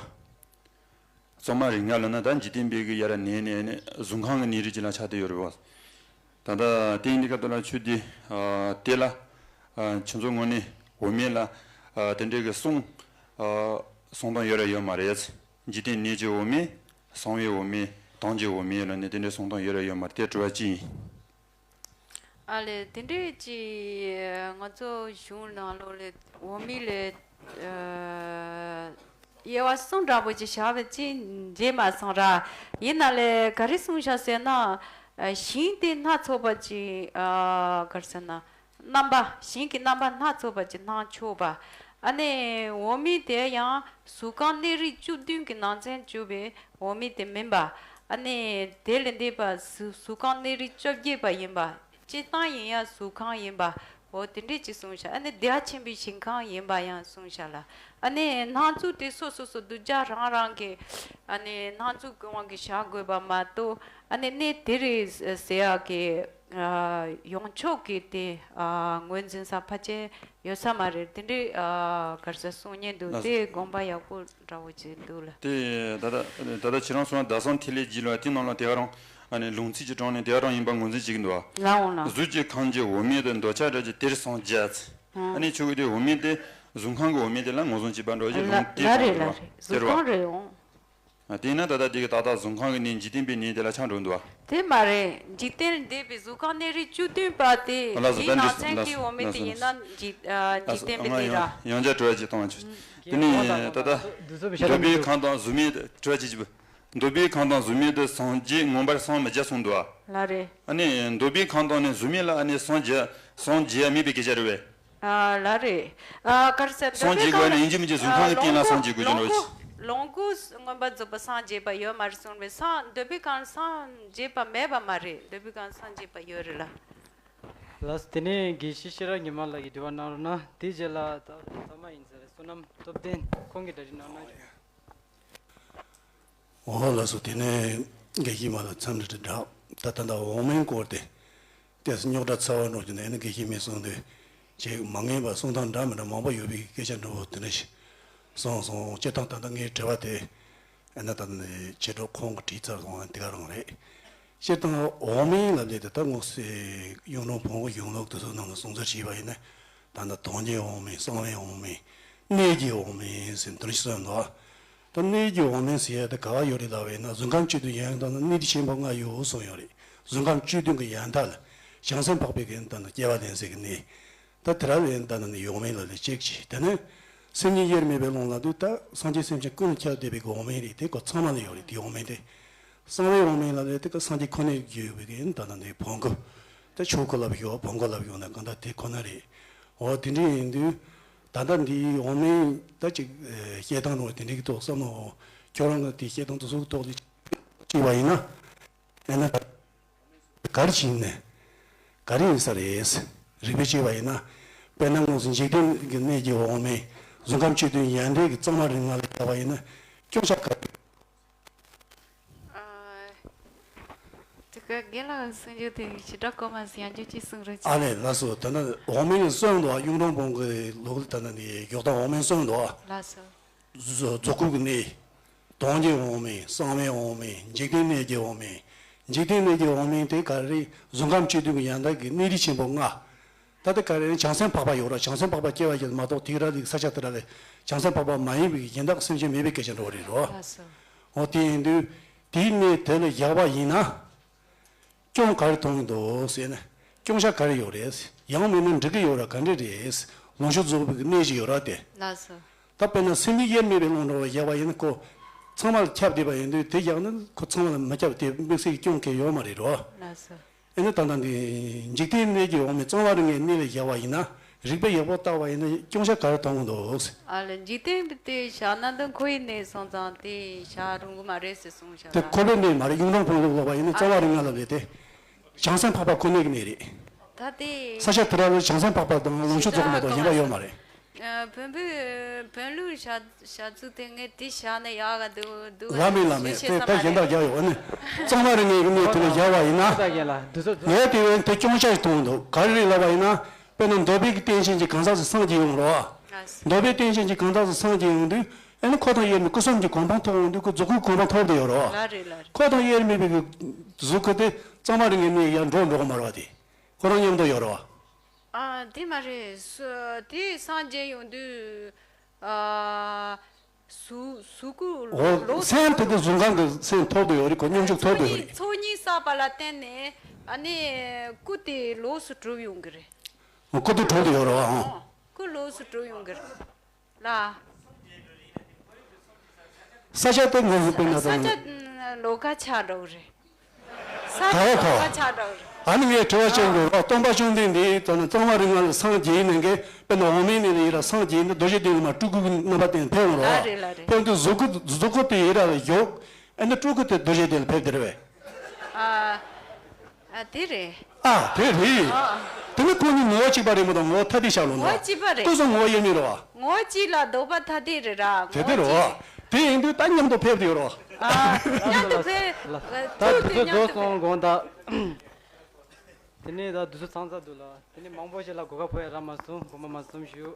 གཙང་མ་རིགས་ལྔ་ལབ་ན་ད་འཇིག་རྟེན་པའི་གི་ཡ་ར་གནས་ནས་ནས་གཟུགས་ཁམས་ཀྱི་གནས་རིགས་ཅིག་ལ་ཆགས་བསྡད་ཡོད་རེད་བ། ད་ལྟ་དེ་ཡིན་དུས་སྐབས་དེ་ལ་ཆོས་འདི། ཨ། དེ་ལ། ཨ། ཁྱོད་ཚོ་ངོས་ནས་འོག་མིན་ལ། ཨ། དེ་འདྲའི་གི་གསུང་། ཨ། གསུང་སྟངས་ཡོད་ར་ཡོད་མ་རེད། འཇིག་རྟེན་གནས་ཀྱི་འོག་མིན། གསང་བའི་འོག་མིན། དམ་གྱི་འོག་མིན་ལབ་ནས་དེ་འདྲའི་གསུང་སྟངས་ཡོད་ར་ཡོད་མ་རེད། དེ་དྲི་བ་གཅིག་ཡིན། ཨ་ལས། དེ་འདྲའི་ཅིག་ང་ཚོ་གཞུང་ནང་ལོགས་ལ་འོག་མིན་ལ། ཨ། དབྱེ་བ་གསུམ་འདྲ་པོ་ཅིག་བཞག་པ་ཅིག་མཇལ་མ་སོང་ར། ཡིན་ན་ལས་ག་རེ་གསུངས་བཞག་ཟེར་ན། ཨ། ཞིང་དེ་སྣ་ཚོགས་པ་ཅིག་ཨ། ག་རེ་ཟེར་ན། རྣམ་པ། ཞིང་གི་རྣམ་པ་སྣ་ཚོགས་པ་ཅིག་སྣ་ཚོགས་པ། ཨ་ནི་འོག་མིན་དེ་ཡང་གཟུགས་ཁམས་གནས་རིགས་བཅུ་བདུན་གྱི་ནང་ཚན་བཅུག་པའི་འོག་མིན་དེ་མིན་པ། ཨ་ནི་དེ་ལས་འདས་པ་གཟུགས་གཟུགས་ཁམས་གནས་རིགས་བཅོ་བརྒྱད་པ་ཡིན་པ། སྤྱིར་བཏང་ཡིན་ཡང་གཟུགས་ཁམས་ཡིན་པ། འོ་དེ་འདྲས་ཅིག་གསུངས་ཤག་ཨ་ནི་བདེ་བ་ཆེན་པོའི་ཞིང་ཁམས་ཡིན་པ་ཡང་གསུངས་ཤག་ལ། ཨ་ནི་སྣ་ཚོགས་དེ་སོ་སོ་སོ་གདུལ་བྱ་རང་རང་གི་ཨ་ནི་སྣ་ཚོགས་ཀྱི་དབང་གིས་བཞག་དགོས་པ་མ་གཏོགས། ཨ་ནི་གནས་དེ་རེད་ཟེར་ཡག་གི། ཨ། ཡོངས་ཁྱབ་ཀྱི་དེ། ཨ། ངོས་འཛིན་ས་ཕལ་ཆེར་ཡོད་ས་མ་རེད། དེ་འདྲའི། ཨ། ག་རེ་ཟེར་གསུང་མཁན་འདུག་ལགས་སོ། དེ་དགོངས་པ་ཡག་པོ་འདྲ་བོ་ཅིག་འདུག་ལ། དེ་ད་ལྟ་ད་ལྟ་ཁྱེད་རང་གསུངས་པ་ཟླ་གསུམ་ཐིག་ལེ་རྒྱས་ལབ་པ་དེ་ནང་ལ་དེ་ག་རང་ཨ་ནི་ལུང་ཚིག་གི་དྲུང་ནས་དེ་ག་རང་ཡིན་པ་ངོས་འཛིན་བྱེད་ཀྱི་འདུག་བ། ལགས་འོང་ལགས། གཟུགས་ཀྱི་ཁམས་ཀྱི་འོག་མིན་དུ་འདོད་ཆགས་དྲག་ཅིང་དེར་སངས་རྒྱས། ཨ་ནི་ཁྱོད་ཀྱིས་དེ་འོག་མིན་དེ་གཟུགས་ཁམས་ཀྱི་འོག་མིན་དེ་ལ་ངོས་བཟུང་བྱེད་པ་འདྲ་བོ་ཞིག་ལུང་དེ་ལ་རེད་ལ་རེད། གཟུགས་ཁམས་རེད་འོང་། དེས་ན་ད་ལྟ་དེ་གི་ཏག་ཏག་གཟུགས་ཁམས་ཀྱི་གནས་འཇིག་རྟེན་པའི་གནས་དེ་ལ་ཆགས་འགྲོ་འདུག་བ། དེ་མ་རེད། འཇིག་རྟེན་འདས་པའི་གཟུགས་ཁམས་གནས་རིགས་བཅུ་བདུན་པ་དེ། ལགས་སོ། དེའི་ད་ནང་ཚན་གྱི་འོག་མིན་དེ་ཡིན་ན་འཇིག་ཨ། འཇིག་རྟེན་པའི་གནས་ར། ཡང་བསྐྱར་དྲི་བ་ཅིག་གཏོང་བ་བྱོས། དེ་ནས་ད་ལྟ་འདོད་པའི་ཁམས་དང་གཟུགས་མེད་དུ་དྲི་བ་ཅིག་བྱེད་པ། འདོད་པའི་ཁམས་དང་གཟུགས་མེད་དུ་སངས་རྒྱས་མངོན་པར་སངས་མི་རྒྱ་གསུངས་འདུག་བ། ལགས་རེད། ཨ་ནི་འདོད་པའི་ཁམས་དང་ནི་གཟུགས་མེད་ལ་ཨ་ནི་སངས་རྒྱས་སངས་རྒྱས་མེད་པའི་སྐད་ཆ་རེད་པས། ཨ། ལགས་རེད། ཨ། ག་རེ་ཟེར། སངས་རྒྱས་དགོས་ནི་ཡིན་གཅིག་མིན་གཅིག་གཟུགས་ཁམས་ཀྱི་སྟེང་ལ་སངས་རྒྱས་དགོས་ཀྱི་ནོ། ལོངས་སྐུ། ལོངས་སྐུ་མངོན་པར་རྫོགས་པར་སངས་རྒྱས་པ་ཡོད་མ་རེད་གསུངས་པས། སངས། འདོད་པའི་ཁམས་སངས་རྒྱས་པ་མེད་པ་མ་རེད། འདོད་པའི་ཁམས་སངས་རྒྱས་པ་ཡོད་རེད་ལ། ལགས་སོ། དེ་ནས་དགེ་བཤེས་ཤེས་རབ་ཉི་མ་ལགས་ཀྱིས་དྲི་བ་གནང་རོགས་གནང་། དེའི་རྗེས་ལ་ད་ཚང་མ་ཡིན་ས་རེད། བསོད་ནམས་སྟོབས་ལྡན་ཁོང་གིས་གྲ་སྒྲིག་གནང་གནང་རྒྱུ། འོ་ལགས་སོ། དེ་ནས་དགེ་བཤེས་མ་ལ་འཚམས་འདྲི་དྲི་དྲག་ད་ད་ལྟ་འོག་མིན་སྐོར་དེ་ཏོག་ཙམ་རྙོག་དྲ་ཚ་བ་འགྲོ་རྒྱུ་ནས་ནི་དགེ་བཤེས་མས་གསུངས་དུས་ཅིག་མ་ངེས་པ་གསུང་སྟངས་འདྲ་མི་འདྲ་མང་པོ་ཡོད་པའི་སྐད་ཆ་འདྲ་བོ་དེ་འདྲ་ཞིག་གསུངས་སོང་། སྤྱིར་བཏང་ད་ལྟ་ངའི་དྲི་བ་དེ་ ཨ་ན་ད་ནི་ཆེ་གྲོགས་ཁོང་གི་བྲིས་ཚར་སོང་། དེ་ག་རང་རེད། སྤྱིར་བཏང་འོག་མིན་ལབ་ནས་དེ་ལྟར་ངོ་སེ་གཡུང་དྲུང་བོན་གྱི་གཞུང་ལུགས་དེ་ཚོ་ནང་ལ་གསུང་ཚུལ་བྱས་པ་ཡིན་ན། ད་ནི་དོན་གྱི་འོག་མིན། གསང་བའི་འོག་མིན། གནད་ཀྱི་འོག་མིན་ཟེར་འདི་འདྲ་ཞིག་གསུངས་འདུག་ད་གནད་ཀྱི་འོག་མིན་ཟེར་ཡ་དེ་ག་བ་ཡོད་རེད་ལབ་པ་ཡིན་ན། གཟུགས་ཁམས་བཅུད་དུ་ཡོད་ཡང་དང་ན་གནད་དེ་ཆེན་པོ་ལྔ་ཡོད་གསུངས་ཡོད་རེད། གཟུགས་ཁམས་བཅུད་དུ་གི་ཡང་དག་ལ་བྱང་སེམས་འཕགས་པའི་གི་ད་ནི་སྐྱེ་བ་ལེན་ཟེར་གི་གནད། ད་དེ་ར་ལས་ད་ནི་འོག་མིན་ལ་ལས་གཅིག་བྱས། དེ་ནས་སེམས་ཉིད་དབྱེར་མེད་པའི་ཀློང་ལ་དུས་ད་སངས་རྒྱས་སེམས་ཅན་ཀུན་ལ་ཁྱབ་བསྡད་པའི་འོག་མིན་རེད། དེ་ཀོ་ཚང་མ་ལ་ཡོད་རེད། དེ་འོག་མིན་དེ། གསང་བའི་འོག་མིན་ལ་ལས་དེ་ཀ་སངས་རྒྱས་ཁོ་ནས་བརྒྱུད་པའི་གི་ད་ནི་བོན་སྐུ། ད་ཆོས་སྐུ་ལབ་ཡོད། བོན་སྐུ་ལབ་ཡོད་ན་གང་ལྟར་དེ་ཁོ་ན་རེད། འོ་དེ་འདྲ་ཡིན་དུས་ད་ལྟ་འདིའི་འོག་མིན་ད་ཅིག་བཤད་སྟངས་རུ་དེ་འདྲའི་གི་ཐོག་བསམ་བློ་ཁྱོད་རང་གི་དེ་བཤད་སྟངས་དེ་ཚོའི་ཐོག་ལ་བྱས་པ་ཡིན་ན། ཨེ་ན། ག་རེ་བྱས་ནས། ག་རེ་ཡིན་ས་རེད། རིགས་པས་དཔྱད་པ་ཡིན་ན། དཔེར་ན་དངོས་སུ་འཇིག་རྟེན་གྱི་གནས་ཀྱི་འོག་མིན། གཟུགས་ཁམས་བཅུད་དུ་ཡང་འདྲེས་ཀྱི་གཙང་མ་རིགས་ལྔ་ལ་བཞག་པ་ཡིན་ན། སྐྱོན་ཆ་ག་རེ། ཨ། དེ་ག་རྒན་ལགས་གསུང་རྒྱུ་དེ་ཞེ་དྲག་གོ་མ་སོང་། ཡང་བསྐྱར་ཅིག་གསུང་རོགས་གྱིས། ཨ་ལས་ལགས་སོ། ད་ནི་འོག་མིན་གྱི་གསུངས་འདུག་གཡུང་དྲུང་བོན་གྱི་ལུགས་ལ་ད་ནི་ནི་ཡོག་ད་འོག་མིན་གསུངས་འདུག་ལགས་སོ། གཟུགས་སྐུ་གི་གནས། དོན་གྱི་འོག་མིན། གསང་བའི་འོག་མིན། འཇིག་རྟེན་གནས་ཀྱི་འོག་མིན། འཇིག་རྟེན་གནས་ཀྱི་འོག་མིན་དེ་ག་རེ། གཟུགས་ཁམས་བཅུད་དུ་གི་ཡང་དག་གི་གནད་རིགས་ཆེན་པོ་ལྔ། ད་ལྟ་ག་རེ་བྱང་སེམས་འཕགས་པ་ཡོད་ར། བྱང་སེམས་འཕགས་པ་སྐྱེ་བ་ཞིག་མ་གཏོགས་དེ་ར་ལས་ས་ཆ་དེ་ར་ལས་བྱང་སེམས་འཕགས་པ་མ་ཡིན་པའི་གཞན་དག་སེམས་ཅན་མེད་པའི་སྐད་ཆ་འགྲོ་བ་རེད་རོ། ལགས་སོ། འོ་དེ་ཡིན་དུས་དེའི་གནས་དེ་ལ་བཞག་པ་ཡིན་ན། སྐྱོན་ག་རེ་མཐོང་གི་འདུག་ཟེར་ན། སྐྱོན་ཆ་ག་རེ་ཡོད་རེད། ཡང་མིན་ན་འགྲིག་གི་ཡོད་ར་ག་འདྲ་རེད། ལོངས་སྤྱོད་རྫོགས་པའི་གནས་ཤིག་ཡོད་ར་དེ། ལགས་སོ། ད་དཔེར་ན་སེམས་ཉིད་དབྱེར་མེད་པའི་ཀློང་འདྲ་བ་བཞག་པ་ཡིན་ན་ཁོ་ཚང་མ་ལ་ཁྱབ་བསྡད་པ་ཡིན་དུས་དེ་བཞག་ན་ཁོ་ཚང་མ་ལ་མི་ཁྱབ་དེ་དམིགས་བསལ་གྱི་སྐྱོན་གང་ཡོད་མ་རེད་རོ། ལགས་སོ། ཨེ་ནི་ད་ལྟ་འདི་འཇིག་རྟེན་གནས་ཀྱི་འོག་མིན་གཙང་བ་རིགས་ལྔའི་གནས་ལ་བཞག་པ་ཡིན་ན། རིགས་པས་ཡག་པོ་བརྟག་པ་ཡིན་ན་སྐྱོན་ཆ་ག་རེ་མཐོང་གི་འདུག་ཨ་ལ་འཇིག་རྟེན་པའི་དེ་བཞག་ན་འདི་ཁོ་ཡི་གནས་སོང་ཙང་དེ་བཞག་རུང་གི་མ་རེད་ཟེར་གསུངས་བཞག་དེ་ལ། ཁོ་པའི་གནས་མ་རེད། གཡུང་དྲུང་བོན་ལུགས་ལབ་པ་ཡིན་ན་གཙང་བ་རིགས་ལྔ་ལབ་རེད་དེ། བྱང་སེམས་འཕགས་པ་ཁོ་ནའི་གནས་རེད། ད་དེ། ས་ཆ་དེ་ར་ལ་བྱང་སེམས་འཕགས་པ་དང་ལོངས་སྤྱོད་རྫོགས་མ་གཏོགས་གཞན་པ་ཡོད་མ་རེད། ཨ། བོན་པོའི་བོན་ལུགས་བྱ་བྱ་ཚུལ་དེ་ངས་དེ་བྱས་ན་ཡག་ག་འདུག་འདུག་ལ་མེད་ལ་མེད། དེ་ད་གཞན་དག་རྒྱག་ཡོད་ཨ་ནི། གཙང་བ་རིགས་ལྔའི་གནས་དེ་ལ་བཞག་པ་ཡིན་ན། ད་རྒན་ལགས་འདི་ཚོ་ངས་དེ་བས་དེ་སྐྱོན་ཆ་ཞིག་མཐོང་འདུག་ག་རེ་རེད་ལབ་པ་ཡིན་ན། དཔེར་ན་འདོད་པའི་གི་རྟེན་ཅན་གྱི་གང་ཟག་ཅིག་སངས་རྒྱས་ཡོང་རོགས། ལགས་སོ། འདོད་པའི་རྟེན་ཅན་གྱི་གང་ཟག་ཅིག་སངས་རྒྱས་ཡོང་དུས་ཨ་ནི་ཁོ་དང་དབྱེར་མེད་སྐུ་གསུམ་གྱི་གོ་འཕང་ཐོབ་ཡོང་དུས་ཁོ་རྫོགས་སྐུའི་གོ་འཕང་ཐོབ་བསྡད་ཡོད་རོགས། ལ་རེད་ལ་རེད། ཁོ་དང་དབྱེར་མེད་པའི་གི་གཟུགས་སྐུ་དེ་གཙང་མ་རིགས་ལྔའི་གནས་ཡར་འགྲོ་འགྲོ་གི་མ་རེད་བ། དེ་ཁོ་རང་མཉམ་དུ་ཡོད་རོགས། ཨ། དེ་མ་རེད། སུ་དེ་སངས་རྒྱས་ཡོང་དུས། ཨ། གཟུགས་གཟུགས་སྐུ་འོ་ལོག་སེམས་དེ་དེ་གཟུགས་ཁམས་ཀྱི་སེམས་ཐོབ་ཏུ་ཡོད་རེད། ཁོ་སྙོམས་འཇུག་ཐོབ་ཏུ་ཡོད་རེད། ཚོགས་གཉིས་བསགས་པ་ལ་བརྟེན་ནས་ཨ་ནི་སྐུ་དེ་ལོགས་སུ་གྲུབ་ཡོང་གི་རེད། སྐུ་དེ་གྲུབ་ཏུ་ཡོད་རེད་བ། ཨང་། སྐུ་ལོགས་སུ་གྲུབ་ཡོང་གི་རེད་ལ། ས་ཆ་དེ་ངོས་ཟིན་དཔེར་ན་ས་ཆ་ལོགས་ཀ་ཆགས་འགྲོ་གི་རེད། ས་ཆ་ད་ལོགས་ཀ་ཆགས་འགྲོ་གི་རེད། ཨ་ནི་ངས་དྲི་བ་བཤད་འདོད་རོགས། སྟོན་པ་བཅོམ་ལྡན་འདས་ད་ནི་གཙང་མ་རིགས་ལྔ་ལ་སངས་རྒྱས་ནས་ཀྱི་དཔེར་ན་འོག་མིན་གནས་ལ་ཡི་ར་སངས་རྒྱས་ནས་རྡོ་རྗེ་གདན་ལ་མར་སྤྲུལ་སྐུ་གི་རྣམ་པ་བསྟན་ཕེབས་ཡོང་རོགས། ལ་རེད་ལ་རེད། ཕེབས་དུས་གཟུགས་སྐུ་གཟུགས་སྐུ་དེ་ཡི་ར་ལ་བཞུགས། ཨ་ནི་སྤྲུལ་སྐུ་དེ་རྡོ་རྗེ་གདན་ལ་ཕེབས་དེ་རེད་བས། ཨ། ཨ། དེ་རེད། ཨ། དེ་རེད། ཨ། དེ་ནི་ཁོང་གཉིས་ངོ་བོ་གཅིག་པ་རེད་མ་གཏོགས་ངོ་བོ་ཐ་དད་ཤར་ལོ་ངོ་བོ་ནོ། གཅིག་པ་རེད། ལྟོས་སོང་ངོ་བོ་དབྱེར་མེད་རེད་བ། ངོ་བོ་གཅིག་ལ་ལྡོག་པ་ཐ་དད་རེད་ར། དེ་དེ་ངོ་བོ་རེད་བ། གཅིག་དེ་ཡིན་དུས་ད་མཉམ་དུ་ཕེབས་དེ་ཡོད་རེད་བ། ཨ། མཉམ་དུ་ཕེབས། ད་དུས་ཚོད་རྫོགས་སོང་དགོངས་དག་དེ་ནས་ད་དུས་ཚོད་ཚང་ཚར་འདུག་ལ། དེ་ནས་མང་པོ་ཞིག་ལ་གོ་སྐབས་ཕོག་ཡ་རག་མ་སོང་། དགོངས་པ་མ་ཚོམ་ཞུ།